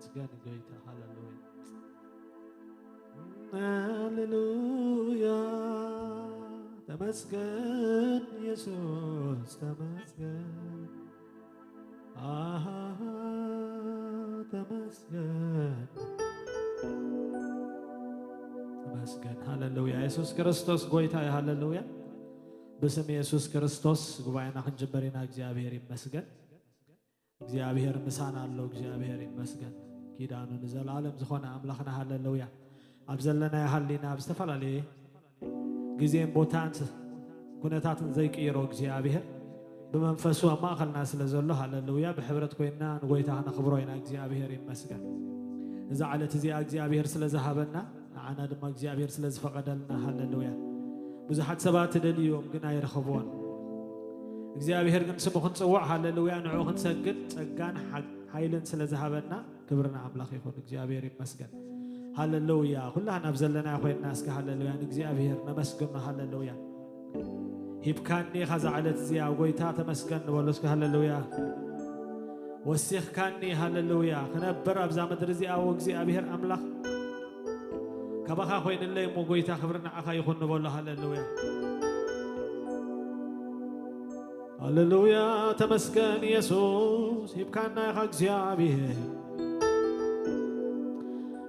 ተመስገን ጎይታ፣ ሃሌሉያ፣ ሃሌሉያ። ተመስገን ኢየሱስ፣ ተመስገን። ኣሃ፣ ተመስገን፣ ተመስገን። ሃሌሉያ። ኢየሱስ ክርስቶስ ጎይታ እዩ። ሃሌሉያ። ብስም ኢየሱስ ክርስቶስ ጉባኤና ክንጅምር ኢና። እግዚኣብሔር ይመስገን። እግዚኣብሔር ምሳና ኣሎ። እግዚኣብሔር ይመስገን። ኪዳኑ ንዘለዓለም ዝኾነ ኣምላኽና፣ ሃሌሉያ። ኣብ ዘለናዮ ሃሊና፣ ኣብ ዝተፈላለየ ግዜን ቦታን ኩነታትን ዘይቅይሮ እግዚኣብሔር፣ ብመንፈሱ ኣብ ማእኸልና ስለ ዘሎ፣ ሃሌሉያ፣ ብሕብረት ኮይንና ንጎይታ ክነኽብሮ ኢና። እግዚኣብሔር ይመስገን። እዛ ዕለት እዚኣ እግዚኣብሔር ስለ ዝሃበና፣ ንዓና ድማ እግዚኣብሔር ስለ ዝፈቐደልና፣ ሃሌሉያ። ብዙሓት ሰባት ይደልይዎም ግን ኣይረኸብዎን። እግዚኣብሔር ግን ስሙ ክንጽውዕ፣ ሃሌሉያ፣ ንዕኡ ክንሰግድ ጸጋን ሓ-፣ ሓይልን ስለ ዝሃበና ክብሪ ንኣምላኽ ይኹን። እግዚኣብሔር ይመስገን። ሃሌሉያ። ኩላህና ኣብ ዘለናዮ ኮይንና እስከ ሃሌሉያ ንእግዚኣብሔር ነመስግኖ። ሃሌሉያ። ሂብካኒ ኢኻ እዛ ዕለት እዚኣ ጎይታ ተመስገን ንበሎ እስከ ሃሌሉያ። ወሲኽካኒ፣ ሃሌሉያ፣ ክነብር ኣብዛ ምድሪ እዚኣ፣ ወእግዚኣብሔር ኣምላኽ፣ ካባኻ ኮይንለይ እሞ ጎይታ ክብሪ ንዓኻ ይኹን ንበሎ። ሃሌሉያ፣ ሃሌሉያ። ተመስገን ኢየሱስ፣ ሂብካና ኢኻ እግዚኣብሔር።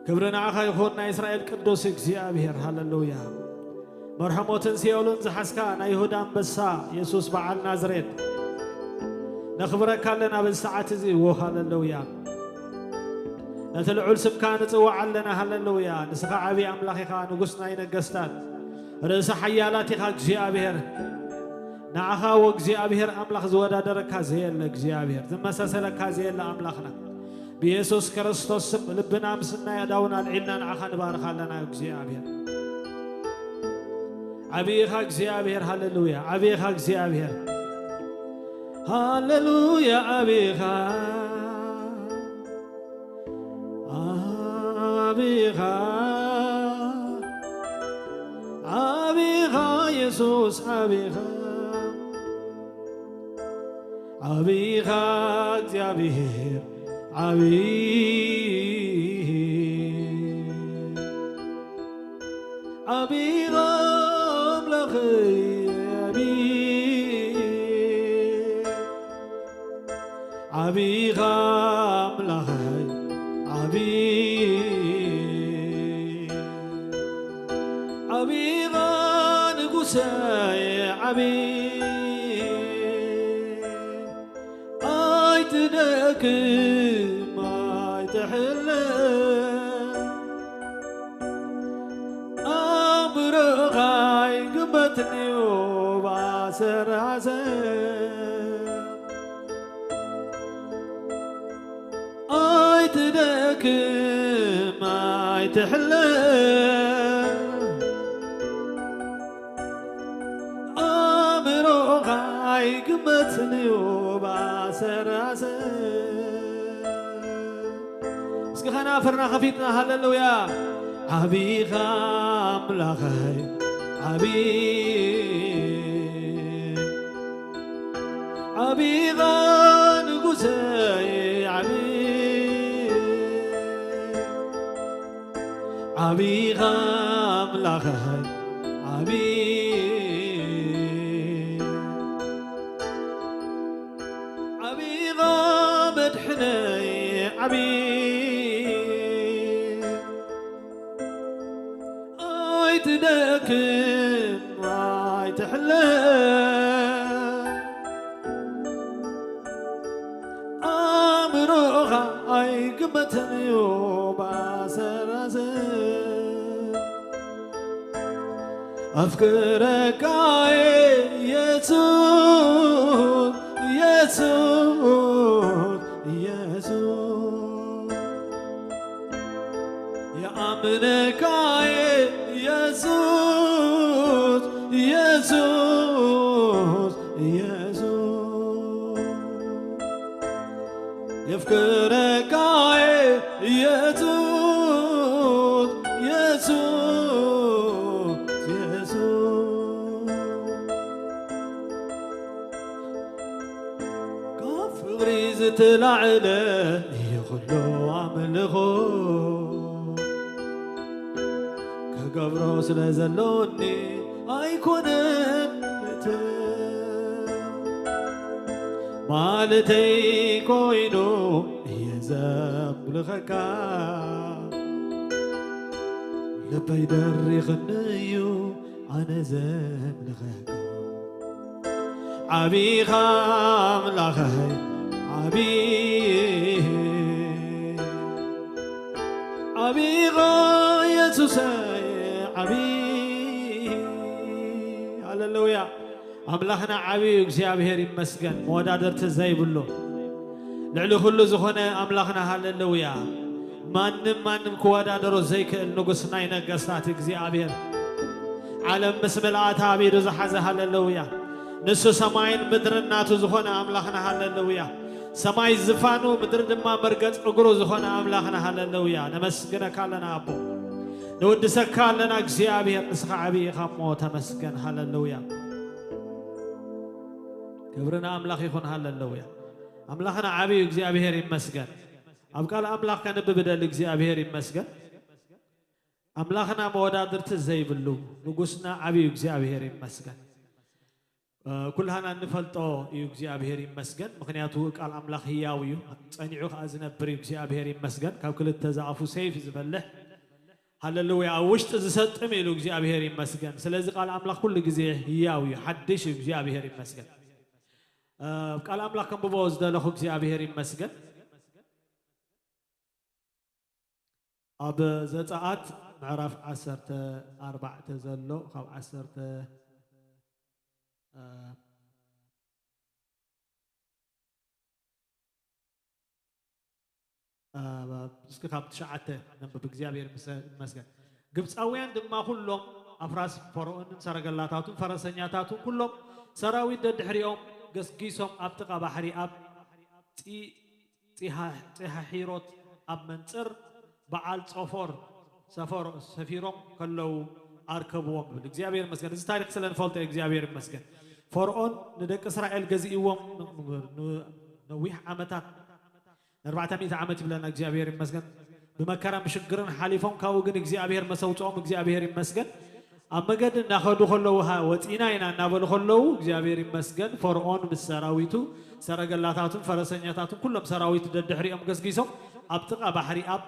ክብሪ ንዓኻ ይኹን፣ ናይ እስራኤል ቅዱስ እግዚኣብሔር። ሃሌሉያ። መርሖ ሞትን ሲኦልን ዝሓዝካ ናይ ይሁዳ ኣንበሳ የሱስ በዓል ናዝሬት፣ ነኽብረካ ኣለና በዚ ሰዓት እዚ። እዎ፣ ሃሌሉያ። ነቲ ልዑል ስምካ ንጽውዕ ኣለና። ሃሌሉያ። ንስኻ ዓብዪ ኣምላኽ ኢኻ፣ ንጉስ ናይ ነገስታት፣ ርእሰ ሓያላት ኢኻ እግዚኣብሔር። ንዓኻ ወእግዚኣብሔር ኣምላኽ ዝወዳደረካ ዘየለ እግዚኣብሔር፣ ዝመሳሰለካ ዘየለ ኣምላኽና። ብየሱስ ክርስቶስ ስም ልብና ምስናይ ኣእዳውና ኣልዒልና ንዓኻ ንባርኽ ኣለና እግዚኣብሔር። ዓብዪኻ እግዚኣብሔር፣ ሃሌሉያ። ዓብዪኻ እግዚኣብሔር። ሃሌሉያ፣ ዓብዪኻ፣ ዓብዪኻ፣ ዓብዪኻ የሱስ፣ ዓብዪኻ፣ ዓብዪኻ እግዚኣብሔር፣ ዓብዪ፣ ዓብዪኻ ኣምላኸይ፣ ዓብዪ፣ ዓብዪኻ ኣምላኸይ፣ ዓብዪ፣ ዓብዪኻ ንጉሰይ፣ ዓብዪ። ኣይትደክም፣ ኣይትሕለል፣ ኣእምሮኻ ኣይግመትን'ዩ ባሰራሰ። ኣይትደክም፣ ኣይትሕለል፣ ኣእምሮኻ ኣይግመትን'ዩ ባሰራሰ። እስኪ ከናፍርና ከፊትና፣ ሃሌሉያ። ዓብኻ ኣምላኸይ ዓቢ፣ ዓብኻ ንጉሰይ ዓቢ፣ ዓብኻ ኣምላኸይ ዓቢ፣ ዓብኻ መድሕነይ ዓቢ፣ ኣይትደክም ኣይትሕለል፣ ኣእምሮኻ ኣይግመትን እዩ ባሰራሰ። ኣፍቅረካ እየ የሱስ፣ የሱስ፣ የሱስ። የኣምነካ እየ የሱስ፣ የሱስ፣ የሱስ። የፍቅረካ እየ የሱስ፣ የሱስ፣ የሱስ። ካብ ፍቕሪ ዝተላዕለ እዩ ኩሉ ኣምልኾ ክገብሮ ስለ ዘሎኒ ኣይኮነን እቲ ማለተይ ኮይኑ እየ ዘምልኸካ። ልበይ ደሪኽኒ እዩ ኣነ ዘምልኸካ። ዓቢኻ ኣምላኸይ ዓቢ ዓቢኻ የሱሰይ ዓቢ። ሃለሉያ። ኣምላኽና ዓብዩ እግዚኣብሔር ይመስገን፣ መወዳደርቲ ዘይብሉ ልዕሊ ኩሉ ዝኾነ ኣምላኽና። ሃለሉያ። ማንም ማንም ክወዳደሮ ዘይክእል ንጉስ ናይ ነገስታት እግዚኣብሔር፣ ዓለም ምስ ምልኣታ ኣብ ኢዱ ዝሓዘ። ሃለሉያ። ንሱ ሰማይን ምድርን ናቱ ዝኾነ ኣምላኽና። ሃለሉያ። ሰማይ ዝፋኑ፣ ምድሪ ድማ መርገጽ እግሩ ዝኾነ ኣምላኽና። ሃለሉያ። ነመስግነካ ኣለና ኣቦ፣ ንውድሰካ ኣለና እግዚኣብሔር፣ ንስኻ ዓብዪ ኢኻ እሞ ተመስገን። ሃለሉያ። ክብሪ ንኣምላኽ ይኹን። ሃለሉያ። ኣምላኽና ዓብዩ እግዚኣብሔር ይመስገን። ኣብ ቃል ኣምላኽ ከንብብ እደሊ። እግዚኣብሔር ይመስገን። ኣምላኽና መወዳድርቲ ዘይብሉ ንጉስና ዓብዩ እግዚኣብሔር ይመስገን። እ፣ ኩልሃና እንፈልጦ እዩ እግዚኣብሔር ይመስገን። ምኽንያቱ ቃል ኣምላኽ ህያው እዩ፣ ጸኒዑ ከኣ ዝነብር እዩ። እግዚኣብሔር ይመስገን። ካብ ክልተ ዝኣፉ ሰይፍ ዝበልሕ፣ ሃለሉያ፣ ኣብ ውሽጢ ዝሰጥም ኢሉ እግዚኣብሔር ይመስገን። ስለዚ ቃል ኣምላኽ ኩሉ ግዜ ህያው እዩ፣ ሓድሽ እዩ። እግዚኣብሔር ይመስገን። እ፣ ቃል ኣምላኽ ከንብቦ ዝደለኹ እግዚኣብሔር ይመስገን። ኣብ ዘጸኣት ምዕራፍ ዓሰርተ ኣርባዕተ ዘሎ ካብ ዓሰርተ፣ እ፣ እ፣ እስኪ ካብ ትሽዓተ ነንብብ። እግዚኣብሔር ምስ-፣ ይመስገን። ግብፃውያን ድማ ኩሎም ኣፍራስ ፈርዖንን ሰረገላታቱን ፈረሰኛታቱን ኩሎም ሰራዊት ደድሕሪኦም ገስጊሶም ኣብ ጥቓ ባሕሪ ኣብ ፂ-፣ ፂሃ-፣ ፂሃሒሮት ኣብ መንፅር በዓል ጾፎር ሰፈሮ-፣ ሰፊሮም ከለዉ ኣርከብዎም ይብል። እግዚኣብሔር ይመስገን። እዚ ታሪክ ስለ ንፈልጦ እዩ። እግዚኣብሔር ይመስገን። ፈርዖን ንደቂ እስራኤል ገዚእዎም ን-፣ ን-፣ ነዊሕ ዓመታት፣ ንኣርባዕተ ሚእቲ ዓመት ይብለና። እግዚኣብሔር ይመስገን። ብመከራን ብሽግርን ሓሊፎም፣ ካብኡ ግን እግዚኣብሔር መሰውፅኦም። እግዚኣብሔር ይመስገን። ኣብ መገዲ እናኸዱ ከለዉ፣ ሃ-፣ ወፂና ኢና እናበሉ ከለዉ፣ እግዚኣብሔር ይመስገን፣ ፈርዖን ምስ ሰራዊቱ፣ ሰረገላታቱን ፈረሰኛታቱን ኩሎም ሰራዊት ደድሕሪኦም ገስጊሶም፣ ኣብ ጥቓ ባሕሪ ኣብ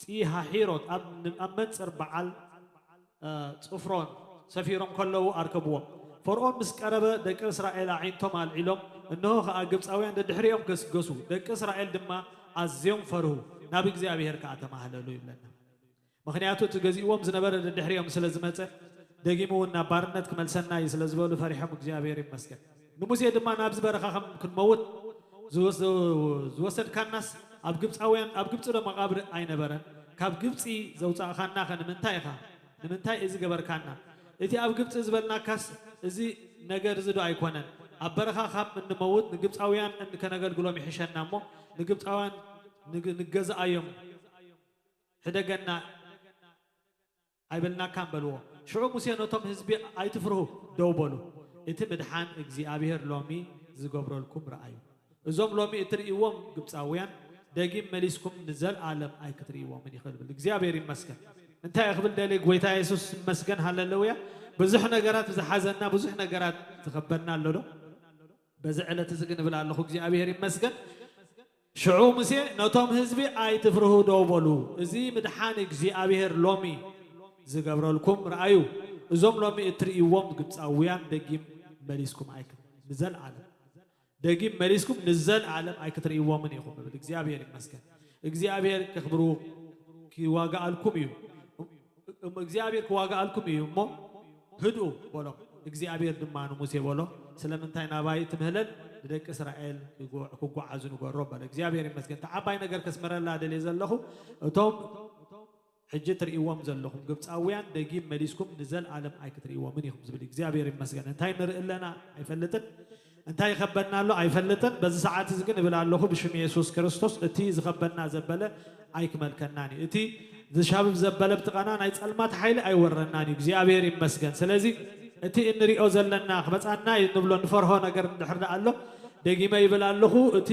ፂሃሒሮት፣ ኣብ ን-፣ ኣብ መንፅር በዓል፣ እ፣ ፅፍሮን ሰፊሮም ከለዉ ኣርከብዎም። ፈርዖን ምስ ቀረበ፣ ደቂ እስራኤል ኣዒንቶም ኣልዒሎም፣ እንሆ ኸኣ ግብፃውያን ደድሕሪኦም ገስገሱ። ደቂ እስራኤል ድማ ኣዝዮም ፈርሁ፣ ናብ እግዚኣብሔር ከኣ ተማህለሉ ይብለና። ምኽንያቱ እቲ ገዚእዎም ዝነበረ ደድሕሪኦም ስለ ዝመጸ፣ ደጊሙ እውን ናብ ባርነት ክመልሰና እዩ ስለ ዝበሉ ፈሪሖም። እግዚኣብሔር ይመስገን። ንሙሴ ድማ፣ ናብዚ በረኻ ከም ክንመውት ዝወስ-፣ ዝወሰድካናስ ኣብ ግብፃውያን፣ ኣብ ግብፂ ዶ መቓብር ኣይነበረን? ካብ ግብፂ ዘውፃእኻና ኸ ንምንታይ ኢኻ? ንምንታይ እዚ ገበርካና? እቲ ኣብ ግብፂ ዝበልናካስ እዚ ነገር እዚ ዶ ኣይኮነን? ኣብ በረኻ ካብ እንመውት ንግብፃውያን ከነገልግሎም ይሕሸና እሞ ንግብፃውያን ንግ-፣ ንገዝኣዮም። ሕደገና ኣይበልናካን በልዎ። ሽዑ ሙሴ ነቶም ህዝቢ፣ ኣይትፍርሁ፣ ደው በሉ፣ እቲ ምድሓን እግዚኣብሔር ሎሚ ዝገብረልኩም ረኣዩ። እዞም ሎሚ እትርእይዎም ግብፃውያን ደጊም መሊስኩም ንዘልኣለም ኣይክትርእይዎምን ኢኹም ይብል። እግዚኣብሔር ይመስገን። እንታይ ክብል ደልየ፣ ጎይታ የሱስ ይመስገን፣ ሃለሉያ። ብዙሕ ነገራት ዝሓዘና፣ ብዙሕ ነገራት ዝኸበድና ኣሎ ዶ? በዚ ዕለት እዚ ግን እብል ኣለኹ፣ እግዚኣብሔር ይመስገን። ሽዑ ሙሴ ነቶም ህዝቢ፣ ኣይትፍርሁ፣ ደው በሉ፣ እዚ ምድሓን እግዚኣብሔር ሎሚ ዝገብረልኩም ረኣዩ። እዞም ሎሚ እትርእይዎም ግብፃውያን ደጊም መሊስኩም ኣይክ-፣ ንዘልኣለም፣ ደጊም መሊስኩም ንዘልኣለም ኣይክትርእይዎምን ኢኹም እብል። እግዚኣብሔር ይመስገን። እግዚኣብሔር ክኽብሩ ክዋጋኣልኩም እዩ። እሞ እግዚኣብሔር ክዋጋኣልኩም እዩ እሞ ህድኡ በሎ። እግዚኣብሔር ድማ ንሙሴ በሎ፣ ስለምንታይ ናባይ ትምህለል? ንደቂ እስራኤል ክጎ-፣ ክጓዓዙ ንገሮ በሎ። እግዚኣብሔር ይመስገን። እቲ ዓባይ ነገር ከስምረላ ደልየ ዘለኹ፣ እቶም ሕጂ ትርእይዎም ዘለኹም ግብፃውያን ደጊም መሊስኩም ንዘልኣለም ኣይክትርእይዎምን ኢኹም ዝብል። እግዚኣብሔር ይመስገን። እንታይ ንርኢ ኣለና ኣይፈልጥን፣ እንታይ ይኸበና ኣሎ ኣይፈልጥን። በዚ ሰዓት እዚ ግን እብል ኣለኹ ብሽም የሱስ ክርስቶስ፣ እቲ ዝኸበና ዘበለ ኣይክመልከናን እዩ። እቲ ዝሻብብ ዘበለ ብጥቓና ናይ ጸልማት ሓይሊ ኣይወረናን እዩ። እግዚኣብሔር ይመስገን። ስለዚ እቲ እንሪኦ ዘለና ክመጻና እዩ እንብሎ እንፈርሆ ነገር እንድሕር ደኣ ኣሎ፣ ደጊመ ይብል ኣለኹ፣ እቲ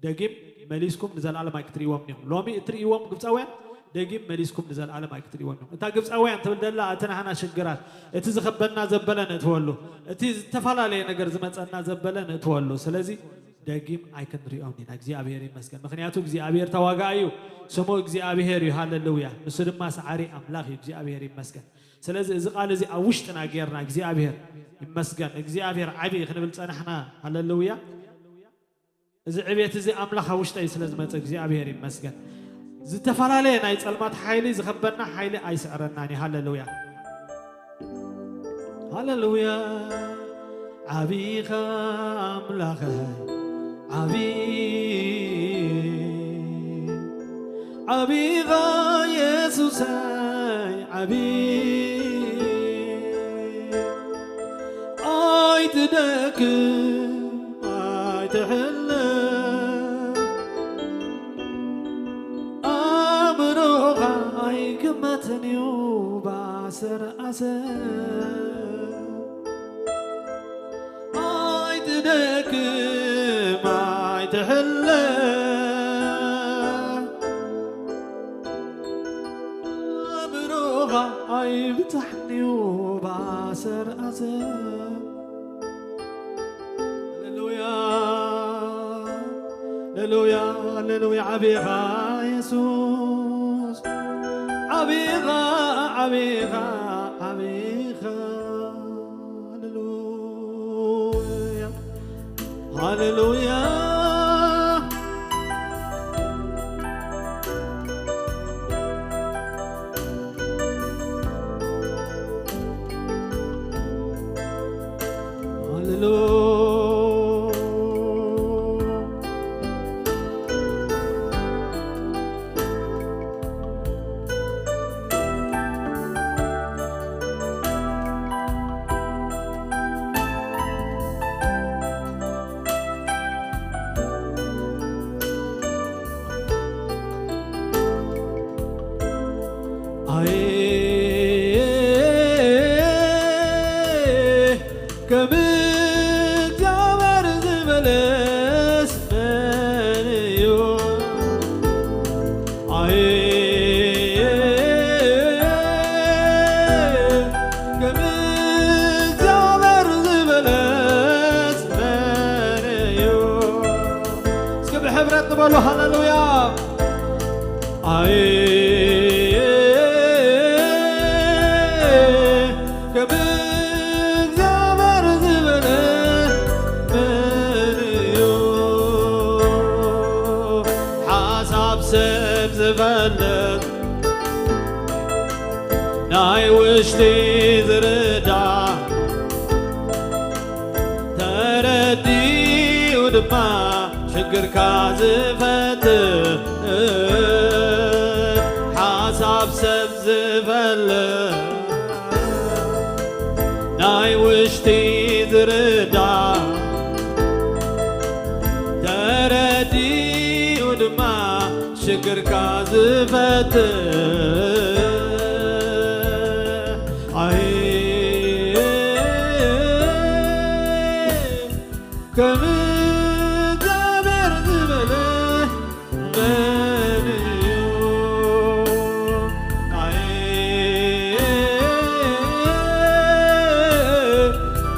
ደጊም መሊስኩም ንዘለኣለም ኣይክትርእይዎም ኢኹም። ሎሚ እትርእይዎም ግብፃውያን ደጊም መሊስኩም ንዘለኣለም ኣይክትርእይዎም ኢኹም። እታ ግብፃውያን ትብል ዘላ እቲ ናህና ሽግራት፣ እቲ ዝኸበና ዘበለ ንእትወሉ፣ እቲ ዝተፈላለየ ነገር ዝመፀና ዘበለ ንእትወሉ። ስለዚ ደጊም ኣይክንሪኦም ኢና። እግዚኣብሔር ይመስገን። ምኽንያቱ እግዚኣብሔር ተዋጋኢ እዩ። ስሙ እግዚኣብሔር እዩ። ሃሌሉያ። ንሱ ድማ ሰዓሪ ኣምላኽ እዩ። እግዚኣብሔር ይመስገን። ስለዚ እዚ ቃል እዚ ኣብ ውሽጥና ጌርና እግዚኣብሔር ይመስገን፣ እግዚኣብሔር ዓቢ ክንብል ጸናሕና። ሃሌሉያ። እዚ ዕቤት እዚ ኣምላኽ ኣብ ውሽጠይ ስለ ዝመጸ እግዚኣብሔር ይመስገን። ዝተፈላለየ ናይ ጸልማት ሓይሊ ዝኸበና ሓይሊ ኣይስዕረናን እዩ። ሃሌሉያ። ሃሌሉያ። ዓቢኻ ኣምላኸይ ዓቢ ዓቢኻ የሱሰይ ዓቢ ኣይትደክም ኣይትሕለ ኣእምሮኻ ኣይግመትን እዩ ብኣሰር ኣሰር ኣይትደክም ኣይትሕለ ኣእምሮኻ ኣይብታሕንዩ ባሰር ኣዘ ሃሌሉያ ሃሌሉያ ሃሌሉያ ዓቢኻ የሱስ ዓቢኻ ዓቢኻ ዓቢኻ ሃሌሉያ ሃሌሉያ ሃሌሉያ ኣየ ከም እግዚኣብሔር ዝበለስ መን እዩ ኣየ ከም እግዚኣብሔር ዝበለስ መን እዩ እስኪ ብሕብረት ንበሉ ሃሌሉያ ኣየ ከም እግዚኣብሔር ዝበለ መን እዩ ሓሳብ ሰብ ዝፈልጥ ናይ ውሽጢ ዝርዳ ተረዲኡ ድማ ሽግርካ ዝፈትሕ ሓሳብ ሰብ ዝፈልጥ ናይ ውሽጢ ዝርዳ ተረዲኡ ድማ ሽግርካ ዝፈትሕ ኣይ ከም እግዚኣብሔር ዝበለ መን እዩ ኣይ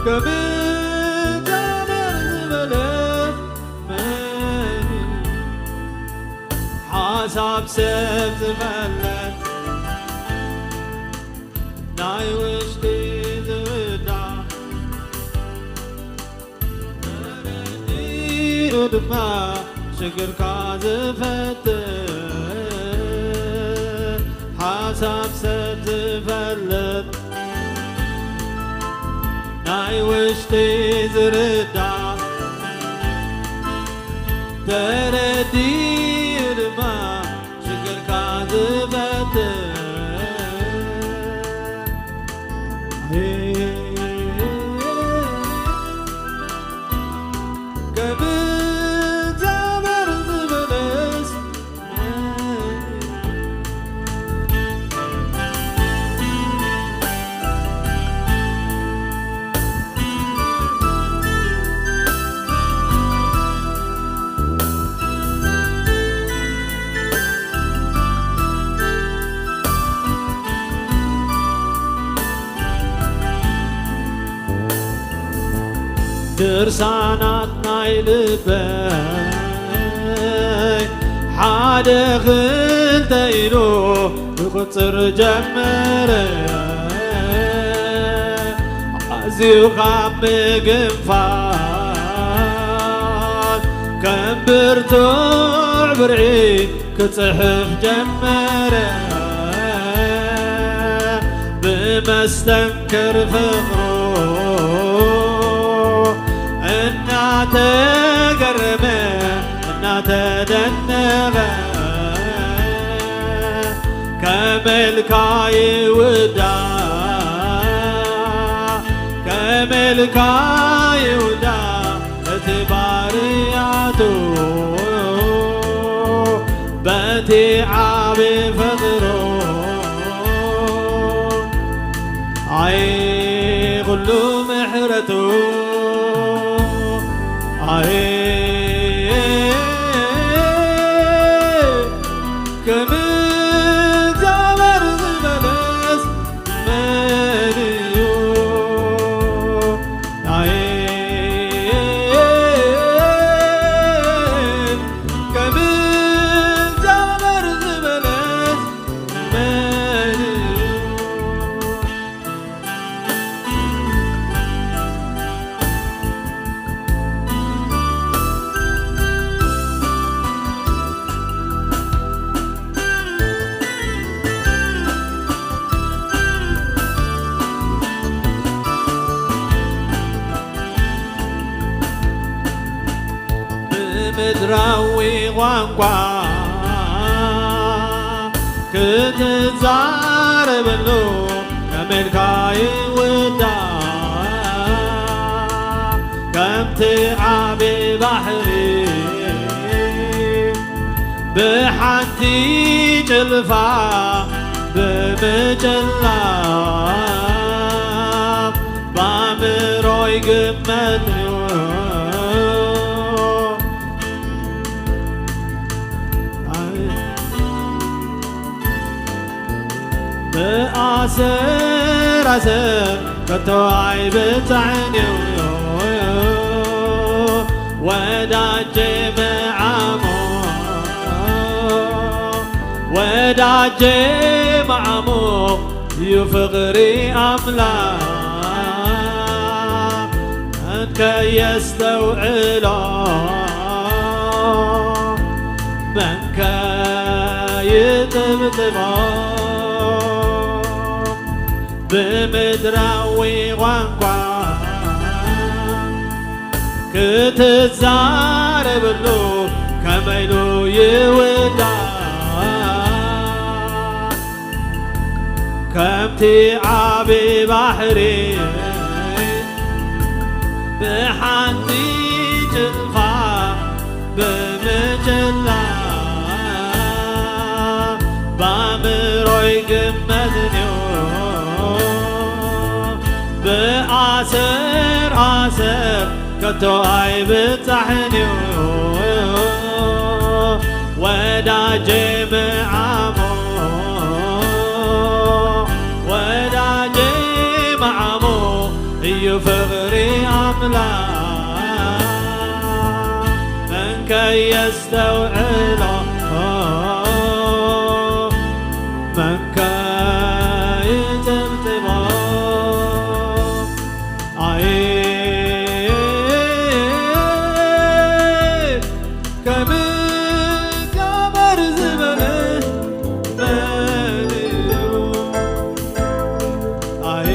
ከም እግዚኣብሔር ዝበለ መን እዩ ሓሳብ ሰብ ዝመለስ ናይ ውሽጢ ዝውዳ ተረዲኡ ድማ ሽግርካ ዝፈትሕ ሓሳብ ሰብ ዝፈልጥ ናይ ውሽጢ ዝርዳ ተረዲኡ ድማ ሽግርካ ዝፈትሕ ከም እግዚኣብሔር ዝበለስ ድርሳናት ናይ ልበይ ሓደ ክልተ ኢሉ ክቁጽር ጀመረ። ኣዝዩ ካብ ምግንፋል ከም ብርቱዕ ብርዒ ክጽሕፍ ጀመረ። ብመስተንክር ፍቕሩ እናተገረመ እናተደነቐ፣ ከመልካ ይውዳ፣ ከመልካ ይውዳ እቲ ባርያቱ በቲ ዓቢ ፍቕሩ። ኣይ ኩሉ ምሕረቱ፣ ኣይ ከም እግዚኣብሔር ዝበለስ መን እዩ? ኣይ ከም እግዚኣብሔር ዝበለስ መን እዩ? ብምድራዊ ቋንቋ ክትዛረበሉ ከመልካ ይውዳ፣ ከምቲ ዓቢ ባሕሪ ብሓንቲ ጭልፋ ብምጭላፍ ብኣእምሮ ይግመት እዩ። ብኣሰር ኣሰር ከቶ ኣይብጻሕን እዩ። ወዳጄ መዓሞ፣ ወዳጄ መዓሞ እዩ ፍቕሪ ኣምላኽ። እንከ የስተውዕሎ መንከ ይጥብጥቦ ብምድራዊ ቋንቋ ክትዛረብሉ ከመይሉ ይውዳ ከምቲ ዓቢ ባሕሪ ብሓንቲ ጭልፋ ብምጭላ ብኣእምሮይ ግመትንዮ ብኣሰር ኣሰር ከቶ ኣይብጻሕንዮ ወዳጄ መዓሞ ወዳጄ መዓሞ እዩ ፍቕሪ ኣምላኽ መንከ የስተውዕሎ መንከ ይጥብጥቦ ኣይ ከም እግዚኣብሔር ዝበለ መን እዩ? ኣይ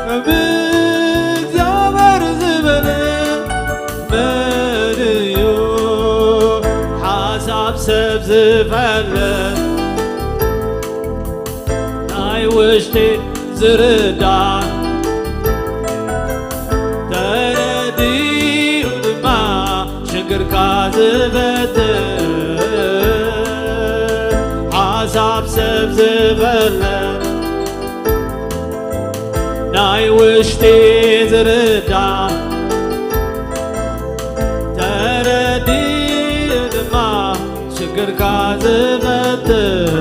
ከም እግዚኣብሔር ዝበለ መን እዩ? ሓሳብ ሰብ ዝፈልጥ ናይ ውሽጢ ዝርዳእ ተረዲኡ ድማ ሽግርካ ዝፈትሕ ሓሳብ ሰብ ዝፈልጥ ናይ ውሽጢ ዝርዳእ ተረዲኡ ድማ ሽግርካ ዝፈትሕ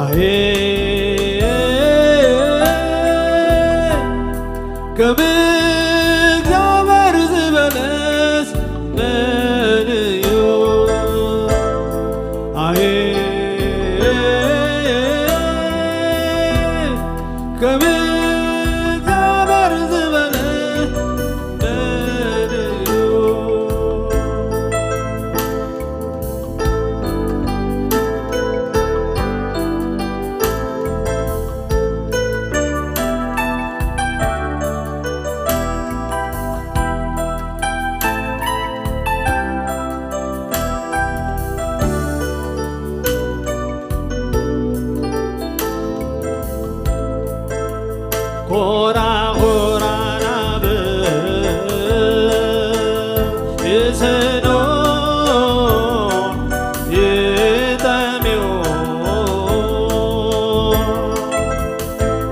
ኣየ ከም እግዚኣብሔር ዝበለስ መን እዩ? ኣየ፣ ከም እግዚኣብሔር ዝበለ መን እዩ? ኮራ ኮራ ናብ ይስኖ ይጠምዮ።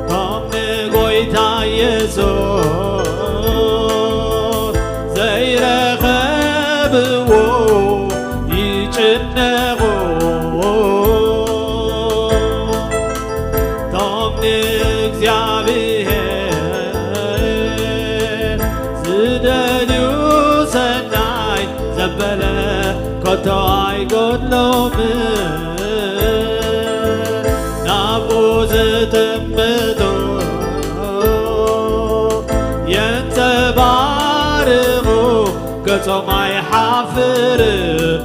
ከም ንጎይታ ኢየሱስ ዘይረኸብዎ ይጭነቑ። ቶም ንእግዚኣብሔር ዝደልዩ ሰናይ ዘበለ ከቶ ኣይጎድሎምን። ናብኡ ዝጥምቱ የንጸባርቑ ገጾም ኣይሓፍርን።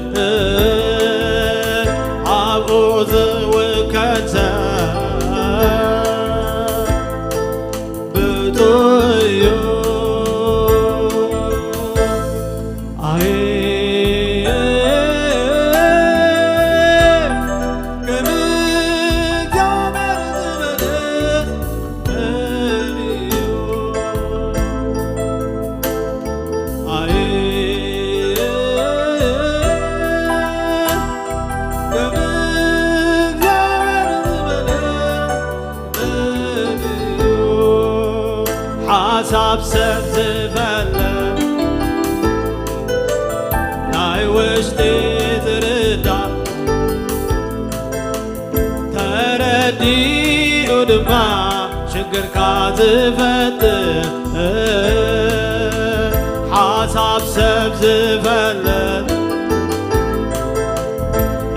ኣብኡ ዝውከል ሰብ ብጡእ እዩ። ኣይ፣ ከም እግዚኣብሔር ዝበለ መን እዩ? ኣይ፣ ከም እግዚኣብሔር ዝበለ መን እዩ? ሓሳብ ሰብ ዝፈልጥ ናይ ውሽጢ ዝርዳእ ተረዲኡ ድማ ሽግርካ ዝፈትሕ ሓሳብ ሰብ ዝፈልጥ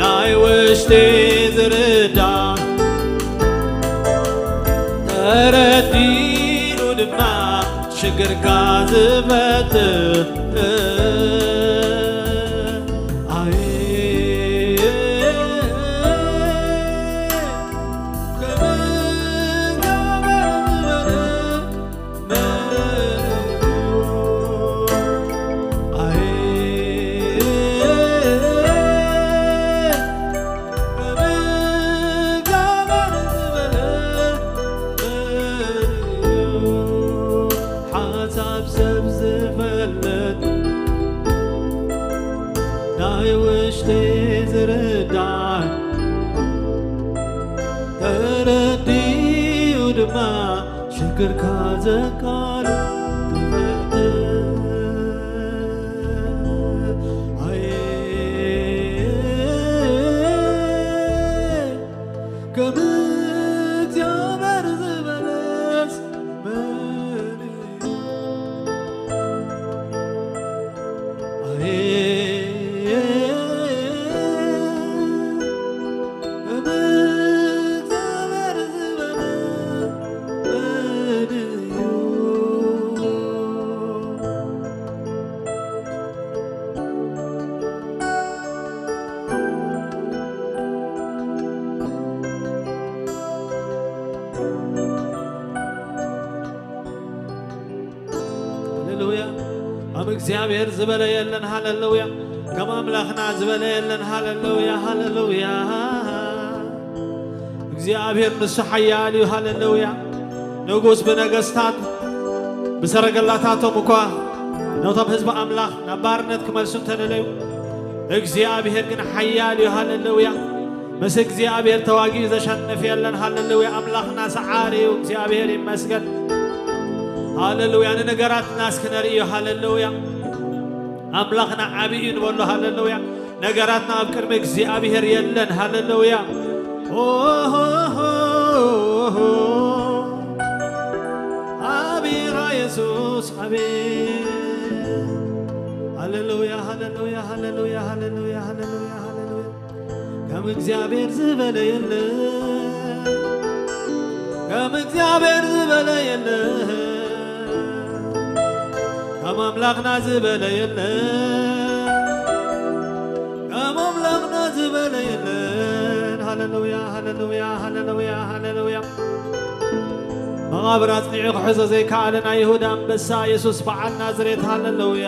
ናይ ውሽጢ ዝርዳእ ተረዲኡ ድማ ሽግርካ ዝፈትሕ ኣይ ከም እግዚኣብሔር ዝበለ መን እዩ? ኣይ ከም እግዚኣብሔር ዝበለ መን እዩ? ሓሳብ ሰብ ዝፈልጥ ናይ ውሽጢ ዝርዳእ ተረዲኡ ድማ ሽግርካ ዘቃልል ትፈጥር። ኣየ ከም እግዚኣብሔር ዝበለስ መን እዩ? ኣየ ከም እግዚኣብሔር ዝበለ መን እዩ? ሃሌሉያ። ከም እግዚኣብሔር ዝበለ የለን። ሃሌሉያ። ከም ኣምላኽና ዝበለ የለን። ሃሌሉያ፣ ሃሌሉያ። እግዚኣብሔር ንሱ ሓያል እዩ። ሃሌሉያ። ንጉስ ብነገስታት ብሰረገላታቶም እኳ ነቶም ህዝቢ ኣምላኽ ናብ ባርነት ክመልሱ እንተደለዩ፣ እግዚኣብሔር ግን ሓያል እዩ። ሃሌሉያ። ምስ እግዚኣብሔር ተዋጊኡ ዘሸንፍ የለን። ሃሌሉያ። ኣምላኽና ሰዓሪ እዩ። እግዚኣብሔር ይመስገን። ሃሌሉያ። ንነገራትና እስኪ ነርእዮ። ሃሌሉያ። ኣምላኽና ዓቢ እዩ ንበሎ። ሃሌሉያ። ነገራትና ኣብ ቅድሚ እግዚኣብሔር የለን። ሃሌሉያ። ኦሆሆሆ። ዓቢ ኢኻ የሱስ። ኣቤት። ሃሌሉያ፣ ሃሌሉያ፣ ሃሌሉያ፣ ሃሌሉያ፣ ሃሌሉያ፣ ሃሌሉያ። ከም እግዚኣብሔር ዝበለ የለ። ከም እግዚኣብሔር ዝበለ የለ። ከም ኣምላኽና ዝበለ የለ። ከም ኣምላኽና ዝበለ የለን። ሃሌሉያ፣ ሃሌሉያ፣ ሃሌሉያ፣ ሃሌሉያ። መቓብር ኣጽኒዑ ክሕዞ ዘይከኣለ ናይ ይሁዳ ኣንበሳ የሱስ በዓል ናዝሬት። ሃሌሉያ።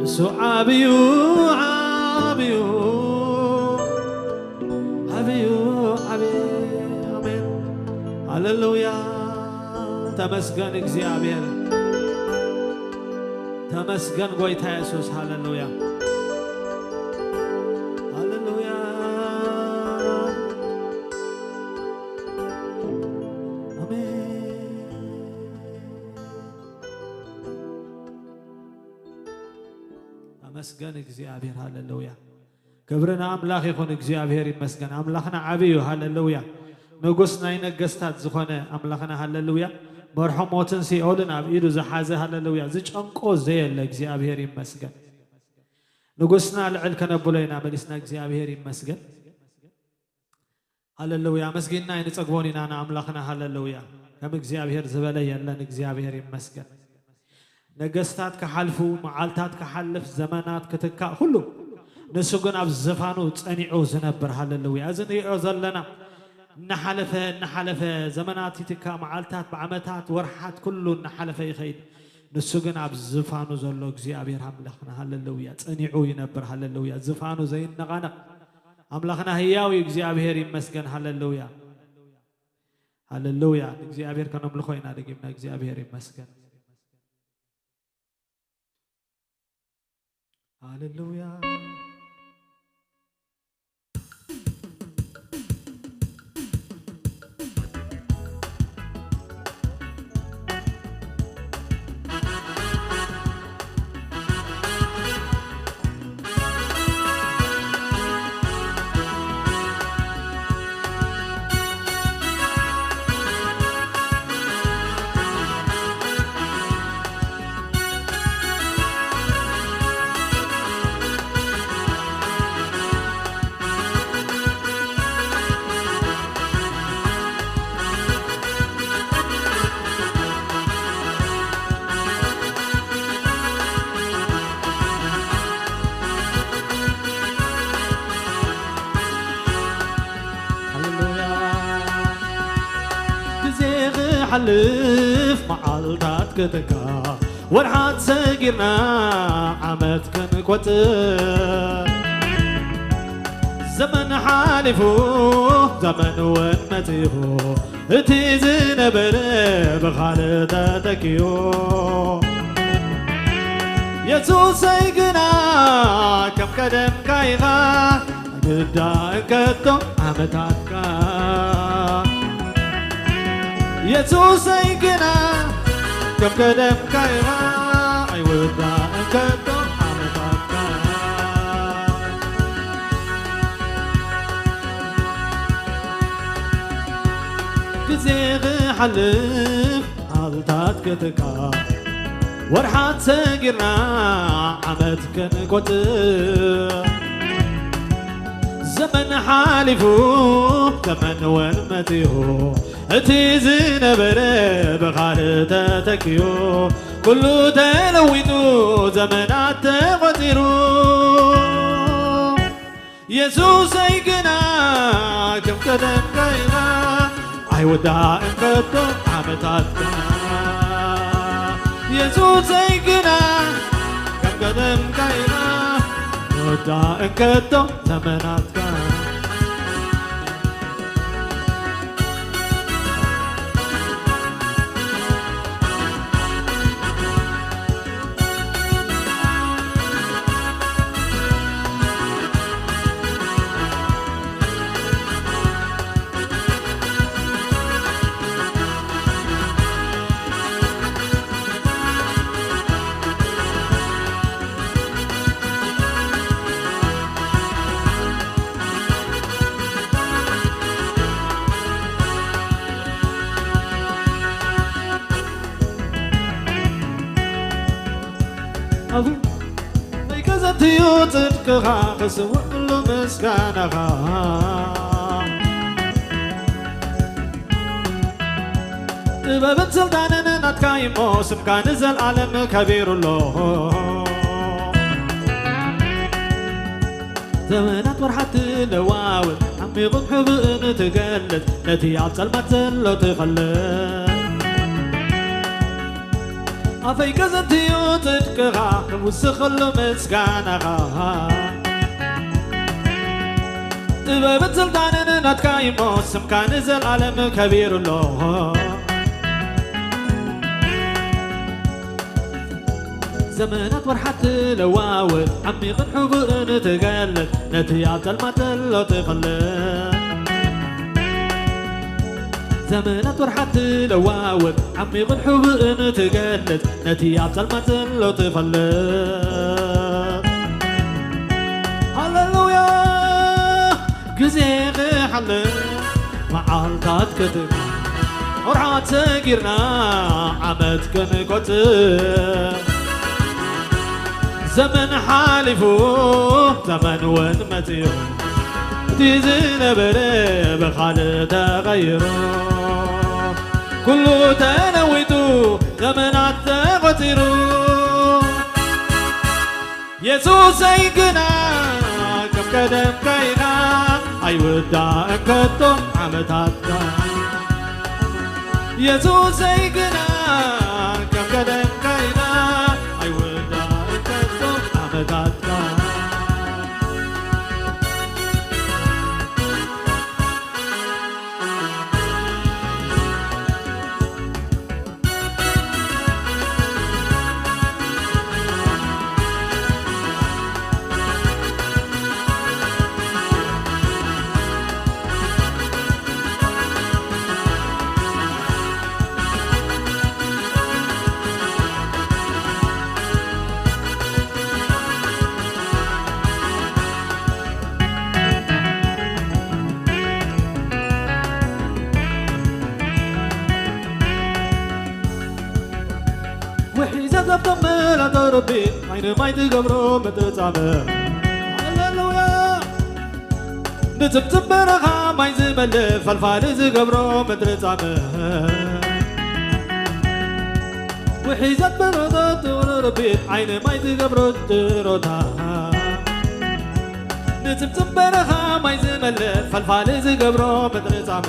ንሱ ዓብዩ፣ ዓብዩ፣ ዓብዩ፣ ዓብዩ። ኣሜን። ሃሌሉያ። ተመስገን እግዚኣብሔር። ተመስገን ጎይታ የሱስ። ሃሌሉያ። ሃሌሉያ። ኣሜን። ተመስገን እግዚኣብሔር። ሃሌሉያ። ክብሪ ንኣምላኽ ይኹን። እግዚኣብሔር ይመስገን። ኣምላኽና ዓብዪ እዩ። ሃሌሉያ። ንጉስ ናይ ነገስታት ዝኾነ ኣምላኽና። ሃሌሉያ። መርሖ ሞትን ሲኦልን ኣብ ኢዱ ዝሓዘ። ሃሌሉያ። ዝጨንቆ ዘየለ። እግዚኣብሔር ይመስገን። ንጉስና ልዕል ከነብሎ ኢና መሊስና። እግዚኣብሔር ይመስገን። ሃሌሉያ። ኣመስጊንና ኣይንጸግቦን ኢና ንኣምላኽና። ሃሌሉያ። ከም እግዚኣብሔር ዝበለ የለን። እግዚኣብሔር ይመስገን። ነገስታት ክሓልፉ፣ መዓልታት ክሓልፍ፣ ዘመናት ክትካእ፣ ኩሉ ንሱ ግን ኣብ ዝፋኑ ጸኒዑ ዝነብር። ሃሌሉያ። እዚ ንሪኦ ዘለና እናሓለፈ፣ እናሓለፈ፣ ዘመናት ይትካእ፣ መዓልታት ብዓመታት፣ ወርሓት፣ ኩሉ እናሓለፈ ይኸይድ። ንሱ ግን ኣብ ዝፋኑ ዘሎ እግዚኣብሔር ኣምላኽና፣ ሃሌሉያ፣ ጸኒዑ ይነብር። ሃሌሉያ። ዝፋኑ ዘይነቓነቕ ኣምላኽና ህያው እዩ። እግዚኣብሔር ይመስገን። ሃሌሉያ። ሃሌሉያ። ንእግዚኣብሔር ከነምልኾ ኢና ደጊምና። እግዚኣብሔር ይመስገን። ሃሌሉያ። ሃሌሉያ። ግዜ ክሓልፍ መዓልታት ክትካ፣ ወርሓት ሰጊርና ዓመት ክንቆጽር፣ ዘመን ሓሊፉ ዘመን እውን መጺኡ፣ እቲ ዝነበረ ብኻልእ ተተኪኡ። የሱሰይ ግና ከም ቀደምካ ኢኻ፣ ኣይውዳእን ከቶ ዓመታትካ። የሱሰይ ግና ከም ቀደምካ ኢኻ፣ ኣይውዳእን ከቶ ዓመታትካ። ግዜ ክሓልፍ መዓልታት ክትካ፣ ወርሓት ሰጊርና ዓመት ክንቆጽር፣ ዘመን ሓሊፉ ዘመን እውን መጺኡ፣ እቲ ዝነበረ ብኻልእ ተተኪኡ፣ ኩሉ ተለዊጡ ዘመናት ተቖጺሩ። የሱሰይ ግና ከም ቀደምካ ኢኻ፣ ኣይወዳእን ከቶ ዓመታትካ። የሱሰይ ግና ከም ቀደምካ ኢኻ፣ ኣይወዳእን ከቶ ዘመናትካ። ኣፉ ዘይገዘትዩ ጽድቅኻ ክስውዕሉ ምስጋናኻ። ጥበብን ስልጣንን ናትካ እሞ ስምካ ንዘልኣለም ከቢሩ ኣሎ። ዘመናት ወርሓት ትለዋወጥ ዓሚቕን ሕቡእን ትገልጽ ነቲ ኣብ ጸልማት ዘሎ ትኸልእ። ኣፈይ ከዘንትዩ ጽድቅኻ ክውስኸሉ ምስጋናኻ። ጥበብን ስልጣንን ናትካ እሞ ስምካ ንዘልኣለም ከቢሩ ኣሎ። ዘመናት ወርሓት ትለዋወጥ ዓሚቕን ሕቡእን ትገልጽ ነቲ ኣብ ጸልማት ዘሎ ትኸልእ። ዘመናት ወርሓት ትለዋወጥ ዓሚቕን ሕቡእን ትገልጽ ነቲ ኣብ ጸልማት ዘሎ ትኸልእ። ሃሌሉያ። ግዜ ክሓልፍ መዓልታት ክትካ ወርሓት ሰጊርና ዓመት ክንቆጽር። ዘመን ሓሊፉ ዘመን እውን መጺኡ እቲ ዝነበረ ብኻልእ ተቐይሩ። ኩሉ ተለዊጡ ዘመናት ተቖጺሩ። የሱሰይ ግና ከም ቀደምካ ኢኻ ኣይውዳእን ከቶ ዓመታትካ። የሱሰይ ግና ከም ቀደምካ ኢኻ ኣይውዳእን ከቶ ዓመታትካ። ውሒዘ ዘብቶም መላቶ ርቢ ዓይኒ ማይ ትገብሮ ምድሪ ጻመ። ሃሌሉያ። ንጽብጽብ በረኻ ማይ ዝመልእ ፈልፋሊ ዝገብሮ ምድሪ ጻመ። ውሒዘት በረኸት ትውርርቢት ዓይኒ ማይ ትገብሮ ጭሮታ። ንጽብጽብ በረኻ ማይ ዝመልእ ፈልፋሊ ዝገብሮ ምድሪ ጻመ።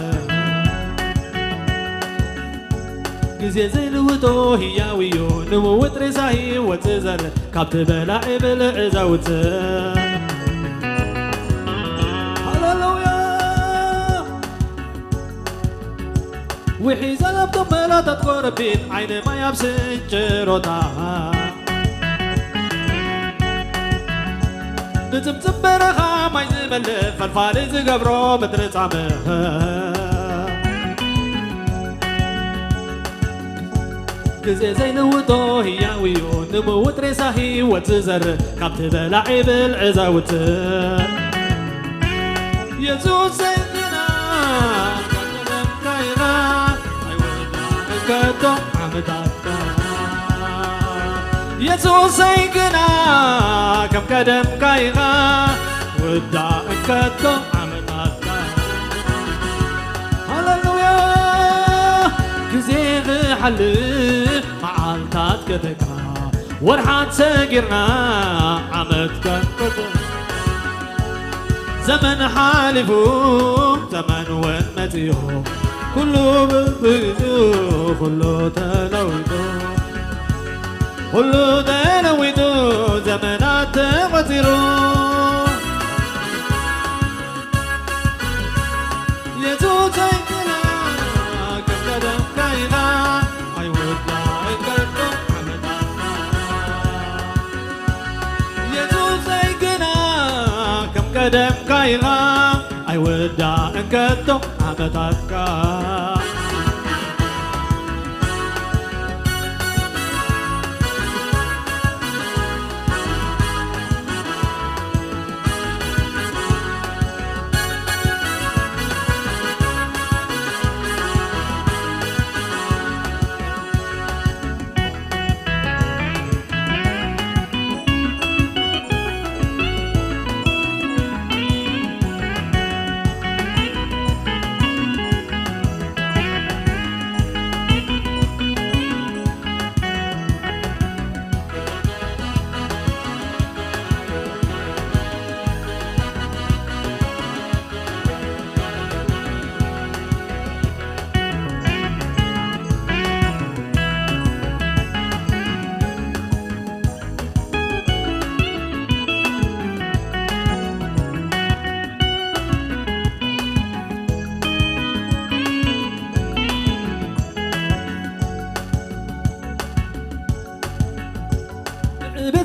ግዜ ዘይልውጦ ህያው እዩ ንምውት ሬሳ ህይወት ዝዘርእ ካብቲ በላዒ ብልዒ ዘውፅእ። ሃሌሉያ። ውሒዘ ኣብቶም መላታት ጎረቤት ዓይኒ ማይ ኣብ ስንጭሮታ። ንጽብጽብ በረኻ ማይ ዝመልእ ፈልፋሊ ዝገብሮ ምድሪ ጻምእ። ግዜ ዘይልውጦ ህያው እዩ ንምውት ሬሳ ህይወት ዝዘርእ ካብቲ በላዒ ብልዒ ዘውፅእ። የሱስ ሰይድና ካብ ቀደምካ ኢኻ ኣይወዳእን ከቶ ዓመታትካ። የሱሰይ ግና ከም ቀደምካ ኢኻ ውዳእን ከቶ ዓመታትካ። ሃሌሉያ። ግዜ ክሓልፍ መዓልታት ከተካ ወርሓት ሰጊርና ዓመት ከንቆጽር። ዘመን ሓሊፉ ዘመን እውን መጺኡ ኩሉ ብብግዜኡ ኩሉ ተለዊጡ። ኩሉ ተለዊጡ ዘመናት ተቖጺሩ። የሱሰይ ግና ከም ቀደምካ ኢኻ ኣይወዳእን ከቶ ዓመታትካ። የሱሰይ ግና ከም ቀደምካ ኢኻ ኣይወዳእን ከቶ ዓመታትካ።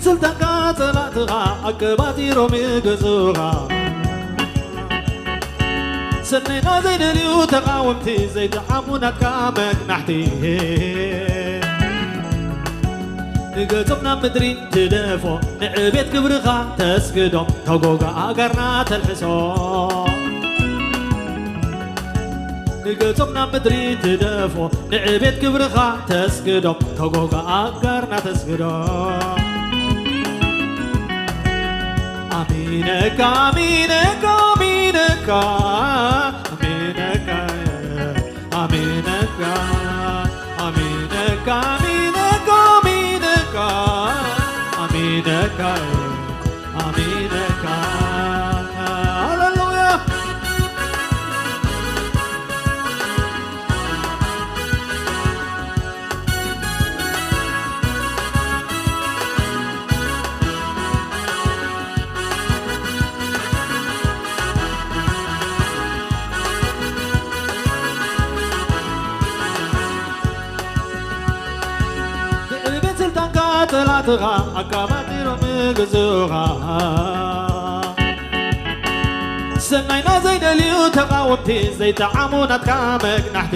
ስልጣንካ ጸላእትኻ ኣቀባጢሮም ይገዙኻ። ሰናይና ዘይደልዩ ተቓወምቲ ዘይጠዓሙ ናትካ መግናሕቲ። ንገጾም ናብ ምድሪ ትደፎ፣ ንዕቤት ክብርኻ ተስግዶም፣ ተጎጋ ኣጋርና ተልሕሶ። ንገጾም ናብ ምድሪ ትደፎ፣ ንዕቤት ክብርኻ ተስግዶም፣ ተጎጋ ኣጋርና ተስግዶም። ኣሚነካ፣ ኣሚነካ፣ ኣሚነካ፣ ኣሚነካ፣ ኣሚነካ፣ ኣሚነካ፣ ኣሚነካ፣ ኣሚነካ፣ ኣሚነካ፣ ኣሚነካ። ሃሌሉያ። ብዕቤት ስልጣንካ ጸላእትኻ ኣቃባጢሮም ይግዙኻ። ሰናይና ዘይደልዩ ተቓወምቲ ዘይጠዓሙ ናትካ መግናሕቲ።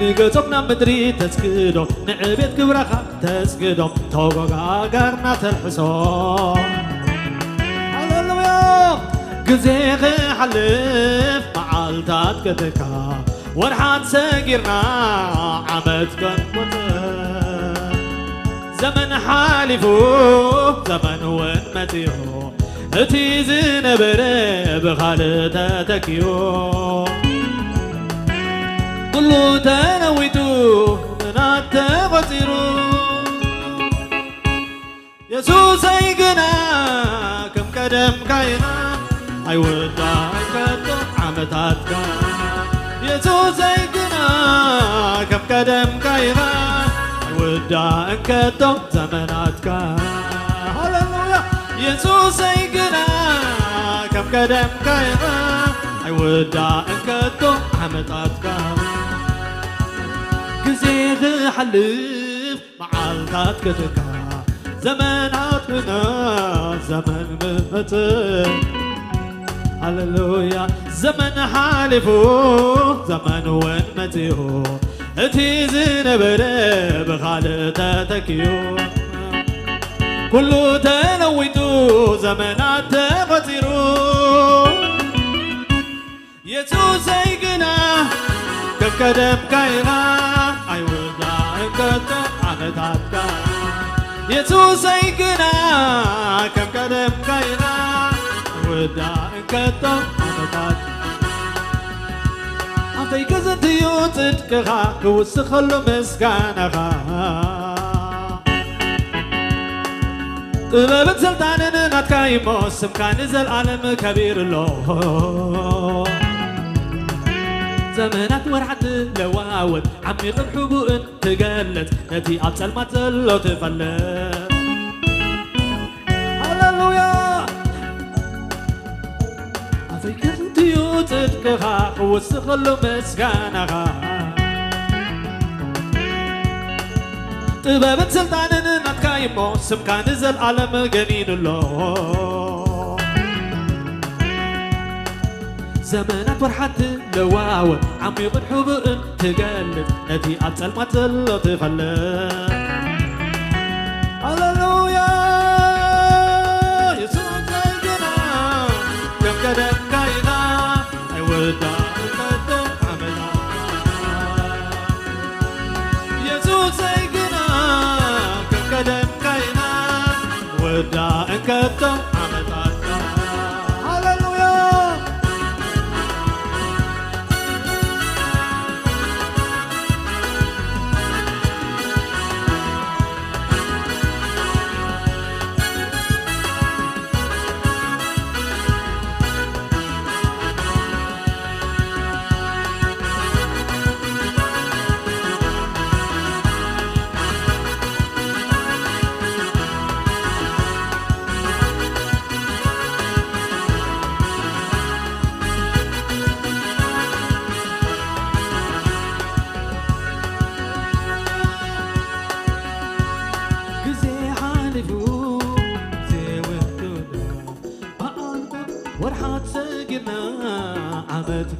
ንገጾም ናብ ምድሪ ተስግዶ፣ ንዕቤት ክብረኻ ተስግዶ፣ ተጎጋ ኣጋርና ተልሕሶ። ሃሌሉያ። ግዜ ክሓልፍ መዓልታት ከተካ፣ ወርሓት ሰጊርና ዓመት ከንቆጽር። ዘመን ሓሊፉ ዘመን እውን መጺኡ፣ እቲ ዝነበረ ብኻልእ ተተኪኡ። ኩሉ ተለዊጡ፣ ዘመናት ተቖጺሩ። የሱሰይ ግና ከም ቀደምካ ኢኻ፣ ኣይወዳእን ከቶ ዓመታትካ። የሱሰይ ግና ከም ቀደምካ ኢኻ፣ ኣይወዳእን ከቶ ዘመናትካ። ሃሌሉያ። የሱሰይ ግና ከም ቀደምካ ኢኻ፣ ኣይወዳእን ከቶ ዓመታትካ። ግዜ ክሓልፍ መዓልታት ክትካ፣ ዘመናት ምና ዘመን ምመጽእ። ሃሌሉያ። ዘመን ሓሊፉ ዘመን እውን መጺኡ፣ እቲ ዝነበረ ብኻልእ ተተኪኡ። ኩሉ ተለዊጡ ዘመናት ተቖጺሩ። የሱሰይ ግና ከም ቀደምካ ኢኻ፣ ኣይወዳእን ከቶ ዓመታትካ። የሱሰይ ግና ከም ቀደምካ ኢኻ፣ ኣይወዳእን ከቶ ዓመታት። ኣፈይ ከዘንትዩ ጽድቅኻ፣ ክውስኸሉ ምስጋናኻ። ጥበብን ስልጣንን ናትካ እዩሞ፣ ስምካ ንዘልኣለም ከቢሩ ኣሎ። ዘመናት ወርሓት ለዋወጥ፣ ዓሚቕን ሕቡእን ትገልጽ፣ ነቲ ኣብ ጸልማት ዘሎ ትፈልጥ። ሃሌሉያ። ኣፈይ ከንትዩ ጽድቅኻ፣ ክውስኸሉ ምስጋናኻ። ጥበብን ስልጣንን ናትካ እዩሞ፣ ስምካ ንዘልኣለም ገኒኑ ኣሎ። ዘመናት ወርሓት ትለዋወጥ፣ ዓሚቕን ሕቡእን ትገልጽ፣ ነቲ ኣብ ጸልማት ዘሎ ትፈልጥ። ሃሌሉያ። የሱሰይ ግና ከም ቀደምካ ኢኻ፣ ኣይወዳእን ከቶ ዓመታት። የሱሰይ ግና ከም ቀደምካ ኢኻ፣ ወዳእን ከቶ ዓመታትካ። ሃሌሉያ።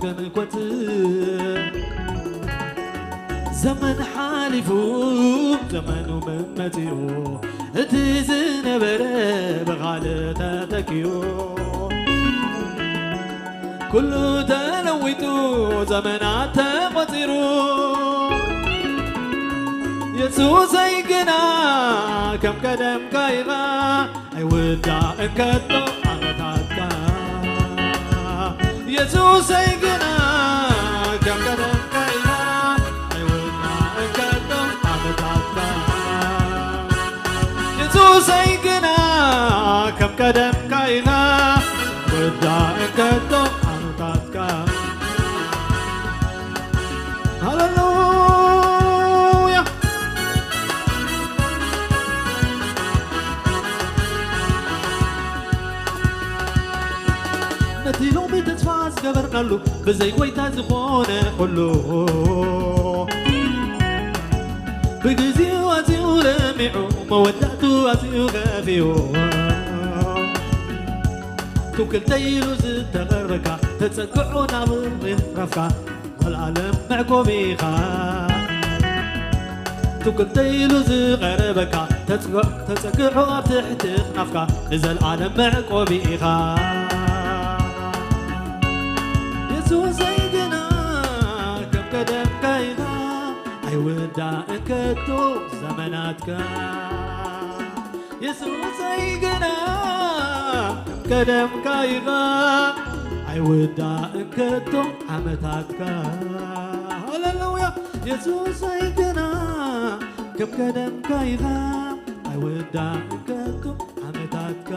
ክንኮት ዘመን ሓሊፉ ዘመኑ መመፂኡ እቲ ዝነበረ ብኻልእ ተተኪኡ ኩሉ ተለዊጡ ዘመናት ተቖፂሩ የሱሰይ ግና ከም ቀደምካ ኢኻ ኣይውዳእን ከቶ ዓመታትካ የሱሰይ ግና ከም ቀደምካ ኢኻ ኣይውዳእን ከቶ ዓመታትካ የሱሰይ ግና ከም ቀደምካ ኢኻ ውዳእን ከቶ ዓመታትካ ሃሌሉያ ነቲ ሎሚ ተስፋ ዝገበርናሉ ብዘይ ጎይታ ዝኾነ ኩሉ ብግዜኡ ኣዝዩ ለሚዑ መወዳእቱ ኣዝዩ ከፊኡ ትውክልተይ ኢሉ ዝተቐረካ ተጸግዖ ናብ ምትራፍካ ዘልኣለም መዕቆቢኻ ትውክልተይ ኢሉ ዝቐረበካ ተጸግዖ ኣብ ትሕቲ ክናፍካ ንዘልኣለም መዕቆቢኻ የሱሰይ ግና ከም ቀደምካ ኢኻ ኣይውዳእን ከቶ ዘመናትካ የሱሰይ ግና ከም ቀደምካ ኢኻ ኣይውዳእን ከቶ ዓመታትካ ሃሌሉያ የሱሰይ ግና ከም ቀደምካ ኢኻ ኣይውዳእን ከቶ ዓመታትካ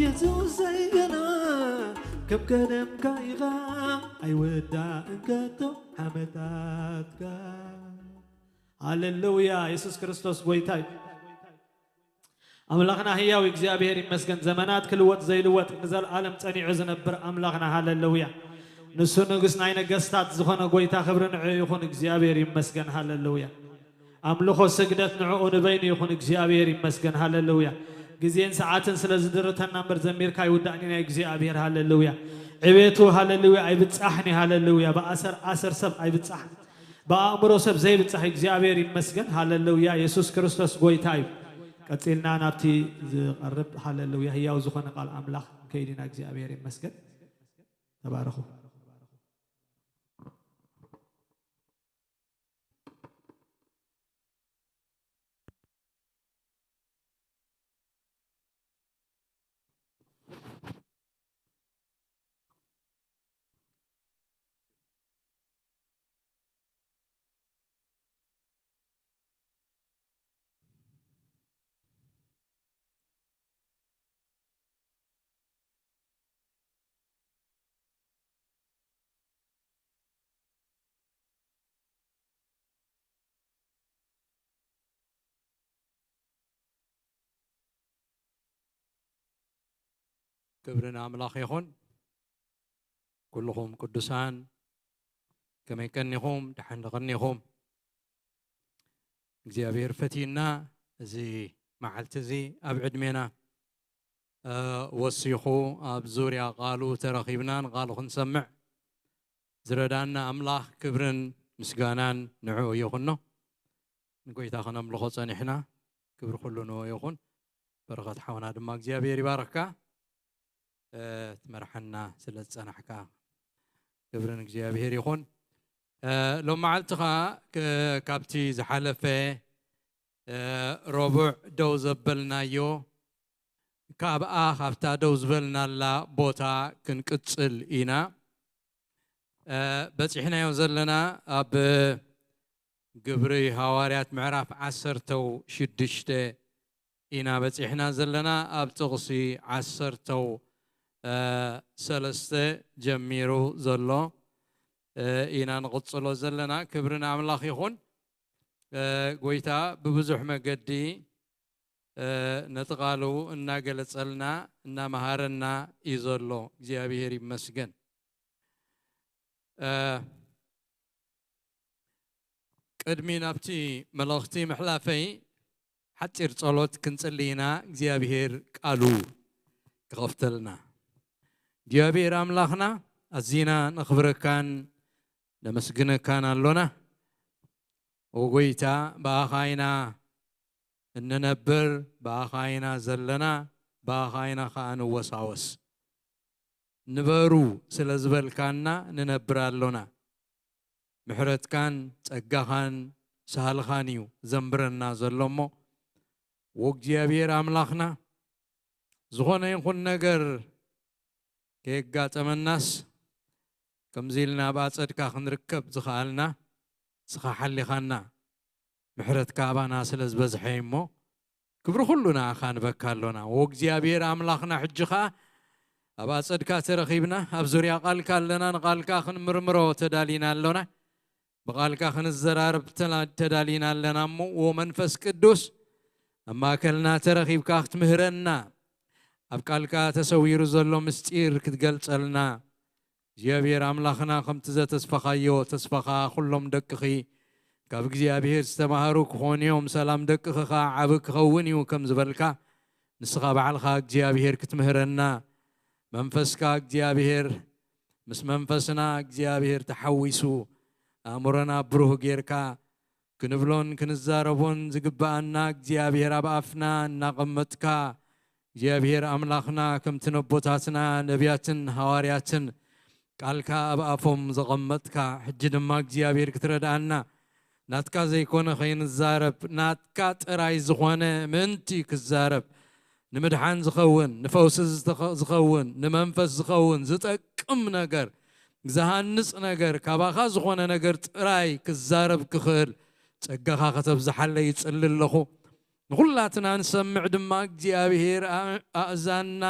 የሱሰይ ግና ከም ቀደምካ ኢኻ ኣይውዳእን ከቶ ዓመታትካ ሃሌሉያ የሱስ ክርስቶስ ጎይታ እዩ ኣምላኽና ህያው እግዚኣብሔር ይመስገን ዘመናት ክልወጥ ዘይልወጥ ንዘለዓለም ጸኒዑ ዝነብር ኣምላኽና ሃሌሉያ ንሱ ንጉስ ናይ ነገስታት ዝኾነ ጎይታ ክብሪ ንዑ ይኹን እግዚኣብሔር ይመስገን ሃሌሉያ ኣምልኾ ስግደት ንዕኡ ንበይኑ ይኹን እግዚኣብሔር ይመስገን ሃሌሉያ ግዜን ሰዓትን ስለ ዝድርተና እምበር ዘሚርካ ይውዳእኒ ናይ እግዚኣብሔር ሃሌሉያ ዕቤቱ ሃሌሉያ ኣይብጻሕኒ ሃሌሉያ ብኣሰር ኣሰር ሰብ ኣይብጻሕኒ ብኣእምሮ ሰብ ዘይብጻሕ እግዚኣብሔር ይመስገን ሃሌሉያ የሱስ ክርስቶስ ጎይታ እዩ ቀጺልና ናብቲ ዝቐርብ ሃሌሉያ ህያው ዝኾነ ቃል ኣምላኽ ከይድ ኢና እግዚኣብሔር ይመስገን ተባረኹ ክብሪ ንኣምላኽ ይኹን። ኩልኹም ቅዱሳን ከመይ ቀኒኹም? ደሓን ዶ ቀኒኹም? እግዚኣብሔር ፈትዩና እዚ መዓልቲ እዚ ኣብ ዕድሜና ወሲኹ ኣብ ዙርያ ቃሉ ተረኺብና ንቃሉ ክንሰምዕ ዝረዳና ኣምላኽ ክብርን ምስጋናን ንዕኡ ይኹኖ። ንጎይታ ከነምልኾ ጸኒሕና። ክብሪ ኩሉ ንኡ ይኹን። በረኸት ሓውና ድማ እግዚኣብሔር ይባርኽካ። ትመርሓና ስለ ዝጸናሕካ ክብሪ ንእግዚኣብሔር ይኹን። ሎም መዓልቲ ኸዓ ካብቲ ዝሓለፈ ረቡዕ ደው ዘበልናዮ ካብኣ ካብታ ደው ዝበልናላ ቦታ ክንቅጽል ኢና። በጺሕናዮ ዘለና ኣብ ግብሪ ሃዋርያት ምዕራፍ ዓሰርተው ሽዱሽተ ኢና በጺሕና ዘለና። ኣብ ጥቕሲ ዓሰርተው ሰለስተ ጀሚሩ ዘሎ ኢና ንቕጽሎ ዘለና። ክብሪ ንኣምላኽ ይኹን። ጎይታ ብብዙሕ መገዲ ነቲ ቃሉ እናገለጸልና እናመሃረና እዩ ዘሎ። እግዚኣብሔር ይመስገን። ቅድሚ ናብቲ መልእኽቲ ምሕላፈይ ሓፂር ጸሎት ክንጽሊ ኢና። እግዚኣብሔር ቃሉ ክኸፍተልና። እግዚኣብሔር ኣምላኽና ኣዚና ነኽብረካን ነመስግነካን ኣሎና። ኦ ጎይታ፣ ብኣኻ ኢና እንነብር፣ ብኣኻ ኢና ዘለና፣ ብኣኻ ኢና ኸኣ ንወሳወስ። ንበሩ ስለ ዝበልካና ንነብር ኣሎና። ምሕረትካን ጸጋኻን ሳህልኻን እዩ ዘንብረና ዘሎ እሞ፣ ወእግዚኣብሔር ኣምላኽና፣ ዝኾነ ይኹን ነገር ከየጋጠመናስ፣ ከምዚ ኢልና ኣብ ኣጸድካ ክንርከብ ዝኸኣልና ንስኻ ሓሊኻና፣ ምሕረትካ ኣባና ስለ ዝበዝሐ እዩ እሞ፣ ክብሪ ኩሉ ንኣኻ ንበካ ኣሎና። ወእግዚኣብሔር ኣምላኽና፣ ሕጂ ኸኣ ኣብ ኣጸድካ ተረኺብና፣ ኣብ ዙርያ ቃልካ ኣለና፣ ንቃልካ ክንምርምሮ ተዳሊና ኣሎና። ብቃልካ ክንዘራረብ ተላ-፣ ተዳሊና ኣለና እሞ፣ ወመንፈስ ቅዱስ፣ ኣብ ማእከልና ተረኺብካ ክትምህረና፣ ኣብ ቃልካ ተሰዊሩ ዘሎ ምስጢር ክትገልጸልና፣ እግዚኣብሔር ኣምላኽና፣ ከምቲ ዘተስፈኻዮ ተስፋኻ፣ ኩሎም ደቅኺ ካብ እግዚኣብሔር ዝተማህሩ ክኾኑ እዮም፣ ሰላም ደቅኺ ኸኣ ዓቢ ክኸውን እዩ ከም ዝበልካ፣ ንስኻ ባዕልኻ እግዚኣብሔር ክትምህረና፣ መንፈስካ እግዚኣብሔር ምስ መንፈስና እግዚኣብሔር ተሓዊሱ፣ ኣእምሮና ብሩህ ጌርካ፣ ክንብሎን ክንዛረቦን ዝግብኣና እግዚኣብሔር ኣብ ኣፍና እናቐመጥካ፣ እግዚኣብሔር ኣምላኽና፣ ከምቲ ነቦታትና ነቢያትን ሃዋርያትን ቃልካ ኣብ ኣፎም ዘቐመጥካ፣ ሕጂ ድማ እግዚኣብሔር ክትረድኣና፣ ናትካ ዘይኮነ ከይንዛረብ፣ ናትካ ጥራይ ዝኾነ ምእንቲ ክዛረብ፣ ንምድሓን ዝኸውን፣ ንፈውሲ ዝተኸ-፣ ዝኸውን፣ ንመንፈስ ዝኸውን፣ ዝጠቅም ነገር፣ ዝሃንጽ ነገር፣ ካባኻ ዝኾነ ነገር ጥራይ ክዛረብ ክኽእል ጸጋኻ ከተብዝሓለይ ይጽሊ ኣለኹ። ንኹላትና ንሰምዕ ድማ እግዚኣብሔር ኣ-፣ ኣእዛንና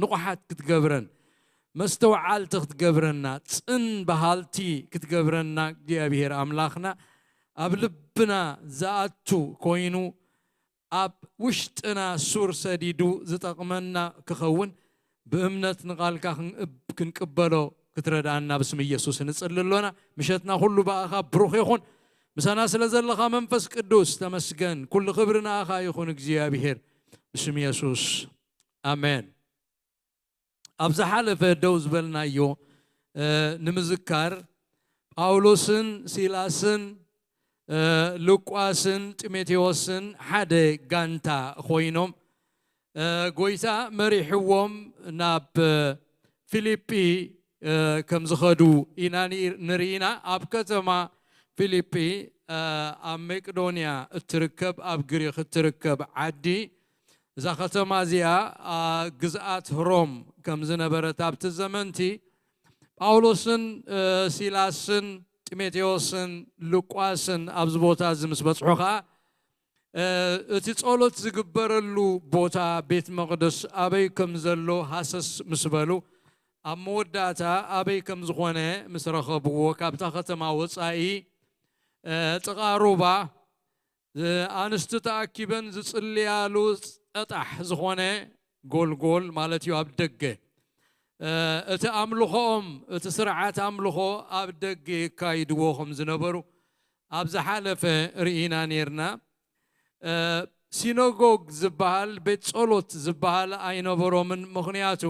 ንቑሓት ክትገብረን፣ መስተውዓልቲ ክትገብረና፣ ጽን በሃልቲ ክትገብረና እግዚኣብሔር ኣምላኽና ኣብ ልብና ዝኣቱ ኮይኑ ኣብ ውሽጥና ሱር ሰዲዱ ዝጠቕመና ክኸውን ብእምነት ንቓልካ ክን-፣ ክንቅበሎ ክትረድኣና ብስም ኢየሱስ ንጽሊ ኣሎና። ምሸትና ኩሉ ብኣኻ ብሩኽ ይኹን። ምሳና ስለ ዘለኻ መንፈስ ቅዱስ ተመስገን። ኩሉ ክብሪ ንኣኻ ይኹን እግዚኣብሔር። ብስም የሱስ ኣሜን። ኣብ ዝሓለፈ ደው ዝበልናዮ፣ እ፣ ንምዝካር ጳውሎስን ሲላስን፣ እ፣ ሉቃስን ጢሞቴዎስን ሓደ ጋንታ ኮይኖም፣ እ፣ ጎይታ መሪሕዎም ናብ ፊልጲ፣ እ፣ ከም ዝኸዱ ኢና ኒ-፣ ንርኢና። ኣብ ከተማ ፊልጲ፣ እ፣ ኣብ መቄዶንያ እትርከብ፣ ኣብ ግሪኽ እትርከብ ዓዲ፣ እዛ ከተማ እዚኣ፣ ኣ፣ ግዝኣት ሮም ከም ዝነበረት ኣብቲ ዘመንቲ፣ ጳውሎስን፣ እ፣ ሲላስን ጢሞቴዎስን ሉቃስን ኣብዚ ቦታ እዚ ምስ በጽሑ ኸኣ፣ እ፣ እቲ ጸሎት ዝግበረሉ ቦታ ቤት መቕደስ ኣበይ ከም ዘሎ ሃሰስ ምስ በሉ፣ ኣብ መወዳእታ ኣበይ ከም ዝኾነ ምስ ረኸብዎ፣ ካብታ ከተማ ወጻኢ፣ እ፣ ጥቓ ሩባ፣ እ፣ ኣንስቲ ተኣኪበን ዝጽልያሉ ጸጣሕ ዝኾነ ጎልጎል ማለት እዩ፣ ኣብ ደገ። እ፣ እቲ ኣምልኾኦም፣ እቲ ስርዓት ኣምልኾ ኣብ ደገ የካይድዎ ከም ዝነበሩ ኣብ ዝሓለፈ ርኢና ኔርና። እ፣ ሲኖጎግ ዝበሃል፣ ቤት ጸሎት ዝበሃል ኣይነበሮምን። ምኽንያቱ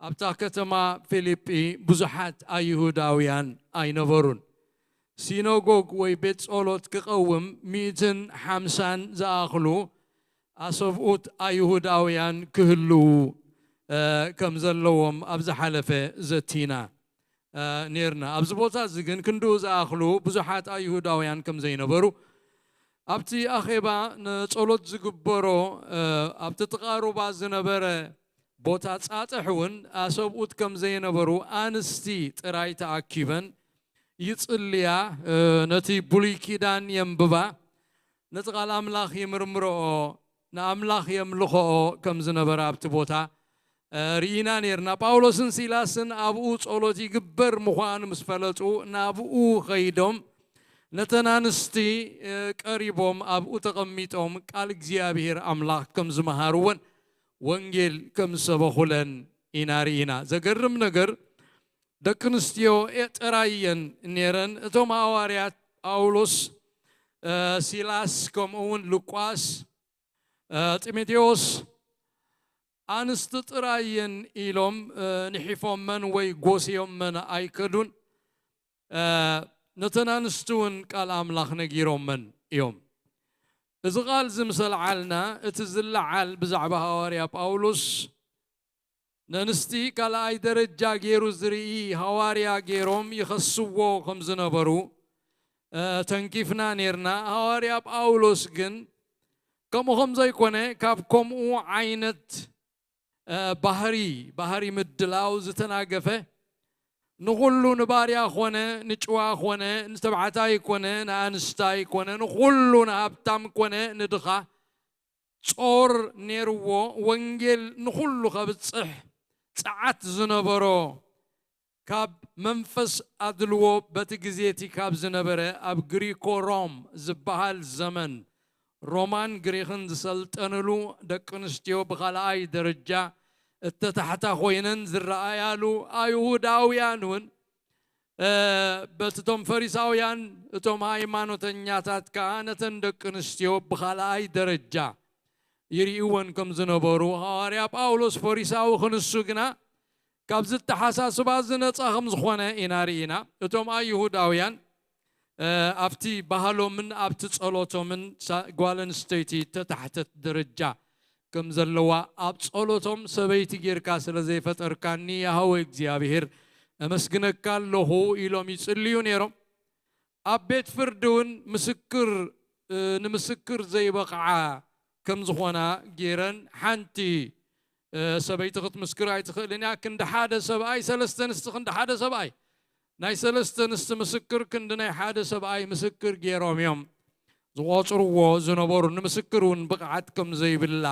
ኣብታ ከተማ ፊልጲ ብዙሓት ኣይሁዳውያን ኣይነበሩን። ሲኖጎግ ወይ ቤት ጸሎት ክቐውም ሚእትን ሓምሳን ዝኣኽሉ ኣሰብኡት ኣይሁዳውያን ክህልዉ፣ እ፣ ከም ዘለዎም ኣብ ዝሓለፈ ዘቲና፣ እ፣ ኔርና። ኣብዚ ቦታ እዚ ግን ክንድኡ ዝኣኽሉ ብዙሓት ኣይሁዳውያን ከም ዘይነበሩ፣ ኣብቲ ኣኼባ ንጸሎት ዝግበሮ፣ እ፣ ኣብቲ ጥቓ ሩባ ዝነበረ ቦታ ጻጥሕ እውን ኣሰብኡት ከም ዘይነበሩ፣ ኣንስቲ ጥራይ ተኣኪበን ይጽልያ፣ እ፣ ነቲ ብሉይ ኪዳን የንብባ፣ ነቲ ቃል ኣምላኽ ይምርምርኦ፣ ንኣምላኽ የምልኽኦ ከም ዝነበረ ኣብቲ ቦታ፣ እ፣ ርኢና ኔርና። ጳውሎስን ሲላስን ኣብኡ ጸሎት ይግበር ምዃኑ ምስ ፈለጡ፣ ናብኡ ኸይዶም ነተን ኣንስቲ፣ እ፣ ቀሪቦም ኣብኡ ተቐሚጦም ቃል እግዚኣብሔር ኣምላኽ ከም ዝመሃርወን ወንጌል ከም ዝሰበኹለን ኢና ርኢና። ዘገርም ነገር፣ ደቂ ኣንስትዮ ጥራይ እየን ኔረን። እቶም ሃዋርያት ጳውሎስ፣ እ፣ ሲላስ፣ ከምኡ እውን ሉቃስ፣ እ፣ ጢሞቴዎስ፣ ኣንስቲ ጥራይ እየን ኢሎም፣ እ፣ ንሒፎመን ወይ ጎስዮመን ኣይከዱን። እ፣ ነተን ኣንስቲ እውን ቃል ኣምላኽ ነጊሮመን እዮም። እዚ ቃል እዚ ምስ ኣልዓልና፣ እቲ ዝለዓል ብዛዕባ ሃዋርያ ጳውሎስ ነንስቲ ካልኣይ ደረጃ ገይሩ ዝርኢ ሃዋርያ ገይሮም ይኸስዎ ከም ዝነበሩ፣ እ፣ ተንኪፍና ኔርና። ሃዋርያ ጳውሎስ ግን ከምኡ ከም ዘይኮነ፣ ካብ ከምኡ ዓይነት፣ እ፣ ባህሪ፣ ባህሪ ምድላው ዝተናገፈ፣ ንኹሉ፣ ንባርያ ኮነ፣ ንጭዋ ኮነ፣ ንተባዕታይ ኮነ፣ ንኣንስታይ ኮነ፣ ንኹሉ፣ ንሃብታም ኮነ፣ ንድኻ፣ ጾር ኔርዎ፣ ወንጌል ንኹሉ ከብጽሕ ጸዓት ዝነበሮ፣ ካብ መንፈስ ኣድልዎ በቲ ግዜ እቲ ካብ ዝነበረ፣ ኣብ ግሪኮ ሮም ዝበሃል ዘመን፣ ሮማን ግሪኽን ዝሰልጠንሉ፣ ደቂ ኣንስትዮ ብኻልኣይ ደረጃ እተታሕታ ኮይነን ዝረኣያሉ፣ ኣይሁዳውያን እውን፣ እ፣ በቲ እቶም ፈሪሳውያን፣ እቶም ሃይማኖተኛታት ከኣ ነተን ደቂ ኣንስትዮ ብኻልኣይ ደረጃ ይርእይወን ከም ዝነበሩ፣ ሃዋርያ ጳውሎስ ፈሪሳዊ ክንሱ ግና ካብዚ ኣተሓሳስባ እዚ ነጻ ከም ዝኾነ ኢና ርኢና። እቶም ኣይሁዳውያን፣ እ፣ ኣብቲ ባህሎምን ኣብቲ ጸሎቶምን ሳ-፣ ጓል ኣንስተይቲ ተታሕተት ደረጃ ከም ዘለዋ፣ ኣብ ጸሎቶም ሰበይቲ ጌርካ ስለ ዘይፈጠርካኒ፣ ያህወ እግዚኣብሔር፣ እመስግነካ ኣለኹ ኢሎም ይጽልዩ ነይሮም። ኣብ ቤት ፍርዲ እውን ምስክር፣ እ፣ ንምስክር ዘይበቕዓ ከም ዝኾና ገይረን፣ ሓንቲ፣ እ፣ ሰበይቲ ክትምስክር ኣይትኽእልን እያ። ክንዲ ሓደ ሰብኣይ፣ ሰለስተ ኣንስቲ ክንዲ ሓደ ሰብኣይ፣ ናይ ሰለስተ ኣንስቲ ምስክር ክንዲ ናይ ሓደ ሰብኣይ ምስክር ገይሮም እዮም ዝቖጽርዎ ዝነበሩ። ንምስክር እውን ብቕዓት ከም ዘይብላ፣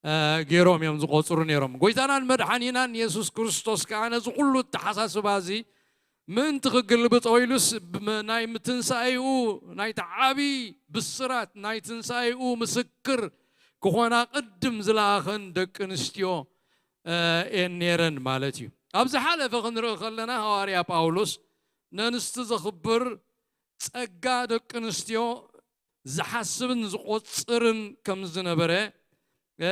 እ፣ ገይሮም እዮም ዝቖጽሩ ነይሮም። ጎይታናን መድሓኒናን የሱስ ክርስቶስ ከኣ ነዚ ኩሉ ኣተሓሳስባ እዚ ምእንቲ ክግልብጦ ኢሉስ፣ ብመ-፣ ናይ ምትንሳኤኡ፣ ናይቲ ዓቢ ብስራት ናይ ትንሳኤኡ ምስክር ክኾና ቅድም ዝለኣኸን ደቂ ኣንስትዮ፣ እ፣ እየን ነይረን ማለት እዩ። ኣብ ዝሓለፈ ክንርኢ ከለና፣ ሃዋርያ ጳውሎስ ነንስቲ ዘኽብር፣ ጸጋ ደቂ ኣንስትዮ ዝሓስብን ዝቖጽርን ከም ዝነበረ፣ እ፣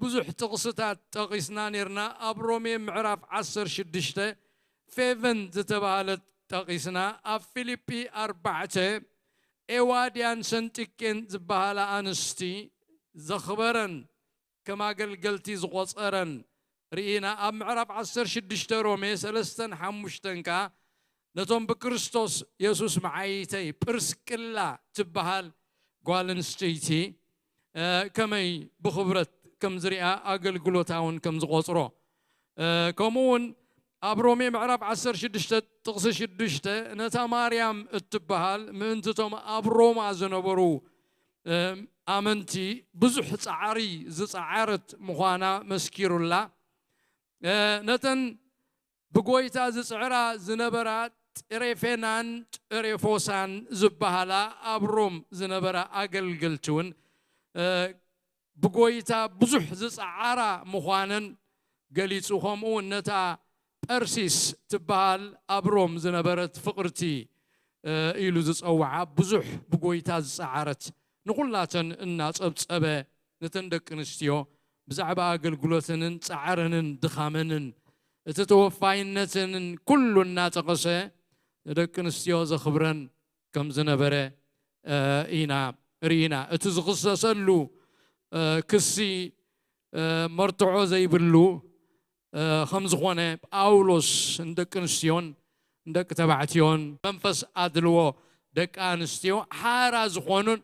ብዙሕ ጥቕስታት ጠቒስና ኔርና። ኣብ ሮሜ ምዕራፍ ዓሰርተ ሽዱሽተ ፌቨን ዝተባህለት ጠቒስና፣ ኣብ ፊልጲ ኣርባዕተ ኤዋድያን ሰንጢቄን ዝበሃላ ኣንስቲ ዘኽበረን፣ ከም ኣገልገልቲ ዝቖጸረን ርኢና። ኣብ ምዕራፍ ዓሰርተ ሽዱሽተ ሮሜ ሰለስተን ሓሙሽተን ከኣ፣ ነቶም ብክርስቶስ የሱስ መዓይተይ ጵርስቅላ ትበሃል ጓል ኣንስተይቲ፣ እ፣ ከመይ ብኽብረት ከም ዝሪኣ፣ ኣገልግሎታ እውን ከም ዝቖጽሮ፣ እ፣ ከምኡ እውን ኣብ ሮሜ ምዕራፍ ዓሰርተ ሽዱሽተ ጥቕሲ ሽዱሽተ፣ ነታ ማርያም እትበሃል ምእንቲ እቶም ኣብ ሮማ ዝነበሩ፣ እ፣ ኣመንቲ ብዙሕ ጻዕሪ ዝጸዓረት ምዃና መስኪሩላ። እ፣ ነተን ብጎይታ ዝጽዕራ ዝነበራ ጥሬፌናን ጥሬፎሳን ዝበሃላ ኣብ ሮም ዝነበራ ኣገልገልቲ እውን፣ እ፣ ብጎይታ ብዙሕ ዝጸዓራ ምዃነን ገሊጹ። ከምኡ እውን ነታ ጴርሲስ ትበሃል ኣብ ሮም ዝነበረት ፍቕርቲ፣ እ፣ ኢሉ ዝጸውዓ፣ ብዙሕ ብጎይታ ዝጸዓረት፣ ንኹላተን እናጸብጸበ ነተን ደቂ ኣንስትዮ ብዛዕባ ኣገልግሎተንን ጻዕረንን ድኻመንን እቲ ተወፋይነተንን ኩሉ እናጠቐሰ ንደቂ ኣንስትዮ ዘኽብረን ከም ዝነበረ፣ እ፣ ኢና ርኢና። እቲ ዝኽሰሰሉ፣ እ፣ ክሲ፣ እ፣ መርትዖ ዘይብሉ፣ እ፣ ከም ዝኾነ፣ ጳውሎስ ንደቂ ኣንስትዮን ንደቂ ተባዕትዮን መንፈስ ኣድልዎ ደቂ ኣንስትዮ ሓራ ዝኾኑን፣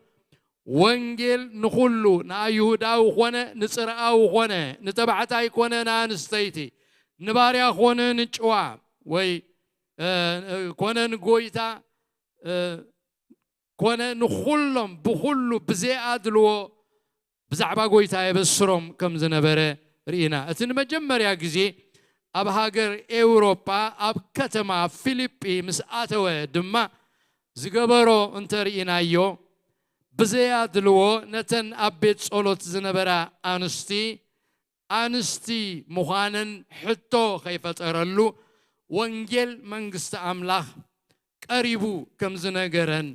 ወንጌል ንኹሉ፣ ንኣይሁዳዊ ኮነ ንጽርኣዊ ኮነ ንተባዕታይ ኮነ ንኣንስተይቲ፣ ንባርያ ኮነ ንጭዋ፣ ወይ፣ እ፣ ኮነ ንጎይታ፣ እ፣ ኮነ ንኹሎም ብኹሉ ብዘይኣድልዎ ብዛዕባ ጎይታ የበስሮም ከም ዝነበረ ርኢና። እቲ ንመጀመርያ ግዜ ኣብ ሃገር ኤውሮጳ ኣብ ከተማ ፊልጲ ምስ ኣተወ ድማ ዝገበሮ እንተርኢናዮ፣ ብዘይ ኣድልዎ ነተን ኣብ ቤት ጸሎት ዝነበራ ኣንስቲ፣ ኣንስቲ ምዃነን ሕቶ ከይፈጠረሉ፣ ወንጌል መንግስቲ ኣምላኽ ቀሪቡ ከም ዝነገረን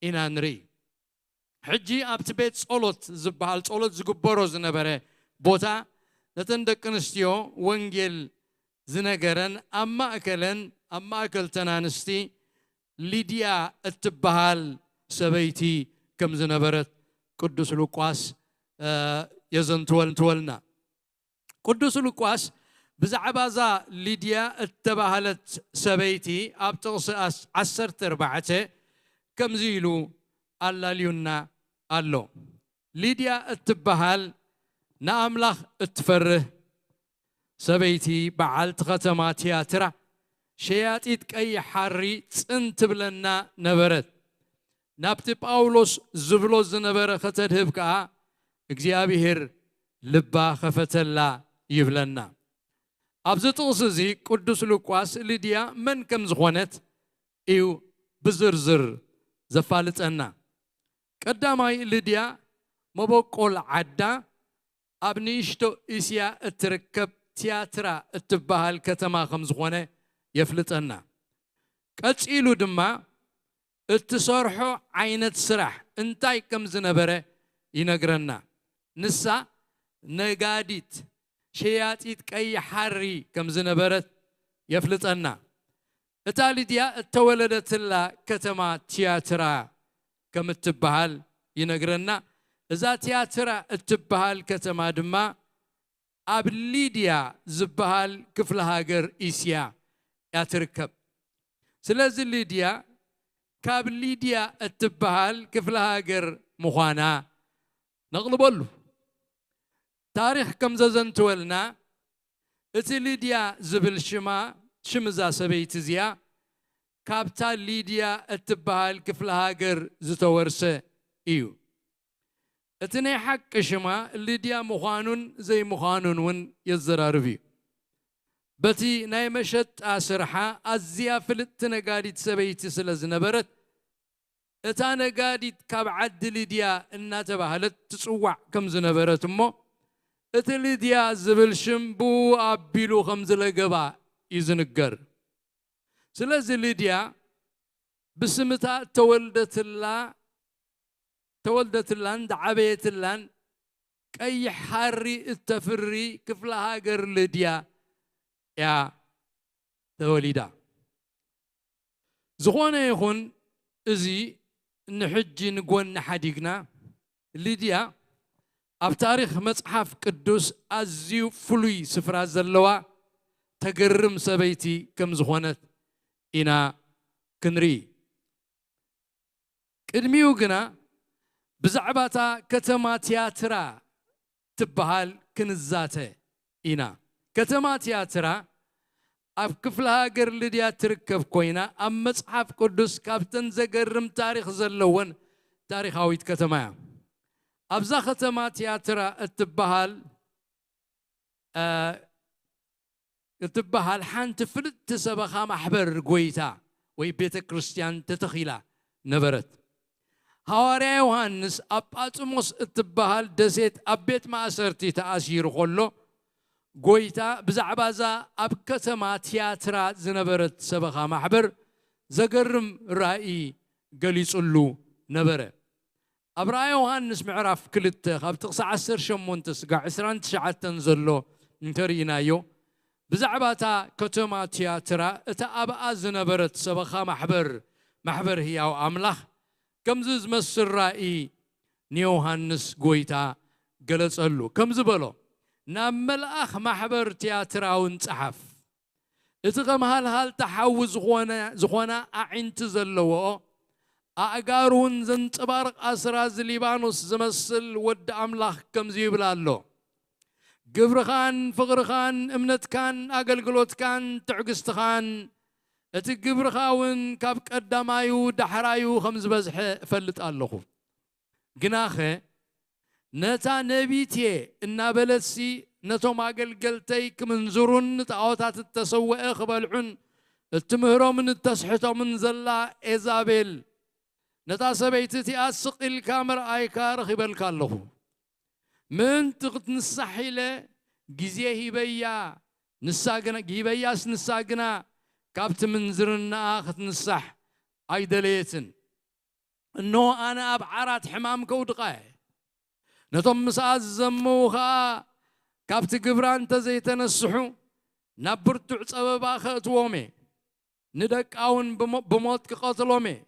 ኢና ንርኢ። ሕጂ ኣብቲ ቤት ጸሎት ዝበሃል ጸሎት ዝግበሮ ዝነበረ ቦታ ነተን ደቂ ኣንስትዮ ወንጌል ዝነገረን ኣብ ማእከለን ኣብ ማእከል ተን ኣንስቲ ሊድያ እትበሃል ሰበይቲ ከም ዝነበረት ቅዱስ ሉቃስ የዘንትወልትወልና። ቅዱስ ሉቃስ ብዛዕባ እዛ ሊድያ እተባህለት ሰበይቲ ኣብ ጥቕሲ ዓሰርተ ኣርባዕተ ከምዚ ኢሉ ኣላልዩና ኣሎ። ሊድያ እትበሃል ንኣምላኽ እትፈርህ ሰበይቲ በዓልቲ ኸተማ ትያትራ ሸያጢት ቀይሕ ሓሪ ጽን ትብለና ነበረት። ናብቲ ጳውሎስ ዝብሎ ዝነበረ ኸተድህብ ከኣ እግዚኣብሔር ልባ ኸፈተላ ይብለና። ኣብዚ ጥቕሲ እዚ ቅዱስ ሉቃስ ሊድያ መን ከም ዝኾነት እዩ ብዝርዝር ዘፋልጠና። ቀዳማይ ሊድያ መበቆል ዓዳ ኣብ ንእሽቶ እስያ እትርከብ ትያትራ እትበሃል ከተማ ከም ዝኾነ የፍልጠና። ቀጺሉ ድማ እትሰርሖ ዓይነት ስራሕ እንታይ ከም ዝነበረ ይነግረና። ንሳ ነጋዲት ሸያጢት ቀይሕ ሓሪ ከም ዝነበረት የፍልጠና። እታ ሊድያ እተወለደትላ ከተማ ትያትራ ከም እትበሃል ይነግረና። እዛ ትያትራ እትበሃል ከተማ ድማ ኣብ ሊድያ ዝበሃል ክፍለ ሃገር እስያ እያ ትርከብ። ስለዚ ሊድያ ካብ ሊድያ እትበሃል ክፍለ ሃገር ምዃና ነቕልበሉ። ታሪኽ ከም ዘዘንትወልና እቲ ሊድያ ዝብል ሽማ ሽም እዛ ሰበይቲ እዚኣ ካብታ ሊድያ እትበሃል ክፍለ ሃገር ዝተወርሰ እዩ። እቲ ናይ ሓቂ ሽማ ሊድያ ምዃኑን ዘይምዃኑን እውን የዘራርብ እዩ። በቲ ናይ መሸጣ ስርሓ ኣዝያ ፍልጥቲ ነጋዲት ሰበይቲ ስለ ዝነበረት እታ ነጋዲት ካብ ዓዲ ሊድያ እናተባህለት ትጽዋዕ ከም ዝነበረት እሞ እቲ ሊድያ ዝብል ሽም ብኡ ኣቢሉ ከም ዝለገባ እዩ ዝንገር። ስለዚ ሊድያ ብስምታ ተወልደትላ ተወልደትላን ዝዓበየትላን ቀይሕ ሓሪ እተፍሪ ክፍለ ሃገር ሊድያ እያ ተወሊዳ። ዝኾነ ይኹን እዚ ንሕጂ ንጎኒ ሓዲግና ሊድያ ኣብ ታሪኽ መጽሓፍ ቅዱስ ኣዝዩ ፍሉይ ስፍራ ዘለዋ ተገርም ሰበይቲ ከም ዝኾነት ኢና ክንርኢ። ቅድሚኡ ግና ብዛዕባ እታ ከተማ ትያትራ ትበሃል ክንዛተ ኢና። ከተማ ትያትራ ኣብ ክፍለ ሃገር ሊድያ ትርከብ ኮይና ኣብ መጽሓፍ ቅዱስ ካብተን ዘገርም ታሪኽ ዘለወን ታሪኻዊት ከተማ እያ። ኣብዛ ከተማ ትያትራ እትበሃል እትበሃል ሓንቲ ፍልጥቲ ሰበኻ ማሕበር ጎይታ ወይ ቤተ ክርስቲያን ተተኺላ ነበረት። ሃዋርያ ዮሃንስ ኣብ ጳጥሞስ እትበሃል ደሴት ኣብ ቤት ማእሰርቲ ተኣሲሩ ከሎ ጎይታ ብዛዕባ እዛ ኣብ ከተማ ትያትራ ዝነበረት ሰበኻ ማሕበር ዘገርም ራእይ ገሊጹሉ ነበረ። ኣብ ራእይ ዮሃንስ ምዕራፍ ክልተ ካብ ጥቕሲ ዓሰርተ ሸሞንተ ስጋዕ ዕስራን ትሽዓተን ዘሎ እንተርኢናዮ ብዛዕባ እታ ከተማ ትያትራ እታ ኣብኣ ዝነበረት ሰበኻ ማሕበር ማሕበር ህያው ኣምላኽ ከምዚ ዝመስል ራእይ ንዮሃንስ ጎይታ ገለጸሉ። ከምዚ በሎ፣ ናብ መልኣኽ ማሕበር ትያትራ እውን ጸሓፍ፣ እቲ ከም ሃልሃልታ ሓዊ ዝኾነ ዝኾና ኣዒንቲ ዘለዎኦ ኣእጋሩ እውን ዘንጸባርቕ ኣስራዚ ሊባኖስ ዝመስል ወዲ ኣምላኽ ከምዚ ይብል ኣሎ፣ ግብርኻን ፍቕርኻን እምነትካን ኣገልግሎትካን ትዕግስትኻን እቲ ግብርኻ እውን ካብ ቀዳማዩ ዳሕራዩ ከም ዝበዝሐ እፈልጥ ኣለኹ። ግናኸ ነታ ነቢት እየ እናበለትሲ ነቶም ኣገልገልተይ ክምንዝሩን ንጣዖታት እተሰወአ ክበልዑን እትምህሮምን እተስሕቶምን ዘላ ኤዛቤል ነታ ሰበይቲ እቲኣ ስቕ ኢልካ ምርኣይካ ረኺበልካ ኣለኹ። ምእንቲ ክትንሳሕ ኢለ ግዜ ሂበያ ንሳ ግና ሂበያስ ንሳ ግና ካብቲ ምንዝርናኣ ክትንሳሕ ኣይደለየትን። እንሆ ኣነ ኣብ ዓራት ሕማም ከውድቓ እየ። ነቶም ምስኣ ዝዘመዉ ኸኣ ካብቲ ግብራ እንተ ዘይተነስሑ፣ ናብ ብርቱዕ ጸበባ ኸእትዎም እየ። ንደቃ እውን ብሞ-፣ ብሞት ክቐትሎም እየ።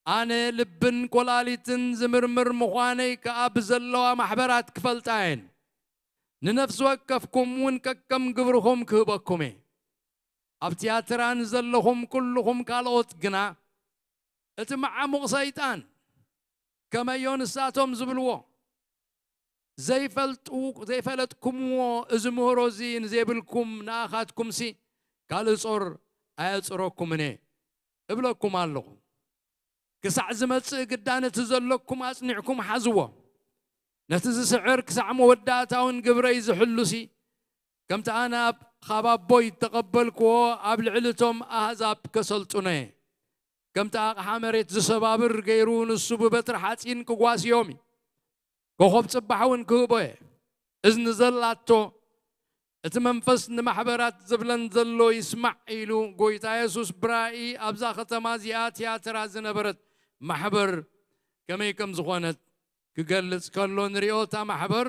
ኣነ ልብን ኰላሊትን ዝምርምር ምዃነይ ከኣ ብዘለዋ ማሕበራት ክፈልጣ እየን። ንነፍሲ ወከፍኩም እውን ከከም ግብርኹም ክህበኩም እየ። ኣብ ትያትራ ንዘለኹም ኩልኹም ካልኦት ግና፣ እቲ መዓሙቕ ሰይጣን፣ ከመዮ ንሳቶም ዝብልዎ፣ ዘይፈልጡ-፣ ዘይፈለጥኩምዎ እዚ ምህሮ እዚ ንዘይብልኩም ንኣኻትኩምሲ ካልእ ጾር ኣየጽረኩምን እየ እብለኩም ኣለኹ። ክሳዕ ዝመጽእ ግዳ ነቲ ዘለኩም ኣጽኒዕኩም ሓዝዎ። ነቲ ዝስዕር ክሳዕ መወዳእታውን ግብረይ ዝሕሉሲ፣ ከምቲ ኣነ ኣብ፣ ካብ ኣቦይ እተቐበልክዎ ኣብ ልዕሊ እቶም ኣህዛብ ከሰልጥኖ እየ። ከምቲ ኣቕሓ መሬት ዝሰባብር ገይሩ ንሱ ብበትሪ ሓጺን ክጓስዮም እዩ። ኮኾብ ጽባሕ እውን ክህቦ እየ። እዝኒ ዘላቶ፣ እቲ መንፈስ ንማሕበራት ዝብለን ዘሎ ይስማዕ ኢሉ ጎይታ የሱስ ብራእይ ኣብዛ ከተማ እዚኣ ትያትራ ዝነበረት ማሕበር ከመይ ከም ዝኾነት ክገልጽ ከሎ ንሪኦ። እታ ማሕበር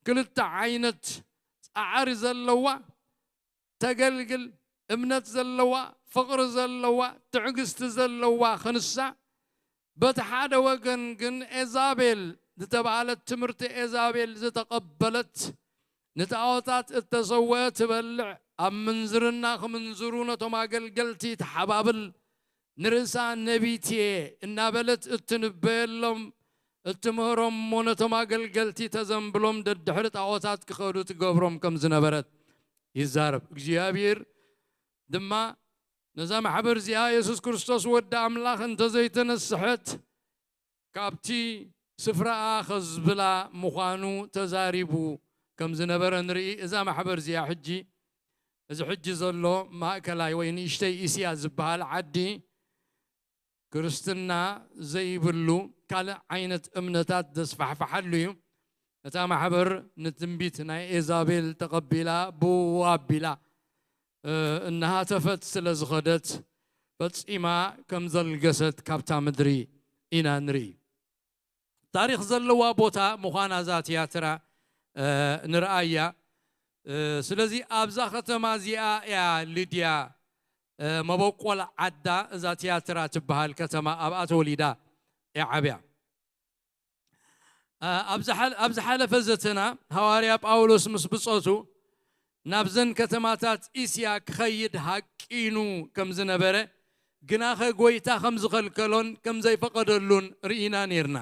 ክልተ ዓይነት ጻዕሪ ዘለዋ፣ ተገልግል፣ እምነት ዘለዋ፣ ፍቕሪ ዘለዋ፣ ትዕግስቲ ዘለዋ ክንሳ፣ በቲ ሓደ ወገን ግን ኤዛቤል ዝተባህለት፣ ትምህርቲ ኤዛቤል ዝተቐበለት፣ ንጣዖታት እተሰወአ ትበልዕ፣ ኣብ ምንዝርና ክምንዝሩ ነቶም ኣገልገልቲ ትሓባብል፣ ንርእሳ ነቢት እየ እናበለት እትንበየሎም፣ እትምህሮም እሞ ነቶም ኣገልገልቲ ተዘንብሎም፣ ደድሕሪ ጣዖታት ክኸዱ ትገብሮም ከም ዝነበረት ይዛረብ። እግዚኣብሔር ድማ ነዛ ማሕበር እዚኣ የሱስ ክርስቶስ ወዲ ኣምላኽ እንተዘይተነስሐት ካብቲ ስፍራኣ ከዝብላ ምዃኑ ተዛሪቡ ከም ዝነበረ ንርኢ። እዛ ማሕበር እዚኣ ሕጂ፣ እዚ ሕጂ ዘሎ ማእከላይ ወይ ንእሽተይ እስያ ዝበሃል ዓዲ፣ ክርስትና ዘይብሉ ካልእ ዓይነት እምነታት ዘስፋሕፍሓሉ እዩ። እታ ማሕበር ንትንቢት ናይ ኤዛቤል ተቐቢላ፣ ብው ኣቢላ፣ እ፣ እናሃተፈት ስለ ዝኸደት፣ ፈጺማ ከም ዘልገሰት ካብታ ምድሪ ኢና ንርኢ። ታሪኽ ዘለዋ ቦታ ምዃና እዛ ትያትራ፣ እ፣ ንርኣያ። እ፣ ስለዚ ኣብዛ ከተማ እዚኣ እያ ሊድያ፣ እ፣ መበቆል ዓዳ እዛ ትያትራ ትበሃል ከተማ ኣብኣ ተወሊዳ እያ ዓብያ። እ፣ ኣብ ዝሓ-፣ ኣብ ዝሓለፈ ዘተና ሃዋርያ ጳውሎስ ምስ ብጾቱ ናብዘን ከተማታት እስያ ክኸይድ ሃቂኑ ከም ዝነበረ፣ ግናኸ ጐይታ ከም ዝኸልከሎን ከም ዘይፈቐደሉን ርኢና ኔርና።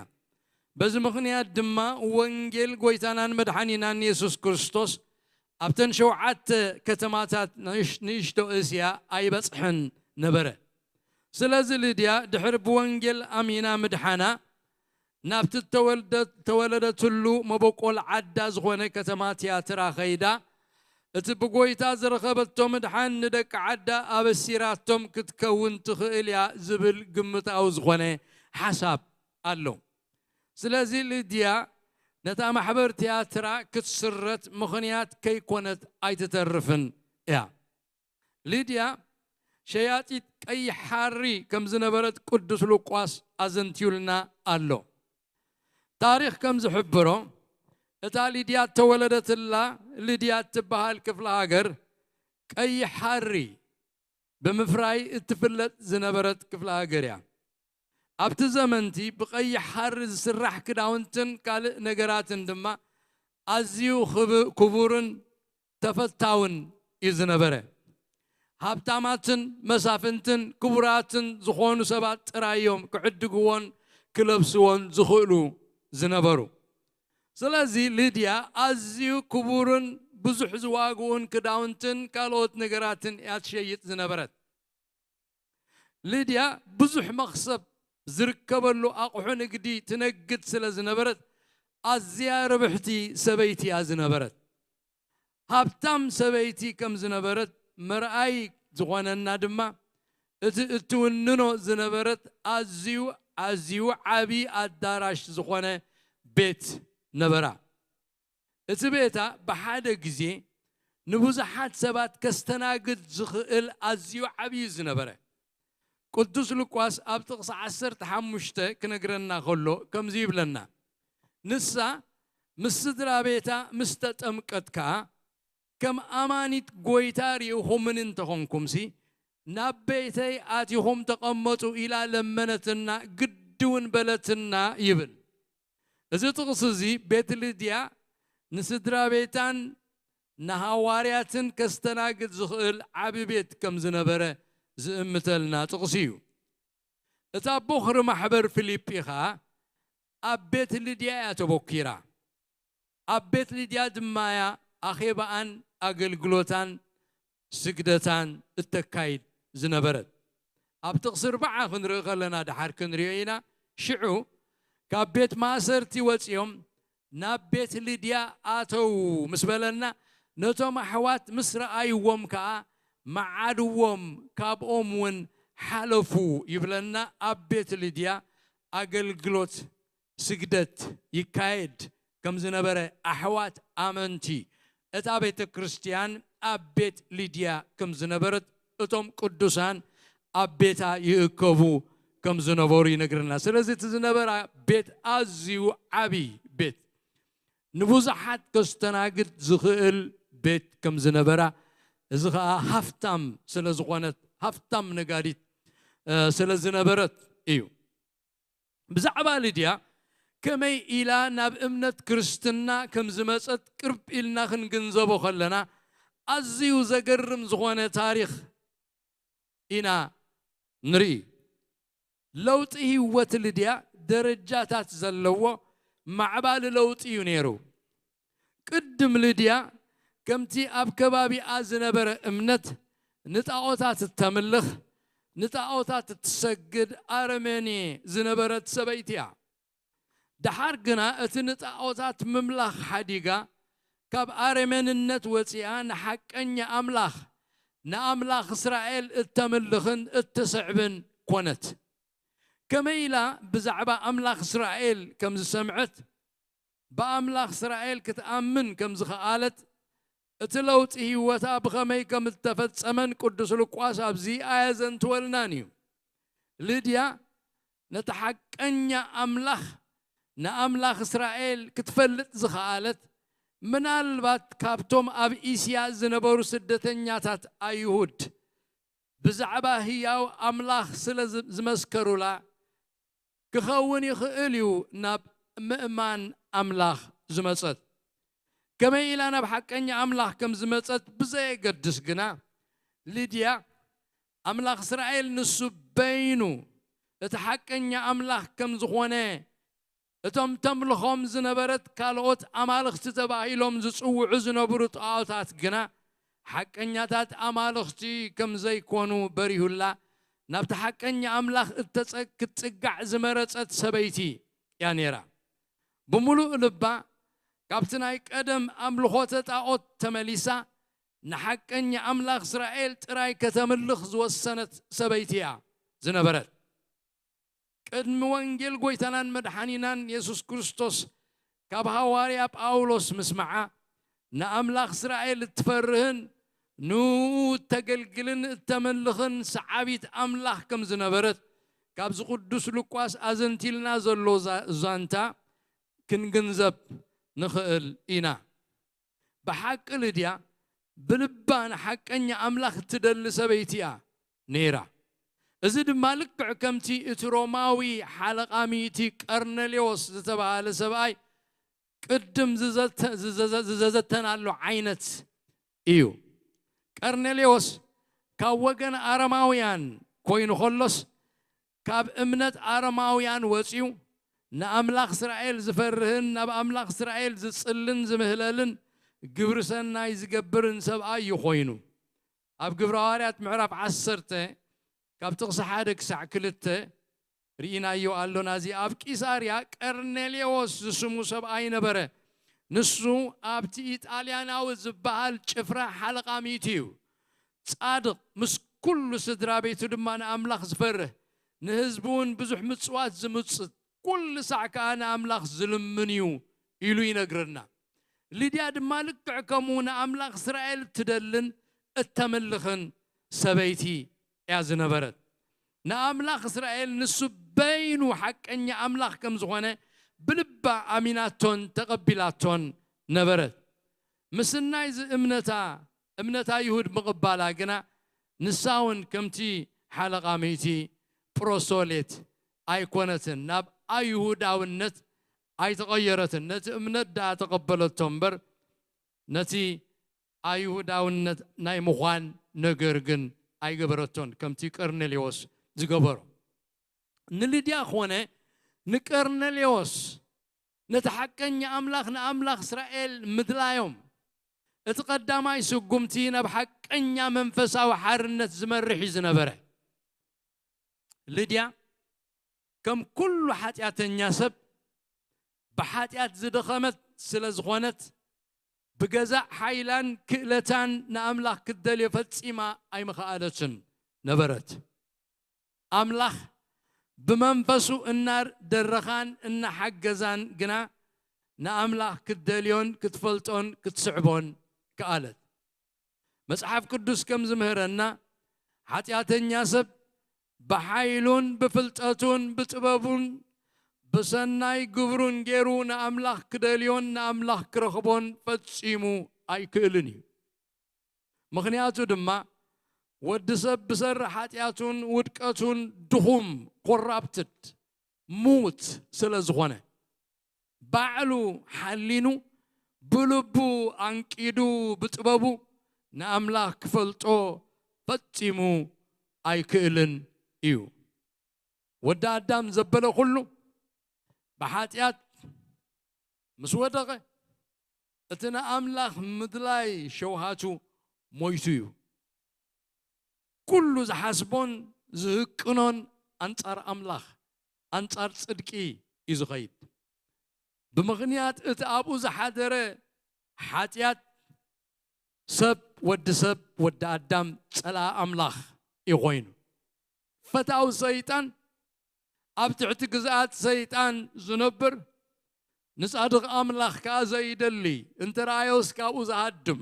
በዚ ምኽንያት ድማ ወንጌል ጐይታናን መድሓኒናን የሱስ ክርስቶስ ኣብተን ሸውዓተ ከተማታት ንእሽ-፣ ንእሽቶ እስያ ኣይበጽሐን ነበረ። ስለዚ ሊድያ ድሕሪ ብወንጌል ኣሚና ምድሓና፣ ናብቲ እተወልደ-፣ እተወለደትሉ መበቆል ዓዳ ዝኾነ ከተማ ትያትራ ኸይዳ፣ እቲ ብጐይታ ዝረኸበቶ ምድሓን ንደቂ ዓዳ ኣበሲራቶም ክትከውን ትኽእል እያ ዝብል ግምታዊ ዝኾነ ሓሳብ ኣሎ። ስለዚ ሊድያ ነታ ማሕበር ትያትራ ክትስረት ምኽንያት ከይኮነት ኣይትተርፍን እያ። ሊድያ ሸያጢት ቀይሕ ሓሪ ከም ዝነበረት ቅዱስ ሉቃስ ኣዘንትዩልና ኣሎ። ታሪኽ ከም ዝሕብሮ፣ እታ ሊድያ እተወለደትላ ሊድያ እትበሃል ክፍለ ሃገር ቀይሕ ሓሪ ብምፍራይ እትፍለጥ ዝነበረት ክፍለ ሃገር እያ። ኣብቲ ዘመንቲ ብቐይሕ ሓሪ ዝስራሕ ክዳውንትን ካልእ ነገራትን ድማ ኣዝዩ ክብ-፣ ክቡርን ተፈታውን እዩ ዝነበረ። ሃብታማትን መሳፍንትን ክቡራትን ዝኾኑ ሰባት ጥራይ እዮም ክዕድግዎን ክለብስዎን ዝኽእሉ ዝነበሩ። ስለዚ ሊድያ ኣዝዩ ክቡርን ብዙሕ ዝዋግኡን ክዳውንትን ካልኦት ነገራትን እያ ትሸይጥ ዝነበረት። ሊድያ ብዙሕ መኽሰብ ዝርከበሉ ኣቑሑ ንግዲ ትነግድ ስለ ዝነበረት፣ ኣዝያ ርብሕቲ ሰበይቲ እያ ዝነበረት። ሃብታም ሰበይቲ ከም ዝነበረት መርኣይ ዝኾነና ድማ፣ እቲ እትውንኖ ዝነበረት ኣዝዩ፣ ኣዝዩ ዓቢ ኣዳራሽ ዝኾነ ቤት ነበራ። እቲ ቤታ ብሓደ ግዜ ንብዙሓት ሰባት ከስተናግድ ዝኽእል ኣዝዩ ዓብዩ ዝነበረ። ቅዱስ ሉቃስ ኣብ ጥቕሲ ዓሰርተ ሓሙሽተ ክነግረና ከሎ ከምዚ ይብለና፣ ንሳ ምስ ስድራ ቤታ ምስ ተጠምቀት ከኣ፣ ከም ኣማኒት ጐይታ ርኢኹምኒ እንተኾንኩምሲ፣ ናብ ቤተይ ኣቲኹም ተቐመጡ ኢላ ለመነትና፣ ግዲ እውን በለትና ይብል። እዚ ጥቕሲ እዚ ቤት ልድያ ንስድራ ቤታን ንሃዋርያትን ከስተናግድ ዝኽእል ዓቢ ቤት ከም ዝነበረ ዝእምተልና ጥቕሲ እዩ። እታ ቦኽሪ ማሕበር ፊልጲ ኸኣ ኣብ ቤት ልድያ እያ ተቦኪራ። ኣብ ቤት ልድያ ድማ እያ ኣኼባኣን ኣገልግሎታን ስግደታን እተካይድ ዝነበረት። ኣብ ጥቕሲ ኣርብዓ ክንርኢ ከለና፣ ደሓር ክንሪኦ ኢና። ሽዑ ካብ ቤት ማእሰርቲ ወጺኦም ናብ ቤት ልድያ ኣተዉ ምስ በለና፣ ነቶም ኣሕዋት ምስ ረኣይዎም ከኣ መዓድዎም፣ ካብኦም እውን ሓለፉ ይብለና። ኣብ ቤት ልድያ ኣገልግሎት ስግደት ይካየድ ከም ዝነበረ፣ ኣሕዋት ኣመንቲ እታ ቤተ ክርስቲያን ኣብ ቤት ልድያ ከም ዝነበረት፣ እቶም ቅዱሳን ኣብ ቤታ ይእከቡ ከም ዝነበሩ ይነግረና። ስለዚ እቲ ዝነበራ ቤት ኣዝዩ ዓቢ ቤት፣ ንብዙሓት ከስተናግድ ዝኽእል ቤት ከም ዝነበራ፣ እዚ ኸኣ ሃፍታም ስለ ዝኾነት፣ ሃፍታም ነጋዲት፣ እ፣ ስለ ዝነበረት እዩ። ብዛዕባ ልድያ ከመይ ኢላ ናብ እምነት ክርስትና ከም ዝመጸት ቅርብ ኢልና ክንግንዘቦ ከለና፣ ኣዝዩ ዘገርም ዝኾነ ታሪኽ ኢና ንርኢ። ለውጢ ህይወት ልድያ ደረጃታት ዘለዎ ማዕባሊ ለውጢ እዩ ነይሩ። ቅድም ልድያ ከምቲ ኣብ ከባቢኣ ዝነበረ እምነት ንጣኦታት እተምልኽ፣ ንጣኦታት እትሰግድ ኣረሜኔ ዝነበረት ሰበይቲ እያ። ደሓር ግና እቲ ንጣኦታት ምምላኽ ሓዲጋ፣ ካብ ኣረሜንነት ወጺኣ ንሓቀኛ ኣምላኽ፣ ንኣምላኽ እስራኤል እተምልኽን እትስዕብን ኮነት። ከመይ ኢላ ብዛዕባ ኣምላኽ እስራኤል ከም ዝሰምዐት፣ ብኣምላኽ እስራኤል ክትኣምን ከም ዝኸኣለት፣ እቲ ለውጢ ህይወታ ብኸመይ ከም እተፈጸመን ቅዱስ ሉቃስ ኣብዚ ኣየዘንትወልናን እዩ። ልድያ ነቲ ሓቀኛ ኣምላኽ፣ ንኣምላኽ እስራኤል ክትፈልጥ ዝኸኣለት፣ ምናልባት ካብቶም ኣብ እስያ ዝነበሩ ስደተኛታት ኣይሁድ ብዛዕባ ህያው ኣምላኽ ስለ ዝ-፣ ዝመስከሩላ ክኸውን ይኽእል እዩ ናብ ምእማን ኣምላኽ ዝመጸት። ከመይ ኢላ ናብ ሓቀኛ ኣምላኽ ከም ዝመጸት ብዘየገድስ ግና፣ ልድያ ኣምላኽ እስራኤል ንሱ በይኑ እቲ ሓቀኛ ኣምላኽ ከም ዝኾነ፣ እቶም ተምልኾም ዝነበረት ካልኦት ኣማልኽቲ ተባሂሎም ዝጽውዑ ዝነብሩ ጣኦታት ግና ሓቀኛታት ኣማልኽቲ ከም ዘይኮኑ በሪሁላ፣ ናብቲ ሓቀኛ ኣምላኽ እተጸ-፣ ክትጽጋዕ ዝመረጸት ሰበይቲ እያ ነይራ። ብምሉእ ልባ ካብቲ ናይ ቀደም ኣምልኾተ ጣኦት ተመሊሳ ንሓቀኛ ኣምላኽ እስራኤል ጥራይ ከተምልኽ ዝወሰነት ሰበይቲ እያ ዝነበረት። ቅድሚ ወንጌል ጐይታናን መድሓኒናን የሱስ ክርስቶስ ካብ ሃዋርያ ጳውሎስ ምስማዓ፣ ንኣምላኽ እስራኤል እትፈርህን ንእኡ እተገልግልን እተምልኽን ሰዓቢት ኣምላኽ ከም ዝነበረት፣ ካብዚ ቅዱስ ሉቃስ ኣዘንቲልና ዘሎ ዛ-፣ ዛንታ ክንግንዘብ ንኽእል ኢና። ብሓቂ ልድያ ብልባ ንሓቀኛ ኣምላኽ እትደሊ ሰበይቲ እያ ነይራ። እዚ ድማ ልክዕ ከምቲ እቲ ሮማዊ ሓለቓ ሚእቲ ቀርኔሌዎስ ዝተባህለ ሰብኣይ ቅድም ዝዘተ-፣ ዝዘዘ-፣ ዝዘዘተናሉ ዓይነት እዩ። ቀርኔሌዎስ ካብ ወገን ኣረማውያን ኮይኑ ከሎስ፣ ካብ እምነት ኣረማውያን ወጺኡ፣ ንኣምላኽ እስራኤል ዝፈርህን ናብ ኣምላኽ እስራኤል ዝጽልን ዝምህለልን ግብሪ ሰናይ ዝገብርን ሰብኣይ እዩ ኮይኑ። ኣብ ግብረ ሃዋርያት ምዕራፍ ዓሰርተ ካብ ጥቕሲ ሓደ ክሳዕ ክልተ ርኢናዮ ኣሎና። እዚ ኣብ ቂሳርያ ቀርኔሌዎስ ዝስሙ ሰብኣይ ነበረ። ንሱ ኣብቲ ኢጣልያናዊ ዝበሃል ጭፍራ ሓለቓ ሚእቲ እዩ። ጻድቕ፣ ምስ ኩሉ ስድራ ቤቱ ድማ ንኣምላኽ ዝፈርህ፣ ንህዝቡ እውን ብዙሕ ምጽዋት ዝምጽእ፣ ኩሉ ሳዕ ከኣ ንኣምላኽ ዝልምን እዩ ኢሉ ይነግረና። ልድያ ድማ ልክዕ ከምኡ ንኣምላኽ እስራኤል እትደልን እተምልኽን ሰበይቲ እያ ዝነበረት። ንኣምላኽ እስራኤል ንሱ በይኑ ሓቀኛ ኣምላኽ ከም ዝኾነ ብልባ ኣሚናቶን ተቐቢላቶን ነበረት። ምስናይ እዚ እምነታ እምነታ ይሁድ ምቕባላ ግና ንሳ እውን ከምቲ ሓለቓ ሚእቲ ፕሮሶሌት ኣይኮነትን፣ ናብ ኣይሁዳውነት ኣይተቐየረትን። ነቲ እምነት ደኣ ተቐበለቶ እምበር ነቲ ኣይሁዳውነት ናይ ምዃን ነገር ግን ኣይገበረቶን፣ ከምቲ ቀርኔሌዎስ ዝገበሮ። ንልድያ ኾነ ንቀርኔሌዎስ ነቲ ሓቀኛ ኣምላኽ ንኣምላኽ እስራኤል ምድላዮም እቲ ቀዳማይ ስጉምቲ ናብ ሓቀኛ መንፈሳዊ ሓርነት ዝመርሕ እዩ ዝነበረ። ልድያ ከም ኩሉ ሓጢኣተኛ ሰብ ብሓጢኣት ዝደኸመት ስለ ዝኾነት ብገዛእ ሓይላን ክእለታን ንኣምላኽ ክትደልዮ ፈጺማ ኣይምኸኣለትን ነበረት። ኣምላኽ ብመንፈሱ እናደረኻን እናሓገዛን ግና ንኣምላኽ ክትደልዮን ክትፈልጦን ክትስዕቦን ከኣለት። መጽሓፍ ቅዱስ ከም ዝምህረና ሓጢኣተኛ ሰብ ብሓይሉን ብፍልጠቱን ብጥበቡን ብሰናይ ግብሩን ገይሩ ንኣምላኽ ክደልዮን ንኣምላኽ ክረኽቦን ፈጺሙ ኣይክእልን እዩ። ምኽንያቱ ድማ ወዲ ሰብ ብሰሪ ሓጢኣቱን ውድቀቱን ድኹም ኮራፕትድ ሙት ስለ ዝኾነ ባዕሉ ሓሊኑ ብልቡ ኣንቂዱ ብጥበቡ ንኣምላኽ ክፈልጦ ፈጺሙ ኣይክእልን እዩ። ወዲ ኣዳም ዘበለ ኩሉ ብሓጢኣት ምስ ወደቐ እቲ ንኣምላኽ ምድላይ ሸውሃቱ ሞይቱ እዩ። ኩሉ ዝሓስቦን ዝህቅኖን ኣንጻር ኣምላኽ ኣንጻር ጽድቂ እዩ ዝኸይድ። ብምኽንያት እቲ ኣብኡ ዝሓደረ ሓጢኣት ሰብ ወዲ ሰብ ወዲ ኣዳም ጸላኢ ኣምላኽ እዩ ኮይኑ። ፈታዊ ሰይጣን ኣብ ትሕቲ ግዝኣት ሰይጣን ዝነብር ንጻድቕ ኣምላኽ ከኣ ዘይደሊ እንተረኣዮስ ካብኡ ዝሃድም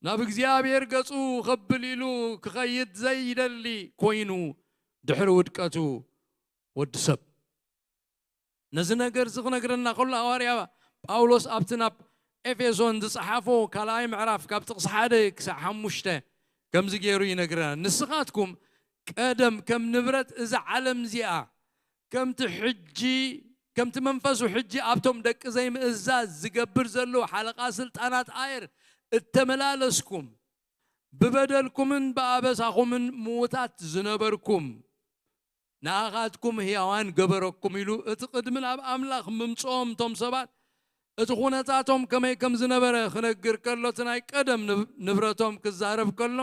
ናብ እግዚኣብሔር ገጹ ከብል ኢሉ ክኸይድ ዘይደሊ ኮይኑ ድሕሪ ውድቀቱ ወዲ ሰብ ነዚ ነገር እዚ ክነግረና ከሎ ሃዋርያ ጳውሎስ ኣብቲ ናብ ኤፌሶን ዝጸሓፎ ካልኣይ ምዕራፍ ካብ ጥቕሲ ሓደ ክሳዕ ሓሙሽተ ከምዚ ገይሩ ይነግረና። ንስኻትኩም ቀደም ከም ንብረት እዛ ዓለም እዚኣ ከምቲ ሕጂ ከምቲ መንፈሱ ሕጂ ኣብቶም ደቂ ዘይምእዛዝ ዝገብር ዘሎ ሓለቓ ስልጣናት ኣየር እተመላለስኩም ብበደልኩምን ብኣበሳኹምን ምዉታት ዝነበርኩም ንኣኻትኩም ህያዋን ገበረኩም ኢሉ እቲ ቅድሚ ናብ ኣምላኽ ምምጽኦም እቶም ሰባት እቲ ኩነታቶም ከመይ ከም ዝነበረ ክነግር ከሎ እቲ ናይ ቀደም ንብ- ንብረቶም ክዛረብ ከሎ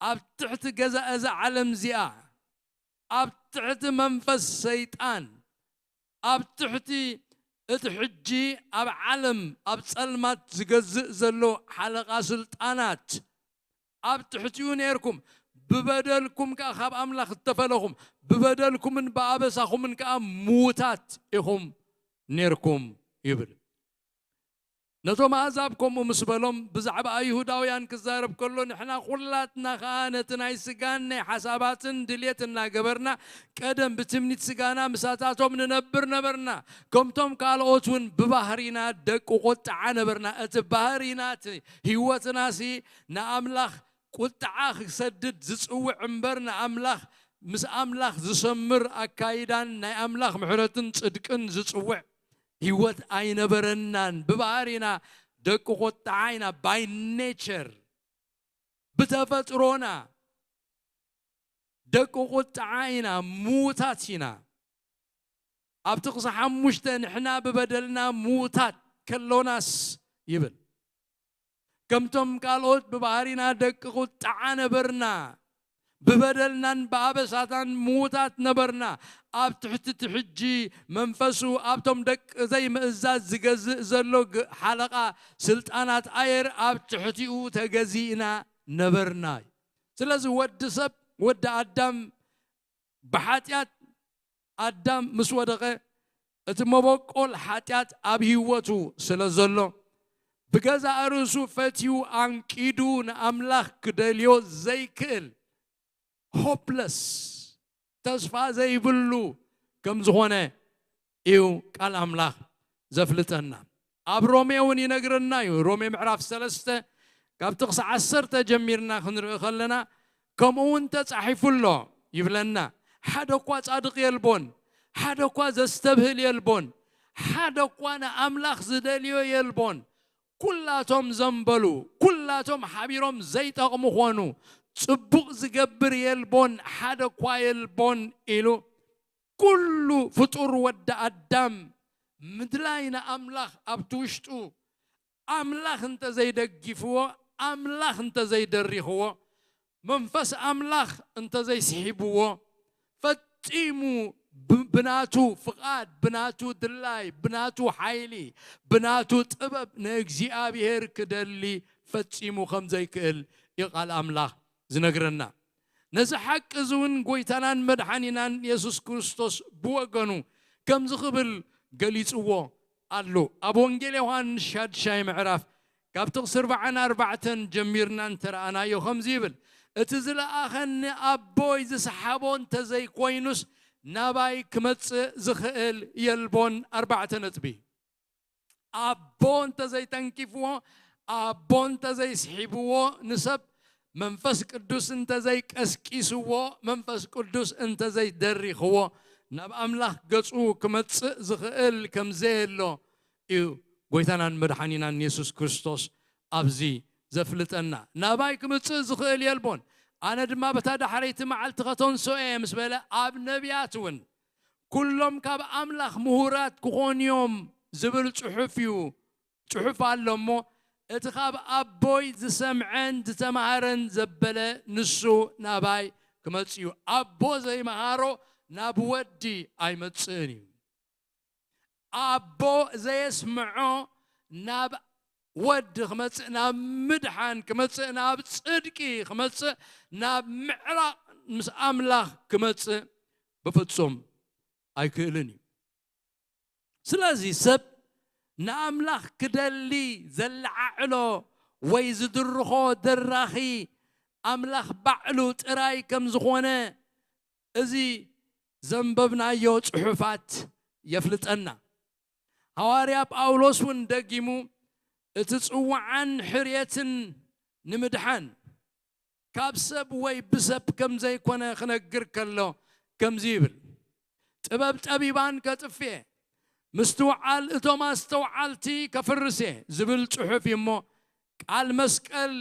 ኣብ ትሕቲ ገዛ እዛ ዓለም እዚኣ ኣብ ትሕቲ መንፈስ ሰይጣን ኣብ ትሕቲ እቲ ሕጂ ኣብ ዓለም ኣብ ጸልማት ዝገዝእ ዘሎ ሓለቓ ስልጣናት ኣብ ትሕቲኡ ነርኩም ብበደልኩም ከኣ ካብ ኣምላኽ እተፈለኹም ብበደልኩምን ብኣበሳኹምን ከኣ ምዉታት ኢኹም ነርኩም ይብል። ነቶም ኣሕዛብ ከምኡ ምስ በሎም ብዛዕባ ኣይሁዳውያን ክዛረብ ከሎ ንሕና ኩላትና ከኣ ነቲ ናይ ስጋን ናይ ሓሳባትን ድልየት እናገበርና ቀደም ብትምኒት ስጋና ምሳታቶም ንነብር ነበርና። ከምቶም ካልኦት እውን ብባህሪና ደቂ ቁጥዓ ነበርና። እቲ ባህሪና እቲ ህይወትናሲ ንኣምላኽ ቁጥዓ ክሰድድ ዝጽውዕ እምበር ንኣምላኽ ምስ ኣምላኽ ዝሰምር ኣካይዳን ናይ ኣምላኽ ምሕረትን ጽድቅን ዝጽውዕ ህይወት ኣይነበረናን። ብባህሪና ደቂ ቁጥዓ ኢና። By nature ብተፈጥሮና ደቂ ቁጥዓ ኢና፣ ምዉታት ኢና። ኣብ ጥቕሲ ሓሙሽተ ንሕና ብበደልና ምዉታት ከሎናስ ይብል። ከምቶም ካልኦት ብባህሪና ደቂ ቁጥዓ ነበርና። ብበደልናን ብኣበሳታን ምዉታት ነበርና። ኣብ ትሕቲ እቲ ሕጂ መንፈሱ ኣብቶም ደቂ ዘይምእዛዝ ዝገዝእ ዘሎ ግ- ሓለቓ ስልጣናት ኣየር ኣብ ትሕቲኡ ተገዚእና ነበርና። ስለዚ ወዲ ሰብ ወዲ ኣዳም ብሓጢኣት ኣዳም ምስ ወደቐ እቲ መበቆል ሓጢኣት ኣብ ህይወቱ ስለ ዘሎ ብገዛእ ርእሱ ፈትዩ ኣንቂዱ ንኣምላኽ ክደልዮ ዘይክእል ሆፕለስ ተስፋ ዘይብሉ ከም ዝኾነ እዩ ቃል ኣምላኽ ዘፍልጠና። ኣብ ሮሜ እውን ይነግረና እዩ። ሮሜ ምዕራፍ ሰለስተ ካብ ጥቕሲ ዓሰርተ ጀሚርና ክንርኢ ከለና፣ ከምኡ እውን ተጻሒፉ ኣሎ ይብለና። ሓደ እኳ ጻድቕ የልቦን፣ ሓደ እኳ ዘስተብህል የልቦን፣ ሓደ እኳ ንኣምላኽ ዝደልዮ የልቦን። ኩላቶም ዘንበሉ፣ ኩላቶም ሓቢሮም ዘይጠቕሙ ኾኑ፣ ጽቡቕ ዝገብር የልቦን፣ ሓደ እኳ የልቦን ኢሉ። ኩሉ ፍጡር ወዲ ኣዳም ምድላይ ንኣምላኽ ኣብቲ ውሽጡ፣ ኣምላኽ እንተዘይደጊፍዎ፣ ኣምላኽ እንተዘይደሪኽዎ፣ መንፈስ ኣምላኽ እንተዘይስሒብዎ፣ ፈጺሙ ብ-፣ ብናቱ ፍቓድ፣ ብናቱ ድላይ፣ ብናቱ ሓይሊ፣ ብናቱ ጥበብ ንእግዚኣብሔር ክደሊ ፈጺሙ ከም ዘይክእል እዩ ቃል ኣምላኽ ዝነግረና። ነዚ ሓቂ እዚ እውን ጎይታናን መድሓኒናን የሱስ ክርስቶስ ብወገኑ ከምዚ ክብል ገሊጽዎ ኣሎ። ኣብ ወንጌል ዮሃንስ ሻድሻይ ምዕራፍ ካብ ጥቕሲ ኣርባዓን ኣርባዕተን ጀሚርና እንተረኣናዮ ከምዚ ይብል፣ "እቲ ዝለኣኸኒ ኣቦይ ዝሰሓቦ እንተዘይኮይኑስ ናባይ ክመጽእ ዝኽእል የልቦን።" ኣርባዕተ ነጥቢ። ኣቦ እንተዘይተንኪፍዎ፣ ኣቦ እንተዘይስሒብዎ፣ ንሰብ መንፈስ ቅዱስ እንተዘይቀስቂስዎ፣ መንፈስ ቅዱስ እንተዘይደሪኽዎ፣ ናብ ኣምላኽ ገጹ ክመጽእ ዝኽእል ከም ዘየሎ እዩ ጎይታናን መድሓኒናን የሱስ ክርስቶስ ኣብዚ ዘፍልጠና። "ናባይ ክምጽእ ዝኽእል የልቦን፣ ኣነ ድማ በታ ዳሕረይቲ መዓልቲ ከተንስኦ እየ" ምስ በለ፣ ኣብ ነቢያት እውን "ኩሎም ካብ ኣምላኽ ምሁራት ክኾኑ እዮም" ዝብል ጽሑፍ እዩ፣ ጽሑፍ ኣሎ እሞ፣ "እቲ ካብ ኣቦይ ዝሰምዐን ዝተማሃረን ዘበለ ንሱ ናባይ ክመጽእ እዩ። ኣቦ ዘይመሃሮ ናብ ወዲ ኣይመጽእን እዩ። ኣቦ ዘየስምዖ ናብ ወዲ ክመጽእ፣ ናብ ምድሓን ክመጽእ፣ ናብ ጽድቂ ክመጽእ፣ ናብ ምዕራቕ ምስ ኣምላኽ ክመጽእ ብፍጹም ኣይክእልን እዩ።" ስለዚ ሰብ ንኣምላኽ ክደሊ ዘለዓዕሎ ወይ ዝድርኾ ደራኺ ኣምላኽ ባዕሉ ጥራይ ከም ዝኾነ እዚ ዘንበብናዮ ጽሑፋት የፍልጠና። ሃዋርያ ጳውሎስ እውን ደጊሙ እቲ ጽዋዓን ሕርየትን ንምድሓን ካብ ሰብ ወይ ብሰብ ከም ዘይኮነ ክነግር ከሎ ከምዚ ይብል፣ "ጥበብ ጠቢባን ከጥፍኤ፣ ምስትውዓል እቶም ኣስተውዓልቲ ከፍርሴ" ዝብል ጽሑፍ እዩ እሞ፣ ቃል መስቀል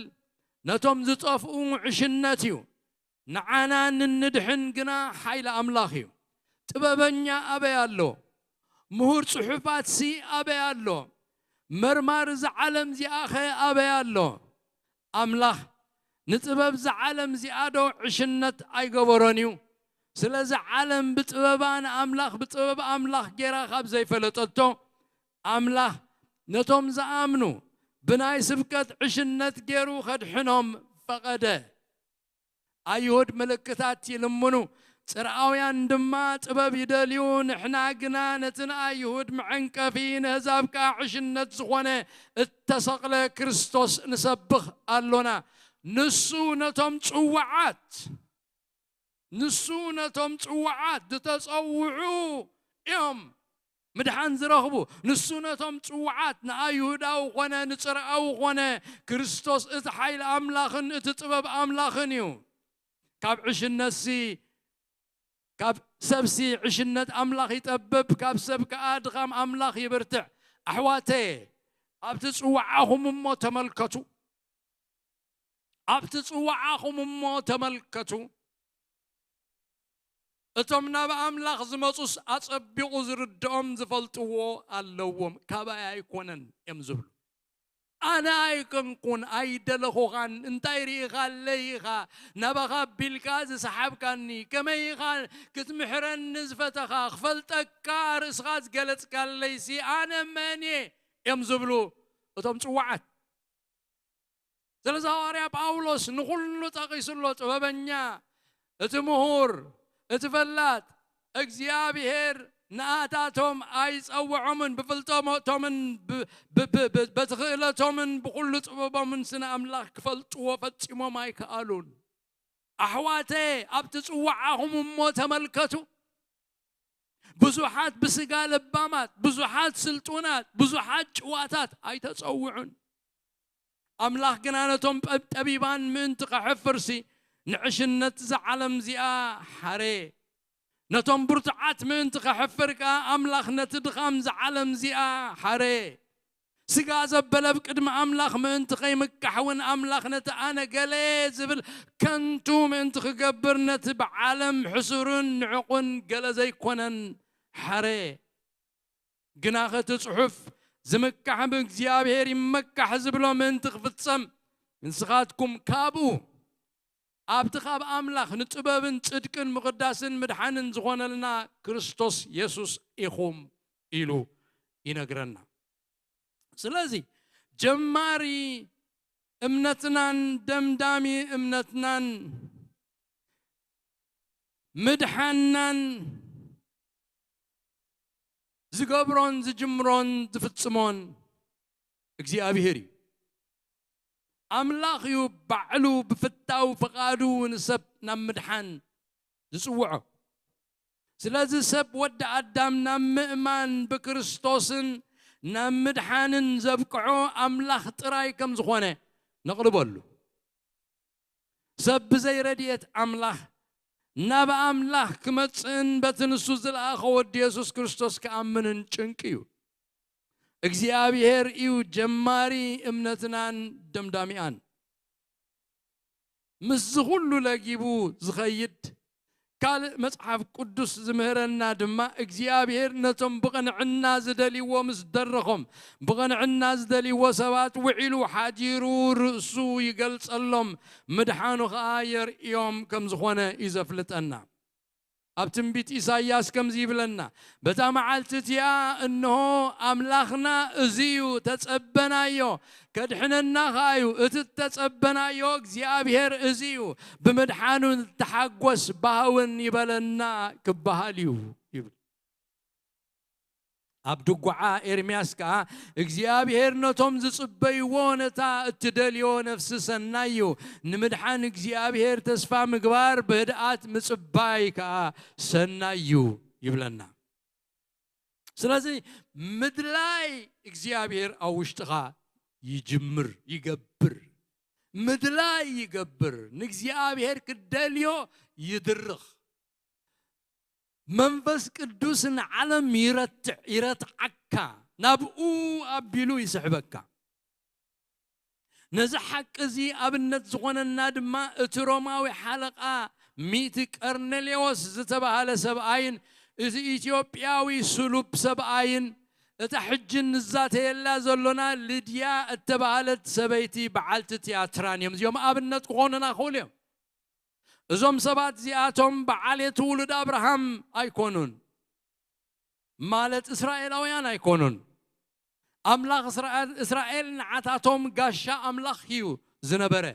ነቶም ዝጠፍኡ ዕሽነት እዩ፣ ንዓና ንንድሕን ግና ሓይሊ ኣምላኽ እዩ። ጥበበኛ ኣበይ ኣሎ? ምሁር ጽሑፋትሲ ኣበይ ኣሎ? መርማሪ እዛ ዓለም እዚኣኸ ኣበይ ኣሎ? ኣምላኽ ንጥበብ እዛ ዓለም እዚኣዶ ዕሽነት ኣይገበሮን እዩ? ስለዚ ዓለም ብጥበባ ንኣምላኽ ብጥበብ ኣምላኽ ጌራ ካብ ዘይፈለጠቶ፣ ኣምላኽ ነቶም ዝኣምኑ ብናይ ስብከት ዕሽነት ጌሩ ከድሕኖም ፈቐደ። ኣይሁድ ምልክታት ይልምኑ፣ ጽርኣውያን ድማ ጥበብ ይደልዩ። ንሕና ግና ነቲ ንኣይሁድ መዐንቀፊ፣ ንህዛብ ከኣ ዕሽነት ዝኾነ እተሰቕለ ክርስቶስ ንሰብኽ ኣሎና። ንሱ ነቶም ጽዋዓት፣ ንሱ ነቶም ጽዋዓት ዝተጸውዑ እዮም ምድሓን ዝረኽቡ። ንሱ ነቶም ጽዋዓት፣ ንኣይሁዳዊ ኾነ ንጽርኣዊ ኾነ፣ ክርስቶስ እቲ ሓይሊ ኣምላኽን እቲ ጥበብ ኣምላኽን እዩ። ካብ ዕሽነትሲ፣ ካብ ሰብሲ ዕሽነት ኣምላኽ ይጠብብ፣ ካብ ሰብ ከኣ ድኻም ኣምላኽ ይብርትዕ። ኣሕዋተየ፣ ኣብቲ ጽዋዓኹም እሞ ተመልከቱ። ኣብቲ ጽዋዓኹም እሞ ተመልከቱ። እቶም ናብ ኣምላኽ ዝመጹስ ኣጸቢቑ ዝርድኦም ዝፈልጥዎ ኣለዎም። "ካባይ ኣይኮነን" እዮም ዝብሉ። "ኣነ ኣይኮንኩን፣ ኣይደለኹኻን፣ እንታይ ርኢኻለይ ኢኻ ናባኻ ኣቢልካ ዝሰሓብካኒ? ከመይ ኢኻ ክትምሕረኒ ዝፈተኻ? ክፈልጠካ ርእስኻ ዝገለጽካለይሲ ኣነ መን እየ?" እዮም ዝብሉ እቶም ጽዋዓት። ስለዚ ሃዋርያ ጳውሎስ ንኹሉ ጠቒሱ ኣሎ፣ ጥበበኛ፣ እቲ ምሁር፣ እቲ ፈላጥ፣ እግዚኣብሔር ንኣታቶም ኣይጸውዖምን፣ ብፍልጠቶምን ብ-፣ ብ-፣ ብ-፣ ብ-፣ በቲ ክእለቶምን ብኹሉ ጥበቦምን ስነ ኣምላኽ ክፈልጥዎ ፈጺሞም ኣይከኣሉን። ኣሕዋተ፣ ኣብቲ ጽዋዓኹም እሞ ተመልከቱ። ብዙሓት ብስጋ ለባማት፣ ብዙሓት ስልጡናት፣ ብዙሓት ጭዋታት ኣይተጸውዑን። ኣምላኽ ግና ነቶም ጠብ-፣ ጠቢባን ምእንቲ ከሕፍርሲ፣ ንዕሽነት እዛ ዓለም እዚኣ ሓረ። ነቶም ብርቱዓት ምእንቲ ከሕፍር ከኣ፣ ኣምላኽ ነቲ ድኻም እዛ ዓለም እዚኣ ሓረ። ስጋ ዘበለ ኣብ ቅድሚ ኣምላኽ ምእንቲ ከይምካሕ እውን፣ ኣምላኽ ነቲ ኣነ ገለ ዝብል ከንቱ ምእንቲ ክገብር፣ ነቲ ብዓለም ሕሱርን ንዕቑን ገለ ዘይኮነን ሓረ። ግናኸ እቲ ጽሑፍ፣ "ዝምካሕ ብእግዚኣብሔር ይመካሕ" ዝብሎ ምእንቲ ክፍጸም፣ ንስኻትኩም ካብኡ፣ ኣብቲ ካብ ኣምላኽ ንጥበብን ጽድቅን ምቕዳስን ምድሓንን ዝኾነልና ክርስቶስ የሱስ ኢኹም ኢሉ ይነግረና። ስለዚ ጀማሪ እምነትናን ደምዳሚ እምነትናን ምድሓንናን ዝገብሮን ዝጅምሮን ዝፍጽሞን እግዚኣብሄር እዩ። ኣምላኽ እዩ ባዕሉ ብፍታው ፍቓዱ ንሰብ ናብ ምድሓን ዝጽውዖ። ስለዚ ሰብ ወዲ ኣዳም ናብ ምእማን ብክርስቶስን ናብ ምድሓንን ዘብቅዖ ኣምላኽ ጥራይ ከም ዝኾነ ነቕርበሉ። ሰብ ብዘይ ረድኤት ኣምላኽ ናብ ኣምላኽ ክመጽእን በቲ ንሱ ዝለኣኸ ወዲ የሱስ ክርስቶስ ክኣምንን ጭንቂ እዩ። እግዚኣብሔር እዩ ጀማሪ እምነትናን ደምዳሚኣን። ምስዚ ኩሉ ለጊቡ ዝኸይድ ካልእ መጽሓፍ ቅዱስ ዝምህረና ድማ እግዚኣብሔር ነቶም ብቕንዕና ዝደልይዎ ምስ ደረኾም፣ ብቕንዕና ዝደልይዎ ሰባት ውዒሉ ሓዲሩ ርእሱ ይገልጸሎም፣ ምድሓኑ ኸኣ የርእዮም ከም ዝኾነ እዩ ዘፍልጠና። ኣብ ትንቢት ኢሳይያስ ከምዚ ይብለና፣ በታ መዓልቲ እቲኣ እንሆ ኣምላኽና እዚ እዩ፣ ተጸበናዮ፣ ከድሕነና ኸኣ እዩ፣ እቲ እተጸበናዮ እግዚኣብሔር እዚ እዩ፣ ብምድሓኑ ንተሓጎስ፣ ባህውን ይበለና ክበሃል እዩ ይብል። ኣብ ድጓዓ ኤርምያስ ከኣ እግዚኣብሔር ነቶም ዝጽበይዎ ነታ እትደልዮ ነፍሲ ሰናይ እዩ። ንምድሓን እግዚኣብሔር ተስፋ ምግባር ብህድኣት ምጽባይ ከኣ ሰናይ እዩ ይብለና። ስለዚ ምድላይ እግዚኣብሔር ኣብ ውሽጥኻ ይጅምር፣ ይገብር። ምድላይ ይገብር። ንእግዚኣብሔር ክደልዮ ይድርኽ። መንፈስ ቅዱስ ንዓለም ይረትዕ፣ ይረትዓካ፣ ናብኡ ኣቢሉ ይስሕበካ። ነዚ ሓቂ እዚ ኣብነት ዝኾነና ድማ እቲ ሮማዊ ሓለቓ ሚእቲ ቀርኔሌዎስ ዝተባህለ ሰብኣይን እቲ ኢትዮጵያዊ ስሉብ ሰብኣይን እታ ሕጂ ንዛተየላ ዘሎና ልድያ እተባህለት ሰበይቲ በዓልቲ ትያትራን እዮም። እዚኦም ኣብነት ክኾኑና ክኽእሉ እዮም። እዞም ሰባት እዚኣቶም ብዓሌት ውሉድ ኣብርሃም ኣይኮኑን፣ ማለት እስራኤላውያን ኣይኮኑን። ኣምላኽ እስራኤል፣ እስራኤል ንዓታቶም ጋሻ ኣምላኽ እዩ ዝነበረ።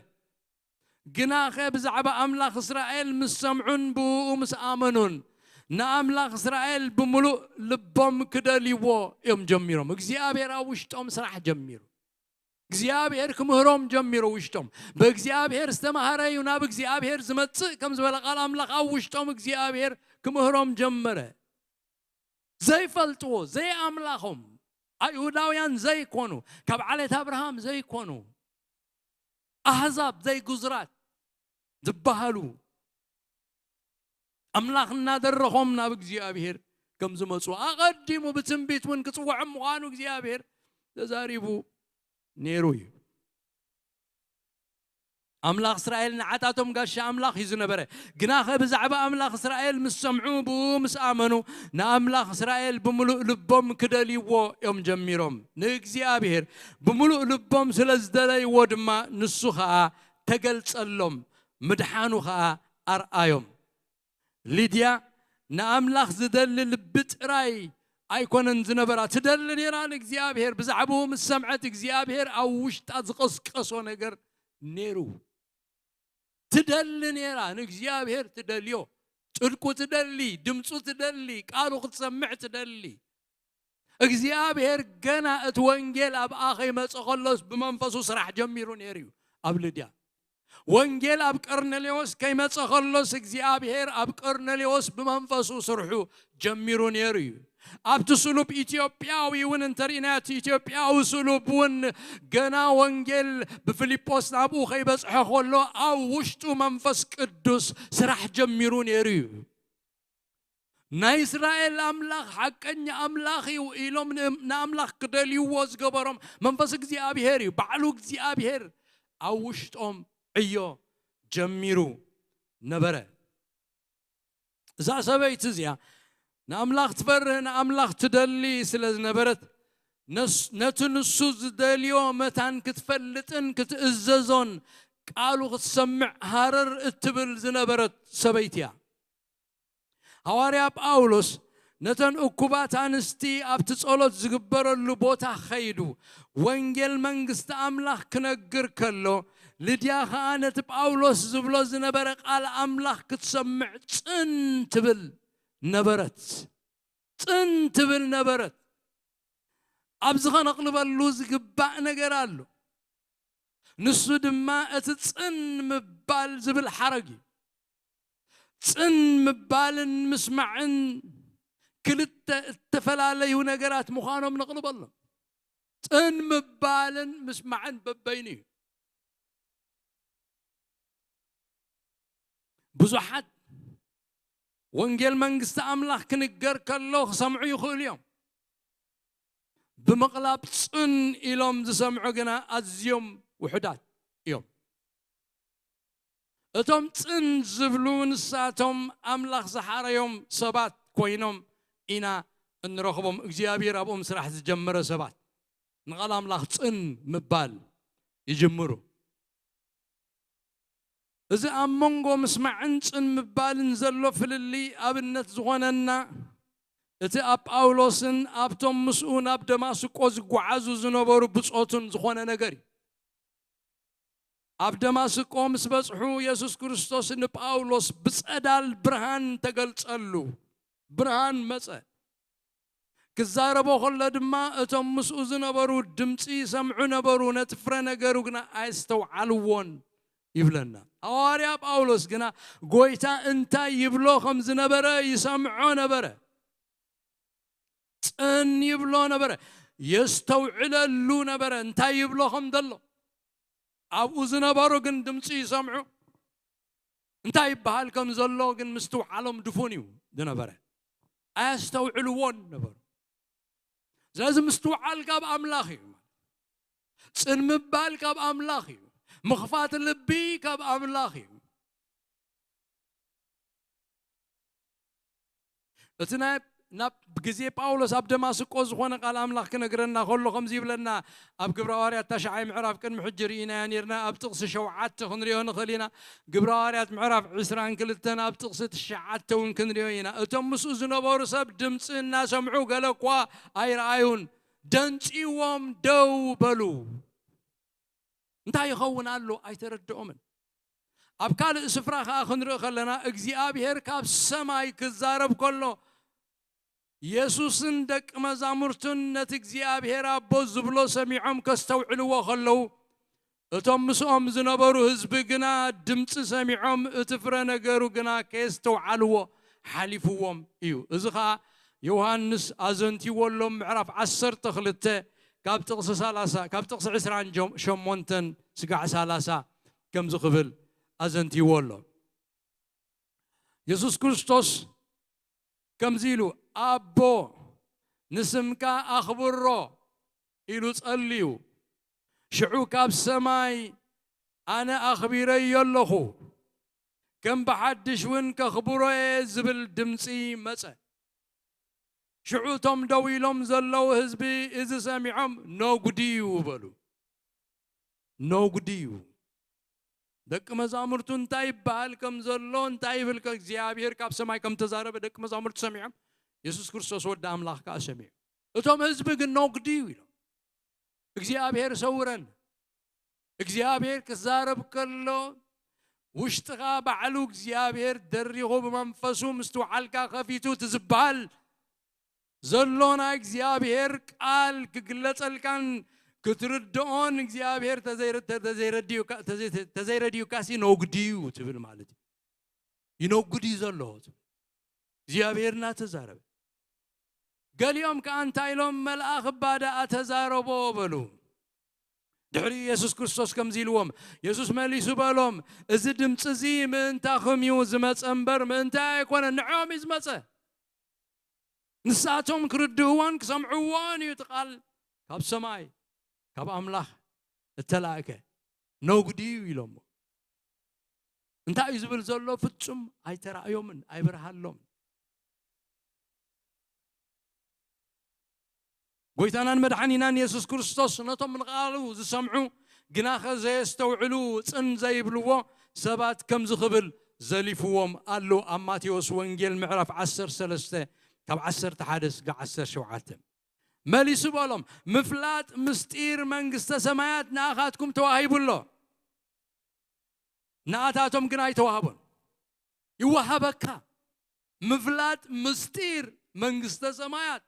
ግናኸ ብዛዕባ ኣምላኽ እስራኤል ምስ ሰምዑን ብእኡ ምስ ኣመኑን፣ ንኣምላኽ እስራኤል ብምሉእ ልቦም ክደልይዎ እዮም ጀሚሮም። እግዚኣብሔር ኣብ ውሽጦም ስራሕ ጀሚሩ። እግዚኣብሔር ክምህሮም ጀሚሩ ውሽጦም። ብእግዚኣብሔር ዝተማህረ እዩ ናብ እግዚኣብሔር ዝመጽእ ከም ዝበለ ቃል ኣምላኽ ኣብ ውሽጦም እግዚኣብሔር ክምህሮም ጀመረ። ዘይፈልጥዎ፣ ዘይኣምላኾም፣ ኣይሁዳውያን ዘይኮኑ፣ ካብ ዓሌት ኣብርሃም ዘይኮኑ፣ ኣህዛብ ዘይጉዙራት ዝበሃሉ ኣምላኽ እናደረኾም ናብ እግዚኣብሔር ከም ዝመጹ ኣቐዲሙ ብትንቢት እውን ክጽውዖም ምዃኑ እግዚኣብሔር ተዛሪቡ ነይሩ እዩ። ኣምላኽ እስራኤል ንዓታቶም ጋሻ ኣምላኽ እዩ ዝነበረ። ግናኸ ብዛዕባ ኣምላኽ እስራኤል ምስ ሰምዑ፣ ብኡ ምስ ኣመኑ፣ ንኣምላኽ እስራኤል ብምሉእ ልቦም ክደልይዎ እዮም ጀሚሮም። ንእግዚኣብሔር ብምሉእ ልቦም ስለ ዝደለይዎ ድማ፣ ንሱ ኸኣ ተገልጸሎም፣ ምድሓኑ ኸኣ ኣርኣዮም። ሊድያ ንኣምላኽ ዝደሊ ልቢ ጥራይ ኣይኮነን ዝነበራ፣ ትደሊ ነይራ ንእግዚኣብሔር። ብዛዕባኡ ምስ ሰምዐት እግዚኣብሔር ኣብ ውሽጣ ዝቐስቀሶ ነገር ነይሩ። ትደሊ ነይራ ንእግዚኣብሔር፣ ትደልዮ፣ ጽድቁ ትደሊ፣ ድምፁ ትደሊ፣ ቃሉ ክትሰምዕ ትደሊ። እግዚኣብሔር ገና እቲ ወንጌል ኣብኣ ከይመጸ ከሎስ ብመንፈሱ ስራሕ ጀሚሩ ነይሩ እዩ ኣብ ልድያ። ወንጌል ኣብ ቀርኔሌዎስ ከይመጸ ከሎስ እግዚኣብሔር ኣብ ቀርኔሌዎስ ብመንፈሱ ስርሑ ጀሚሩ ነይሩ እዩ። ኣብቲ ስሉብ ኢትዮጵያዊ እውን እንተርኢናዮ፣ እቲ ኢትዮጵያዊ ስሉብ እውን ገና ወንጌል ብፊልጶስ ናብኡ ከይበጽሐ ከሎ ኣብ ውሽጡ መንፈስ ቅዱስ ስራሕ ጀሚሩ ነይሩ እዩ። ናይ እስራኤል ኣምላኽ ሓቀኛ ኣምላኽ እዩ ኢሎም ን-፣ ንኣምላኽ ክደልይዎ ዝገበሮም መንፈስ እግዚኣብሔር እዩ። ባዕሉ እግዚኣብሔር ኣብ ውሽጦም ዕዮ ጀሚሩ ነበረ። እዛ ሰበይቲ እዚኣ ንኣምላኽ ትፈርህ፣ ንኣምላኽ ትደሊ ስለ ዝነበረት፣ ነስ-፣ ነቲ ንሱ ዝደልዮ መታን ክትፈልጥን ክትእዘዞን ቃሉ ክትሰምዕ ሃረር እትብል ዝነበረት ሰበይቲ እያ። ሃዋርያ ጳውሎስ ነተን እኩባት ኣንስቲ ኣብቲ ጸሎት ዝግበረሉ ቦታ ኸይዱ ወንጌል መንግስቲ ኣምላኽ ክነግር ከሎ፣ ልድያ ኸኣ ነቲ ጳውሎስ ዝብሎ ዝነበረ ቃል ኣምላኽ ክትሰምዕ ጽን ትብል ነበረት። ጽን ትብል ነበረት። ኣብዚ ኸነቕልበሉ ዝግባእ ነገር ኣሎ። ንሱ ድማ እቲ ጽን ምባል ዝብል ሓረግ እዩ። ጽን ምባልን ምስማዕን ክልተ እተፈላለዩ ነገራት ምዃኖም ነቕልበሎም። ጽን ምባልን ምስማዕን በበይኑ እዩ። ብዙሓት ወንጌል መንግስቲ ኣምላኽ ክንገር ከሎ ክሰምዑ ይኽእሉ እዮም። ብምቕላብ ጽን ኢሎም ዝሰምዑ ግና ኣዝዮም ውሑዳት እዮም። እቶም ጽን ዝብሉ ንሳቶም ኣምላኽ ዝሓረዮም ሰባት ኮይኖም ኢና እንረኽቦም። እግዚኣብሔር ኣብኦም ስራሕ ዝጀመረ ሰባት ንቓል ኣምላኽ ጽን ምባል ይጅምሩ። እዚ ኣብ መንጎ ምስማዕን ጽን ምባልን ዘሎ ፍልልይ ኣብነት ዝኾነና፣ እቲ ኣብ ጳውሎስን ኣብቶም ምስኡ ናብ ደማስቆ ዝጓዓዙ ዝነበሩ ብጾቱን ዝኾነ ነገር እዩ። ኣብ ደማስቆ ምስ በጽሑ፣ የሱስ ክርስቶስ ንጳውሎስ ብጸዳል ብርሃን ተገልጸሉ። ብርሃን መጸ። ክዛረቦ ከሎ ድማ፣ እቶም ምስኡ ዝነበሩ ድምጺ ይሰምዑ ነበሩ፣ ነቲ ፍረ ነገሩ ግና ኣየስተውዓልዎን ይብለና። ሃዋርያ ጳውሎስ ግና ጐይታ እንታይ ይብሎ ከም ዝነበረ ይሰምዖ ነበረ። ጽን ይብሎ ነበረ። የስተውዕለሉ ነበረ፣ እንታይ ይብሎ ከም ዘሎ። ኣብኡ ዝነበሩ ግን ድምጺ ይሰምዑ። እንታይ ይበሃል ከም ዘሎ ግን ምስትውዓሎም ድፉን እዩ ዝነበረ። ኣየስተውዕልዎን ነበሩ። ስለዚ ምስትውዓል ካብ ኣምላኽ እዩ። ጽን ምባል ካብ ኣምላኽ እዩ። ምኽፋት ልቢ ካብ ኣምላኽ እዩ። እቲ ናይ ናብ ግዜ ጳውሎስ ኣብ ደማስቆ ዝኾነ ቃል ኣምላኽ ክነግረና ከሎ ከምዚ ይብለና። ኣብ ግብረ ሃዋርያት ታሽዓይ ምዕራፍ ቅድሚ ሕጂ ርኢናዮ ነርና። ኣብ ጥቕሲ ሸውዓተ ክንሪኦ ንኽእል ኢና። ግብረ ሃዋርያት ምዕራፍ ዕስራን ክልተን ኣብ ጥቕሲ ትሽዓተ እውን ክንሪኦ ኢና። እቶም ምስኡ ዝነበሩ ሰብ ድምፂ እናሰምዑ ገለ እኳ ኣይረኣዩን። ደንጺዎም ደው በሉ። እንታይ ይኸውን ኣሎ ኣይተረድኦምን። ኣብ ካልእ ስፍራ ኸኣ ክንርኢ ከለና፣ እግዚኣብሔር ካብ ሰማይ ክዛረብ ከሎ፣ የሱስን ደቂ መዛሙርቱን ነቲ እግዚኣብሔር ኣቦ ዝብሎ ሰሚዖም ከስተውዕልዎ ከለዉ፣ እቶም ምስኦም ዝነበሩ ህዝቢ ግና ድምጺ ሰሚዖም፣ እቲ ፍረ ነገሩ ግና ከየስተውዓልዎ ሓሊፍዎም እዩ። እዚ ኸኣ ዮሃንስ ኣዘንቲዎ ኣሎ፣ ምዕራፍ ዓሰርተ ክልተ ካብ ጥቕሲ ሰላሳ፣ ካብ ጥቕሲ ዕስራን ሸሞንተን ስጋዕ ሰላሳ ከምዚ ክብል ኣዘንቲዎ ኣሎ። የሱስ ክርስቶስ ከምዚ ኢሉ፣ "ኣቦ፣ ንስምካ ኣኽብሮ" ኢሉ ጸልዩ። ሽዑ ካብ ሰማይ፣ "ኣነ ኣኽቢረዮ ኣለኹ፣ ከም ብሓድሽ እውን ከኽብሮ እየ" ዝብል ድምጺ መጸ። ሽዑ እቶም ደው ኢሎም ዘለዉ ህዝቢ እዚ ሰሚዖም፣ "ነጉዲ እዩ" በሉ። ነጉዲ እዩ። ደቂ መዛሙርቱ እንታይ ይበሃል ከም ዘሎ፣ እንታይ ይብል ከ እግዚኣብሔር ካብ ሰማይ ከም ተዛረበ ደቂ መዛሙርቱ ሰሚዖም፣ የሱስ ክርስቶስ ወዲ ኣምላኽ ከኣ ሰሚዑ። እቶም ህዝቢ ግን ነጉዲ እዩ ኢሎም። እግዚኣብሔር ሰውረን። እግዚኣብሔር ክዛረብ ከሎ፣ ውሽጥኻ ባዕሉ እግዚኣብሔር ደሪኹ ብመንፈሱ ምስትውዓልካ ከፊቱ እቲ ዝበሃል ዘሎ ናይ እግዚኣብሔር ቃል ክግለጸልካን ክትርድኦን እግዚኣብሔር ተዘይረ-፣ ተዘይረድዩካ፣ ተዘይ-፣ ተዘይረድዩካሲ ነጉዲ እዩ ትብል ማለት እዩ። ይነጉድ እዩ ዘሎ ትብል። እግዚኣብሔር እናተዛረበ። ገሊኦም ከኣ እንታይ ኢሎም? "መልኣኽ እባ ደኣ ተዛረቦ" በሉ። ድሕሪ ኢየሱስ ክርስቶስ ከምዚ ኢልዎም፣ የሱስ መሊሱ በሎም፣ "እዚ ድምጺ እዚ ምእንታኹም እዩ ዝመጸ እምበር ምእንታይ ኣይኮነን፣ ንዕኦም እዩ ዝመጸ። ንሳቶም ክርድእዎን ክሰምዕዎን እዩ እቲ ቃል ካብ ሰማይ፣ ካብ ኣምላኽ እተላእከ ነጉዲ እዩ" ኢሎሞ። እንታይ እዩ ዝብል ዘሎ? ፍጹም ኣይተራእዮምን ኣይበርሃሎምን። ጎይታናን መድሓኒናን የሱስ ክርስቶስ ነቶም ንቓሉ ዝሰምዑ ግናኸ ዘየስተውዕሉ ጽን ዘይብልዎ ሰባት ከምዚ ክብል ዘሊፍዎም ኣሎ። ኣብ ማቴዎስ ወንጌል ምዕራፍ ዓሰርተ ሰለስተ ካብ ዓሰርተ ሓደ እስከ ዓሰርተ ሸውዓተ መሊሱ በሎም፣ "ምፍላጥ ምስጢር መንግስተ ሰማያት ንኣኻትኩም ተዋሂቡ ኣሎ፣ ንኣታቶም ግን ኣይተዋህቦን። ይወሃበካ ምፍላጥ ምስጢር መንግስተ ሰማያት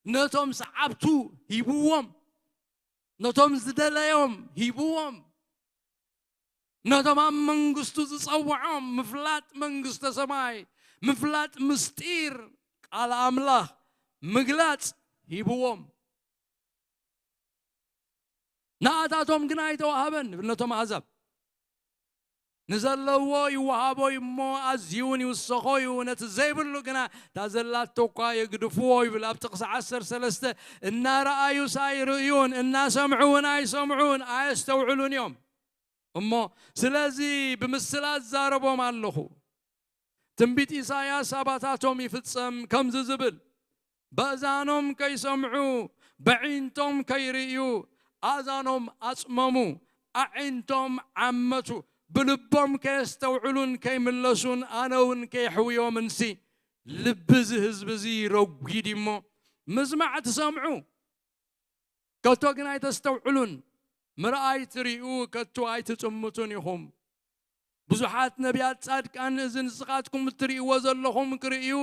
ነቶም ሰዓብቱ ሂብዎም፣ ነቶም ዝደለዮም ሂብዎም፣ ነቶም ኣብ መንግስቱ ዝጸውዖም ምፍላጥ መንግስተ ሰማይ፣ ምፍላጥ ምስጢር ቃል ኣምላኽ ምግላጽ ሂብዎም። ንኣታቶም ግና ኣይተዋህበን" ይብል። ነቶም ኣሕዛብ ንዘለዎ ይወሃቦ እዩ እሞ ኣዝዩ እውን ይውሰኾ እዩ፣ ነቲ ዘይብሉ ግና እታ ዘላቶ እኳ የግድፍዎ ይብል። ኣብ ጥቕሲ ዓሰርተ ሰለስተ፣ "እናረኣዩስ ኣይርእዩን፣ እናሰምዑ እውን ኣይሰምዑን፣ ኣየስተውዕሉን እዮም። እሞ ስለዚ ብምስላ እዛረቦም ኣለኹ። ትንቢት ኢሳይያስ ኣባታቶም ይፍጸም፣ ከምዚ ዝብል፣ በእዛኖም ከይሰምዑ፣ በዒንቶም ከይርእዩ፣ ኣእዛኖም ኣጽመሙ፣ ኣዒንቶም ዓመቱ፣ ብልቦም ከየስተውዕሉን ከይምለሱን፣ ኣነ እውን ከየሕውዮምንሲ፣ ልቢ እዚ ህዝቢ እዚ ረጒድ እሞ፣ ምስማዕ ትሰምዑ፣ ከቶ ግን ኣይተስተውዕሉን፣ ምርኣይ ትርእዩ፣ ከቶ ኣይትጥምቱን ኢኹም። ብዙሓት ነቢያት ጻድቃን እዚ ንስኻትኩም እትርእይዎ ዘለኹም ክርእዩ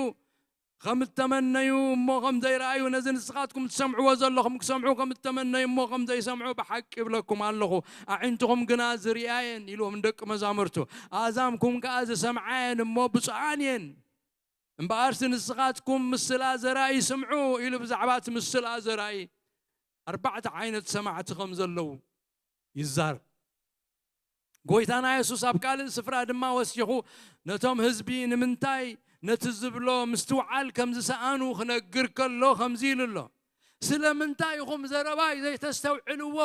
ከም እተመነዩ እሞ ከም ዘይረኣዩ፣ ነዚ ንስኻትኩም ትሰምዕዎ ዘለኹም ክሰምዑ ከም እተመነዩ እሞ ከም ዘይሰምዑ ብሓቂ ይብለኩም ኣለኹ። ኣዒንትኹም ግና ዝርእያ እየን ኢልዎም ንደቂ መዛሙርቱ፣ ኣእዛንኩም ከኣ ዝሰምዓ እየን እሞ ብፁዓን እየን። እምበኣርሲ ንስኻትኩም ምስላ ዘራኢ ስምዑ ኢሉ ብዛዕባ እቲ ምስላ ዘራኢ ኣርባዕተ ዓይነት ሰማዕቲ ከም ዘለዉ ይዛረብ። ጎይታና የሱስ ኣብ ካልእ ስፍራ ድማ ወሲኹ ነቶም ህዝቢ ንምንታይ ነቲ ዝብሎ ምስትውዓል ከም ዝሰኣኑ ክነግር ከሎ ከምዚ ኢሉ ኣሎ። "ስለምንታይ ኢኹም ዘረባይ ዘይተስተውዕልዎ?"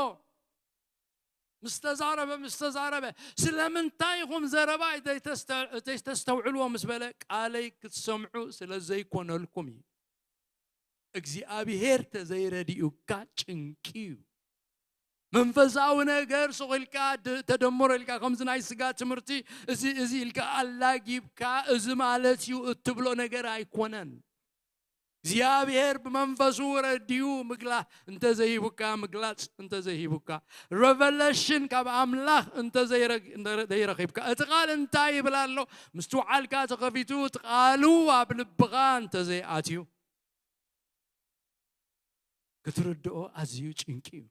ምስ ተዛረበ፣ ምስ ተዛረበ፣ "ስለምንታይ ኢኹም ዘረባይ ዘይተስተ-፣ ዘይተስተውዕልዎ?" ምስ በለ፣ "ቃለይ ክትሰምዑ ስለ ዘይኮነልኩም እዩ። እግዚኣብሄር ተዘይረዲኡካ ጭንቂ እዩ። መንፈሳዊ ነገር ሱቕ ኢልካ ድ-፣ ተደምሮ ኢልካ፣ ከምዚ ናይ ስጋ ትምህርቲ፣ እዚ፣ እዚ ኢልካ ኣላጊብካ፣ እዚ ማለት እዩ እትብሎ ነገር ኣይኮነን። እግዚኣብሄር ብመንፈሱ ረዲኡ ምግላ-፣ እንተዘይቡካ፣ ምግላጽ እንተዘይሂቡካ፣ ሬቨሌሽን ካብ ኣምላኽ እንተዘይረ-፣ እንተ-፣ ዘይረኺብካ፣ እቲ ቃል እንታይ ይብል ኣሎ? ምስትውዓልካ ተኸፊቱ፣ እቲ ቃሉ ኣብ ልብኻ እንተዘይኣትዩ፣ ክትርድኦ ኣዝዩ ጭንቂ እዩ።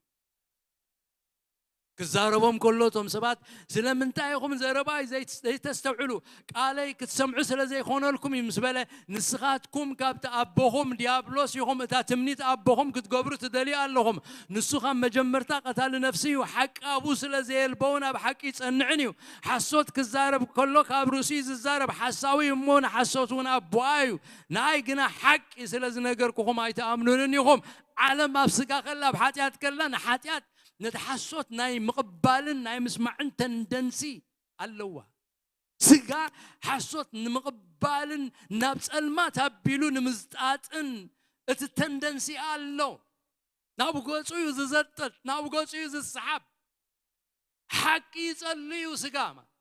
ክዛረቦም ከሎ እቶም ሰባት፣ "ስለምንታይ ኢኹም ዘረባይ ዘይት-፣ ዘይተስተውዕሉ? ቃለይ ክትሰምዑ ስለ ዘይኮነልኩም እዩ" ምስ በለ፣ "ንስኻትኩም ካብቲ ኣቦኹም ዲያብሎስ ኢኹም፣ እታ ትምኒት ኣቦኹም ክትገብሩ ትደልዩ ኣለኹም። ንሱ ካብ መጀመርታ ቀታሊ ነፍሲ እዩ፣ ሓቂ ኣብኡ ስለ ዘየልቦውን ኣብ ሓቂ ይጸንዕን እዩ። ሓሶት ክዛረብ ከሎ ካብ ርእሱ እዩ ዝዛረብ፣ ሓሳዊ እዩ እሞ ንሓሶት እውን ኣቦኣ እዩ። ንኣይ ግና ሓቂ ስለ ዝነገርኩኹም ኣይትኣምኑንን ኢኹም። ዓለም ኣብ ስጋ ከላ፣ ኣብ ሓጢኣት ከላ፣ ንሓጢኣት ነቲ ሓሶት ናይ ምቕባልን ናይ ምስማዕን ተንደንሲ ኣለዋ። ስጋ ሓሶት ንምቕባልን ናብ ጸልማት ኣቢሉ ንምዝጣጥን እቲ ተንደንሲ ኣሎ። ናብ ገጹ እዩ ዝዘጥጥ፣ ናብ ገጹ እዩ ዝሰሓብ። ሓቂ ይጸሊ እዩ ስጋ ማለት።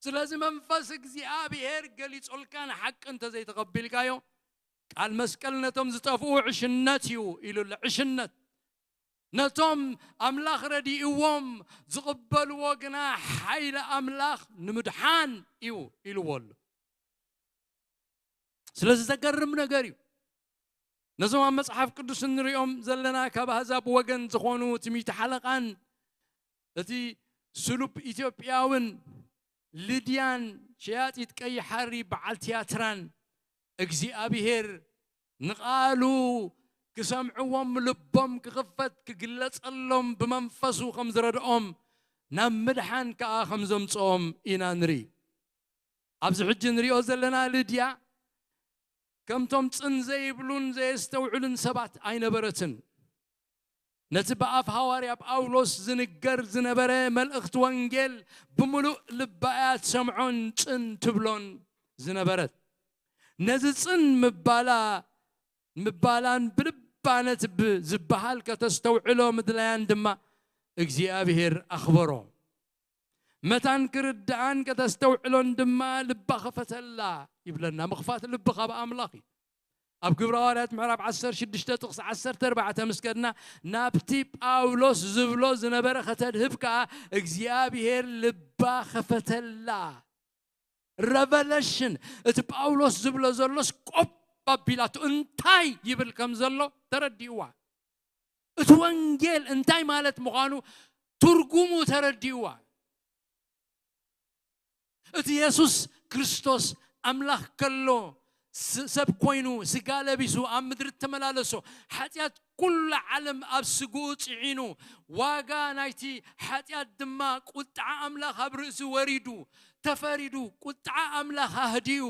ስለዚ መንፈስ እግዚኣብሔር ገሊጾልካ ንሓቂ እንተዘይተቐቢልካዮ፣ ቃል መስቀል ነቶም ዝጠፍኡ ዕሽነት እዩ ኢሉ ኣሎ። ዕሽነት። ነቶም ኣምላኽ ረዲእዎም ዝቕበልዎ ግና ሓይሊ ኣምላኽ ንምድሓን እዩ ኢልዎ ኣሎ። ስለዚ ዘገርም ነገር እዩ። ነዞም ኣብ መጽሓፍ ቅዱስ እንሪኦም ዘለና ካብ ኣህዛብ ወገን ዝኾኑ እቲ ሚእቲ ሓለቓን እቲ ስሉብ ኢትዮጵያውን ልድያን ሸያጢት ቀይ ሓሪ በዓል ትያትራን እግዚኣብሔር ንቓሉ ክሰምዕዎም ልቦም ክኽፈት ክግለጸሎም ብመንፈሱ ከም ዝረድኦም ናብ ምድሓን ከኣ ከም ዘምጽኦም ኢና ንርኢ። ኣብዚ ሕጂ ንሪኦ ዘለና ልድያ ከምቶም ጽን ዘይብሉን ዘየስተውዕሉን ሰባት ኣይነበረትን። ነቲ ብኣፍ ሃዋርያ ጳውሎስ ዝንገር ዝነበረ መልእኽቲ ወንጌል ብምሉእ ልባ እያ ትሰምዖን ጽን ትብሎን ዝነበረት። ነዚ ጽን ምባላ ምባላን ብልባ ነቲ ብ ዝበሃል ከተስተውዕሎ ምድላያን ድማ እግዚኣብሔር ኣኽበሮ። መታን ክርድኣን ከተስተውዕሎን ድማ ልባ ኸፈተላ ይብለና። ምኽፋት ልቢ ካብ ኣምላኽ እዩ። ኣብ ግብረ ሃዋርያት ምዕራፍ ዓሰርተ ሽዱሽተ ጥቕሲ ዓሰርተ ኣርባዕተ ምስ ከድና ናብቲ ጳውሎስ ዝብሎ ዝነበረ ከተድህብ ከኣ እግዚኣብሔር ልባ ኸፈተላ። ረቨለሽን እቲ ጳውሎስ ዝብሎ ዘሎስ ቆብ ኣቢላቱ እንታይ ይብል ከም ዘሎ ተረዲእዋ። እቲ ወንጌል እንታይ ማለት ምዃኑ ትርጉሙ ተረዲእዋ። እቲ የሱስ ክርስቶስ ኣምላኽ ከሎ ስ- ሰብ ኮይኑ ስጋ ለቢሱ ኣብ ምድሪ ተመላለሶ ሓጢኣት ኩሉ ዓለም ኣብ ስግኡ ጽዒኑ ዋጋ ናይቲ ሓጢኣት ድማ ቁጥዓ ኣምላኽ ኣብ ርእሲ ወሪዱ ተፈሪዱ ቁጥዓ ኣምላኽ ኣህዲኡ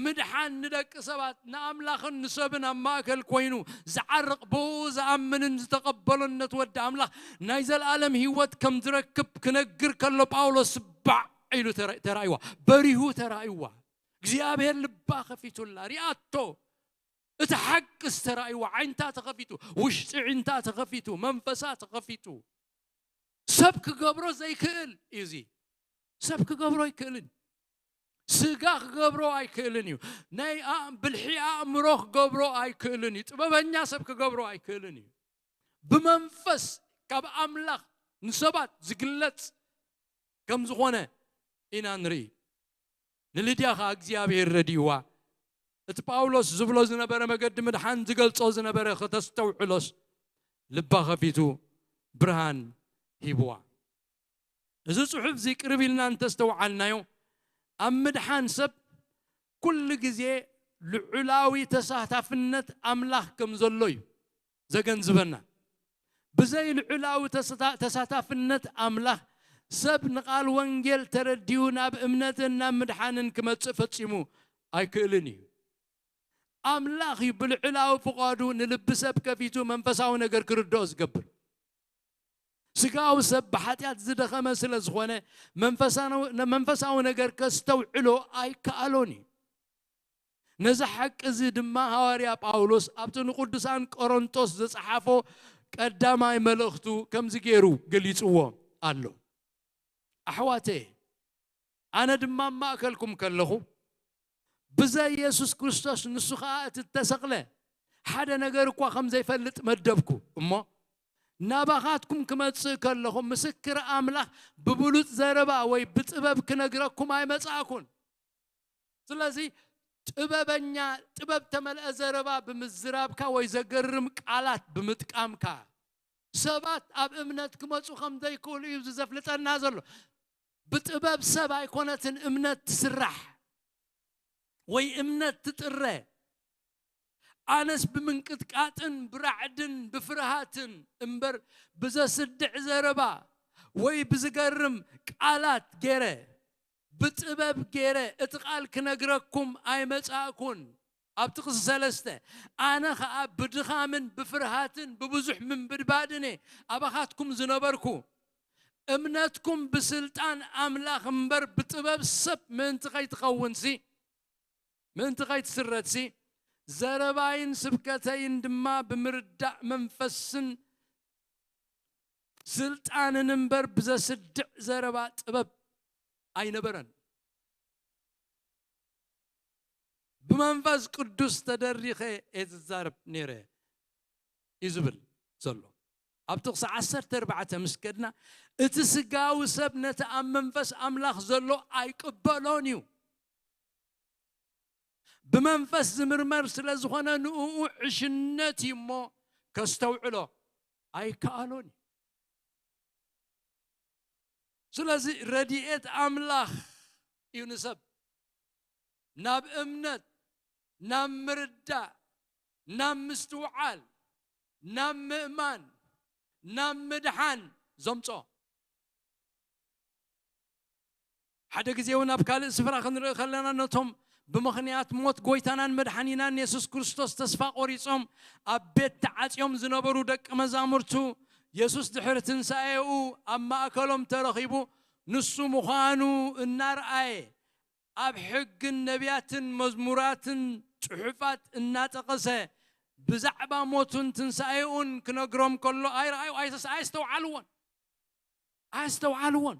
ምድሓን ንደቂ ሰባት ንኣምላኽን ንሰብን ኣብ ማእከል ኮይኑ ዝዓርቕ ብኡ ዝኣምንን ዝተቐበሎን ነቲ ወዲ ኣምላኽ ናይ ዘለኣለም ህይወት ከም ዝረክብ ክነግር ከሎ ጳውሎስ ባዕ ኢሉ ተራ- ተራእይዋ በሪሁ ተራእይዋ እግዚኣብሔር ልባ ከፊቱላ ሪኣቶ እቲ ሓቅስ ተራእይዋ ዓይንታ ተኸፊቱ ውሽጢ ዒንታ ተኸፊቱ መንፈሳ ተኸፊቱ ሰብ ክገብሮ ዘይክእል እዩ እዚ ሰብ ክገብሮ ኣይክእልን ስጋ ክገብሮ ኣይክእልን እዩ ናይ ብልሒ ኣእምሮ ክገብሮ ኣይክእልን እዩ ጥበበኛ ሰብ ክገብሮ ኣይክእልን እዩ ብመንፈስ ካብ ኣምላኽ ንሰባት ዝግለጽ ከም ዝኾነ ኢና ንርኢ ንልድያ ኸዓ እግዚኣብሔር ረድይዋ እቲ ጳውሎስ ዝብሎ ዝነበረ መገዲ ምድሓን ዝገልጾ ዝነበረ ከተስተውዕሎስ ልባ ኸፊቱ ብርሃን ሂብዋ እዚ ጽሑፍ እዚ ቅርብ ኢልና እንተስተውዓልናዮ ኣብ ምድሓን ሰብ ኩሉ ግዜ ልዑላዊ ተሳታፍነት ኣምላኽ ከም ዘሎ እዩ ዘገንዝበና ብዘይ ልዑላዊ ተሳታፍነት ኣምላኽ ሰብ ንቓል ወንጌል ተረዲኡ ናብ እምነትን ናብ ምድሓንን ክመጽእ ፈጺሙ ኣይክእልን እዩ ኣምላኽ እዩ ብልዑላዊ ፍቓዱ ንልቢ ሰብ ከፊቱ መንፈሳዊ ነገር ክርድኦ ዝገብር ስጋዊ ሰብ ብሓጢኣት ዝደኸመ ስለ ዝኾነ መንፈሳዊ ነገር ከስተውዕሎ ኣይከኣሎን እዩ ነዚ ሓቂ እዚ ድማ ሃዋርያ ጳውሎስ ኣብቲ ንቅዱሳን ቆሮንጦስ ዝጸሓፎ ቀዳማይ መልእኽቱ ከምዚ ገይሩ ገሊጽዎ ኣሎ ኣሕዋተየ ኣነ ድማ ማእከልኩም ከለኹ ብዘይ የሱስ ክርስቶስ ንሱ ኸኣ እቲ እተሰቕለ ሓደ ነገር እኳ ከም ዘይፈልጥ መደብኩ እሞ ናባኻትኩም ክመጽእ ከለኹ ምስክር ኣምላኽ ብብሉጽ ዘረባ ወይ ብጥበብ ክነግረኩም ኣይመጻእኩን ስለዚ ጥበበኛ ጥበብ ተመልአ ዘረባ ብምዝራብካ ወይ ዘገርም ቃላት ብምጥቃምካ ሰባት ኣብ እምነት ክመጹ ከም ዘይክእሉ እዩ እዚ ዘፍልጠና ዘሎ ብጥበብ ሰብ ኣይኮነትን እምነት ትስራሕ ወይ እምነት ትጥረ ኣነስ ብምንቅጥቃጥን ብራዕድን ብፍርሃትን እምበር ብዘስድዕ ዘረባ ወይ ብዝገርም ቃላት ገይረ ብጥበብ ገይረ እቲ ቃል ክነግረኩም ኣይመጻእኩን ኣብ ጥቕሲ ሰለስተ ኣነ ኸኣ ብድኻምን ብፍርሃትን ብብዙሕ ምንብድባድን እየ ኣባኻትኩም ዝነበርኩ እምነትኩም ብስልጣን ኣምላኽ እምበር ብጥበብ ሰብ ምእንቲ ኸይትኸውንሲ ምእንቲ ኸይትስረትሲ ዘረባይን ስብከተይን ድማ ብምርዳእ መንፈስን ስልጣንን እምበር ብዘስድዕ ዘረባ ጥበብ ኣይነበረን ብመንፈስ ቅዱስ ተደሪኸ እየ ዝዛረብ ነይረ እዩ ዝብል ዘሎ ኣብ ጥቕሲ ዓሰርተ ኣርባዕተ ምስ ከድና እቲ ስጋዊ ሰብ ነቲ ኣብ መንፈስ ኣምላኽ ዘሎ ኣይቅበሎን እዩ ብመንፈስ ዝምርመር ስለ ዝኾነ ንእኡ ዕሽነት እዩ እሞ ከስተውዕሎ ኣይከኣሎን እዩ። ስለዚ ረድኤት ኣምላኽ እዩ ንሰብ ናብ እምነት፣ ናብ ምርዳእ፣ ናብ ምስትውዓል፣ ናብ ምእማን፣ ናብ ምድሓን ዘምጾ። ሓደ ግዜ እውን ኣብ ካልእ ስፍራ ክንርኢ ከለና ነቶም ብምኽንያት ሞት ጎይታናን መድሓኒናን የሱስ ክርስቶስ ተስፋ ቆሪጾም ኣብ ቤት ተዓጽዮም ዝነበሩ ደቂ መዛሙርቱ የሱስ ድሕሪ ትንሳኤኡ ኣብ ማእከሎም ተረኺቡ ንሱ ምዃኑ እናርኣየ ኣብ ሕግን ነቢያትን መዝሙራትን ጽሑፋት እናጠቐሰ ብዛዕባ ሞቱን ትንሳኤኡን ክነግሮም ከሎ ኣይረኣዩ ኣይተስ ኣየስተውዓልዎን ኣየስተውዓልዎን።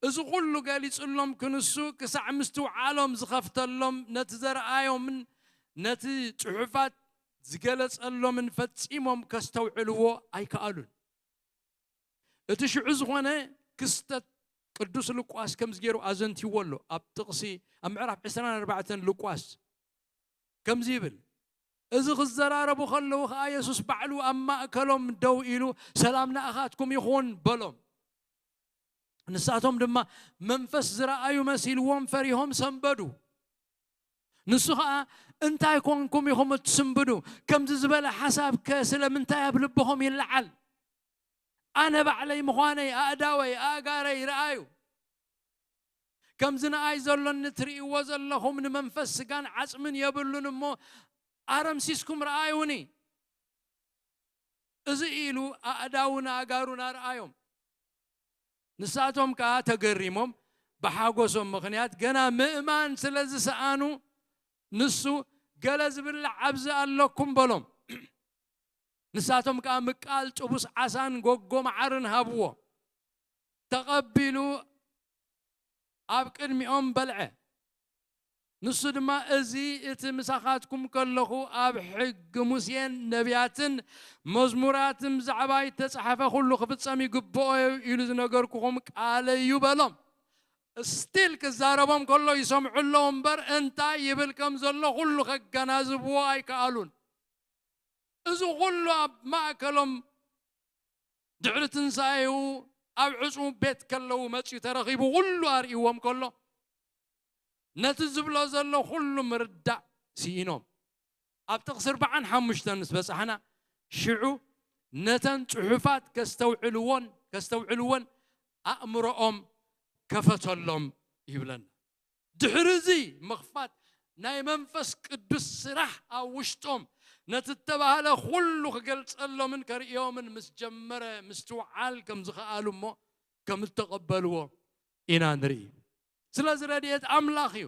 እዚ ኩሉ ገሊጽሎም ክንሱ ክሳዕ ምስትውዓሎም ዝኸፍተሎም ነቲ ዘረኣዮምን ነቲ ጽሑፋት ዝገለጸሎምን ፈጺሞም ከስተውዕልዎ ኣይከኣሉን። እቲ ሽዑ ዝኾነ ክስተት ቅዱስ ሉቃስ ከምዚ ገይሩ ኣዘንቲዎ ኣሎ። ኣብ ጥቕሲ ኣብ ምዕራፍ ዕስራን ኣርባዕተን ሉቃስ ከምዚ ይብል፣ እዚ ክዘራረቡ ከለዉ ኸኣ የሱስ ባዕሉ ኣብ ማእከሎም ደው ኢሉ ሰላም ንኣኻትኩም ይኹን በሎም። ንሳቶም ድማ መንፈስ ዝረኣዩ መሲልዎም ፈሪሆም ሰንበዱ። ንሱ ኸኣ እንታይ ኮንኩም ኢኹም እትስንብዱ? ከምዚ ዝበለ ሓሳብ ከ ስለምንታይ ኣብ ልብኹም ይለዓል? ኣነ ባዕለይ ምዃነይ ኣእዳወይ ኣእጋረይ ይረኣዩ። ከምዚ ንኣይ ዘሎኒ ትርእይዎ ዘለኹም ንመንፈስ ስጋን ዓጽምን የብሉን እሞ ኣረምሲስኩም ረኣዩኒ። እዚ ኢሉ ኣእዳውን ኣእጋሩን ኣርኣዮም። ንሳቶም ከኣ ተገሪሞም ብሓጎሶም ምኽንያት ገና ምእማን ስለ ዝሰኣኑ ንሱ ገለ ዝብላዕ ኣብዚ ኣለኩም በሎም። ንሳቶም ከኣ ምቃል ጥቡስ ዓሳን ጎጎ መዓርን ሃብዎ። ተቐቢሉ ኣብ ቅድሚኦም በልዐ። ንሱ ድማ እዚ እቲ ምሳኻትኩም ከለኹ ኣብ ሕጊ ሙሴን ነቢያትን መዝሙራትን ብዛዕባይ እተጻሕፈ ኩሉ ክፍጸም ይግብኦ እዩ ኢሉ ዝነገርኩኹም ቃለይ እዩ በሎም። ስቲል ክዛረቦም ከሎ ይሰምዑ ኣለዉ እምበር እንታይ ይብል ከም ዘሎ ኩሉ ከገናዝብዎ ኣይከኣሉን። እዚ ኩሉ ኣብ ማእከሎም ድሕሪ ትንሳኤኡ ኣብ ዕጹው ቤት ከለዉ መጺኡ ተረኺቡ ኩሉ ኣርእይዎም ከሎ ነቲ ዝብሎ ዘሎ ኩሉ ምርዳእ ስኢኖም። ኣብ ጥቕሲ ኣርባዓን ሓሙሽተን ምስ በጻሕና ሽዑ ነተን ጽሑፋት ከስተውዕልዎን ከስተውዕልዎን ኣእምሮኦም ከፈተሎም ይብለና። ድሕሪ እዚ ምኽፋት ናይ መንፈስ ቅዱስ ስራሕ ኣብ ውሽጦም ነቲ እተባህለ ኩሉ ክገልጸሎምን ከርእዮምን ምስ ጀመረ ምስትውዓል ከም ዝኸኣሉ እሞ ከም እተቐበልዎ ኢና ንርኢ። ስለዚ ረድኤት ኣምላኽ እዩ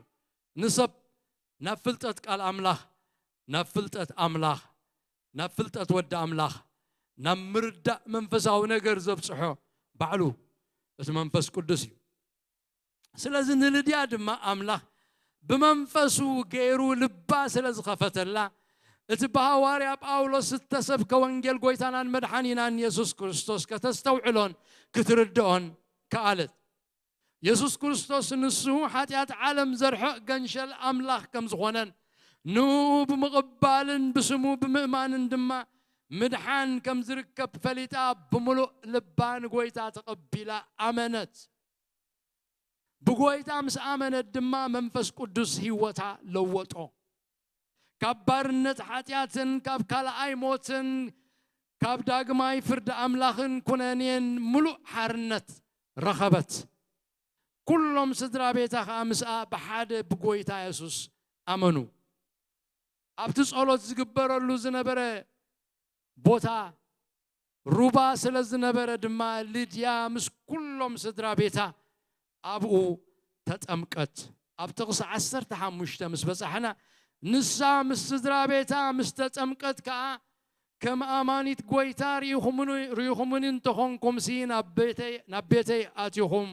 ንሰብ ናብ ፍልጠት ቃል ኣምላኽ ናብ ፍልጠት ኣምላኽ ናብ ፍልጠት ወዲ ኣምላኽ ናብ ምርዳእ መንፈሳዊ ነገር ዘብጽሖ ባዕሉ እቲ መንፈስ ቅዱስ እዩ። ስለዚ ንልድያ ድማ ኣምላኽ ብመንፈሱ ገይሩ ልባ ስለ ዝኸፈተላ እቲ ብሃዋርያ ጳውሎስ ዝተሰብከ ወንጌል ጎይታናን መድሓኒናን የሱስ ክርስቶስ ከተስተውዕሎን ክትርድኦን ከኣለት። የሱስ ክርስቶስ ንሱ ሓጢኣት ዓለም ዘርሕቕ ገንሸል ኣምላኽ ከም ዝኾነን ንኡ ብምቕባልን ብስሙ ብምእማንን ድማ ምድሓን ከም ዝርከብ ፈሊጣ ብምሉእ ልባ ንጎይታ ተቐቢላ ኣመነት። ብጎይታ ምስ ኣመነት ድማ መንፈስ ቅዱስ ህይወታ ለወጦ። ካብ ባርነት ሓጢኣትን ካብ ካልኣይ ሞትን ካብ ዳግማይ ፍርዲ ኣምላኽን ኩነኔን ምሉእ ሓርነት ረኸበት። ኩሎም ስድራ ቤታ ኸኣ ምስኣ ብሓደ ብጎይታ የሱስ ኣመኑ። ኣብቲ ጸሎት ዝግበረሉ ዝነበረ ቦታ ሩባ ስለ ዝነበረ ድማ ልድያ ምስ ኩሎም ስድራ ቤታ ኣብኡ ተጠምቀት። ኣብ ጥቕሲ ዓሰርተ ሓሙሽተ ምስ በጻሕና ንሳ ምስ ስድራ ቤታ ምስ ተጠምቀት ከኣ ከም ኣማኒት ጎይታ ርኢኹምኒ እንተኾንኩምሲ ናብ ቤተይ ኣቲኹም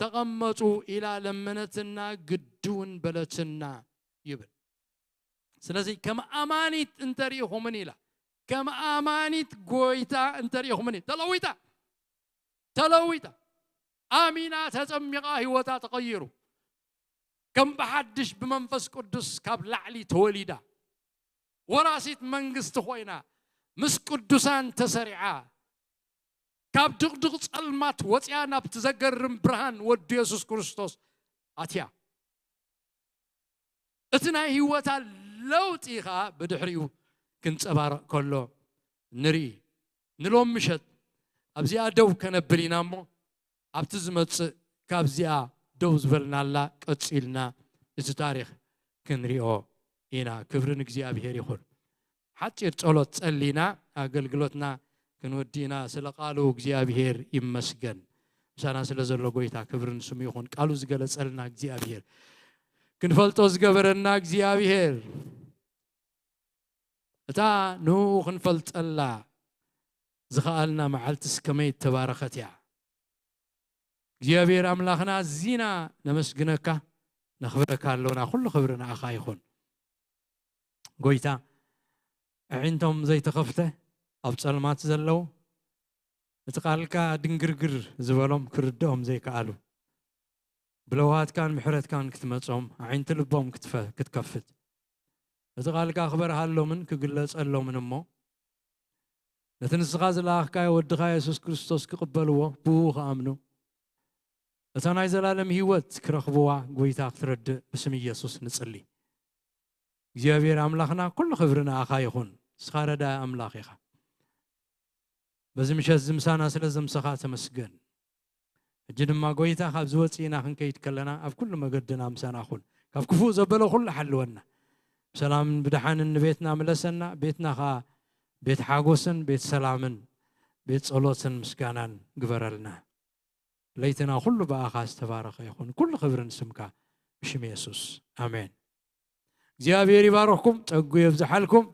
ተቐመጡ ኢላ ለመነትና ግድውን በለትና ይብል። ስለዚ ከም ኣማኒት እንተርኢኹምን ኢላ ከም ኣማኒት ጎይታ እንተርኢኹምን ተለዊጣ ተለዊጣ ኣሚና ተጸሚቓ ህይወታ ተቐይሩ። ከም ብሓድሽ ብመንፈስ ቅዱስ ካብ ላዕሊ ተወሊዳ፣ ወራሲት መንግስቲ ኮይና፣ ምስ ቅዱሳን ተሰሪዓ፣ ካብ ድቕድቕ ጸልማት ወጽያ ናብቲ ዘገርም ብርሃን ወዲ የሱስ ክርስቶስ ኣትያ። እቲ ናይ ህይወታ ለውጢ ኸኣ ብድሕሪኡ ክንጸባረቕ ከሎ ንርኢ። ንሎም ምሸት ኣብዚኣ ደው ከነብል ኢና እሞ፣ ኣብቲ ዝመጽእ ካብዚኣ ደው ዝበልናላ ቀጺልና እቲ ታሪኽ ክንሪኦ ኢና። ክብሪ ንእግዚኣብሔር ይኹን። ሓጺር ጸሎት ጸሊና ኣገልግሎትና ክንወዲ ኢና። ስለ ቃሉ እግዚኣብሔር ይመስገን። ምሳና ስለ ዘሎ ጎይታ ክብሪ ንስሙ ይኹን። ቃሉ ዝገለጸልና እግዚኣብሔር፣ ክንፈልጦ ዝገበረና እግዚኣብሔር፣ እታ ንኡ ክንፈልጠላ ዝኸኣልና መዓልትስ ከመይ እተባረኸት እያ። እግዚኣብሔር ኣምላኽና፣ ኣዚና ነመስግነካ፣ ነኽብረካ ኣሎና። ኩሉ ክብሪ ንኣኻ ይኹን። ጎይታ፣ ኣዒንቶም ዘይተኸፍተ ኣብ ጸልማት ዘለዉ፣ እቲ ቃልካ ድንግርግር ዝበሎም ክርድኦም ዘይከኣሉ፣ ብለውሃትካን ምሕረትካን ክትመጾም፣ ኣዒንቲ ልቦም ክትፈ-፣ ክትከፍት፣ እቲ ቃልካ ክበርሃሎምን ክግለጸሎምን እሞ፣ ነቲ ንስኻ ዝለኣኽካዮ ወድኻ የሱስ ክርስቶስ ክቕበልዎ፣ ብኡ ክኣምኑ፣ እታ ናይ ዘላለም ህይወት ክረኽብዋ ጎይታ ክትረድእ ብስም ኢየሱስ ንጽሊ። እግዚኣብሔር ኣምላኽና፣ ኩሉ ክብሪ ንኣኻ ይኹን። ንስኻ ረዳኢ ኣምላኽ ኢኻ። በዚ ምሸት እዚ ምሳና ስለ ዘምሰኻ ተመስገን። ሕጂ ድማ ጎይታ፣ ካብዚ ወጺእና ክንከይድ ከለና ኣብ ኩሉ መገድና ምሳና ኩን። ካብ ክፉእ ዘበለ ኩሉ ሓልወና። ብሰላምን ብደሓንን ንቤትና ምለሰና። ቤትና ኸኣ ቤት ሓጎስን ቤት ሰላምን ቤት ጸሎትን ምስጋናን ግበረልና። ለይትና ኩሉ ብኣኻ ዝተባረኸ ይኹን። ኩሉ ክብሪ ንስምካ ብሽም የሱስ። ኣሜን። እግዚኣብሔር ይባርኽኩም፣ ጸጉ የብዝሓልኩም።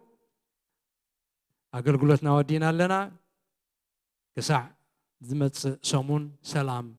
ኣገልግሎትና ወዲእና ኣለና። ክሳዕ ዝመጽእ ሰሙን ሰላም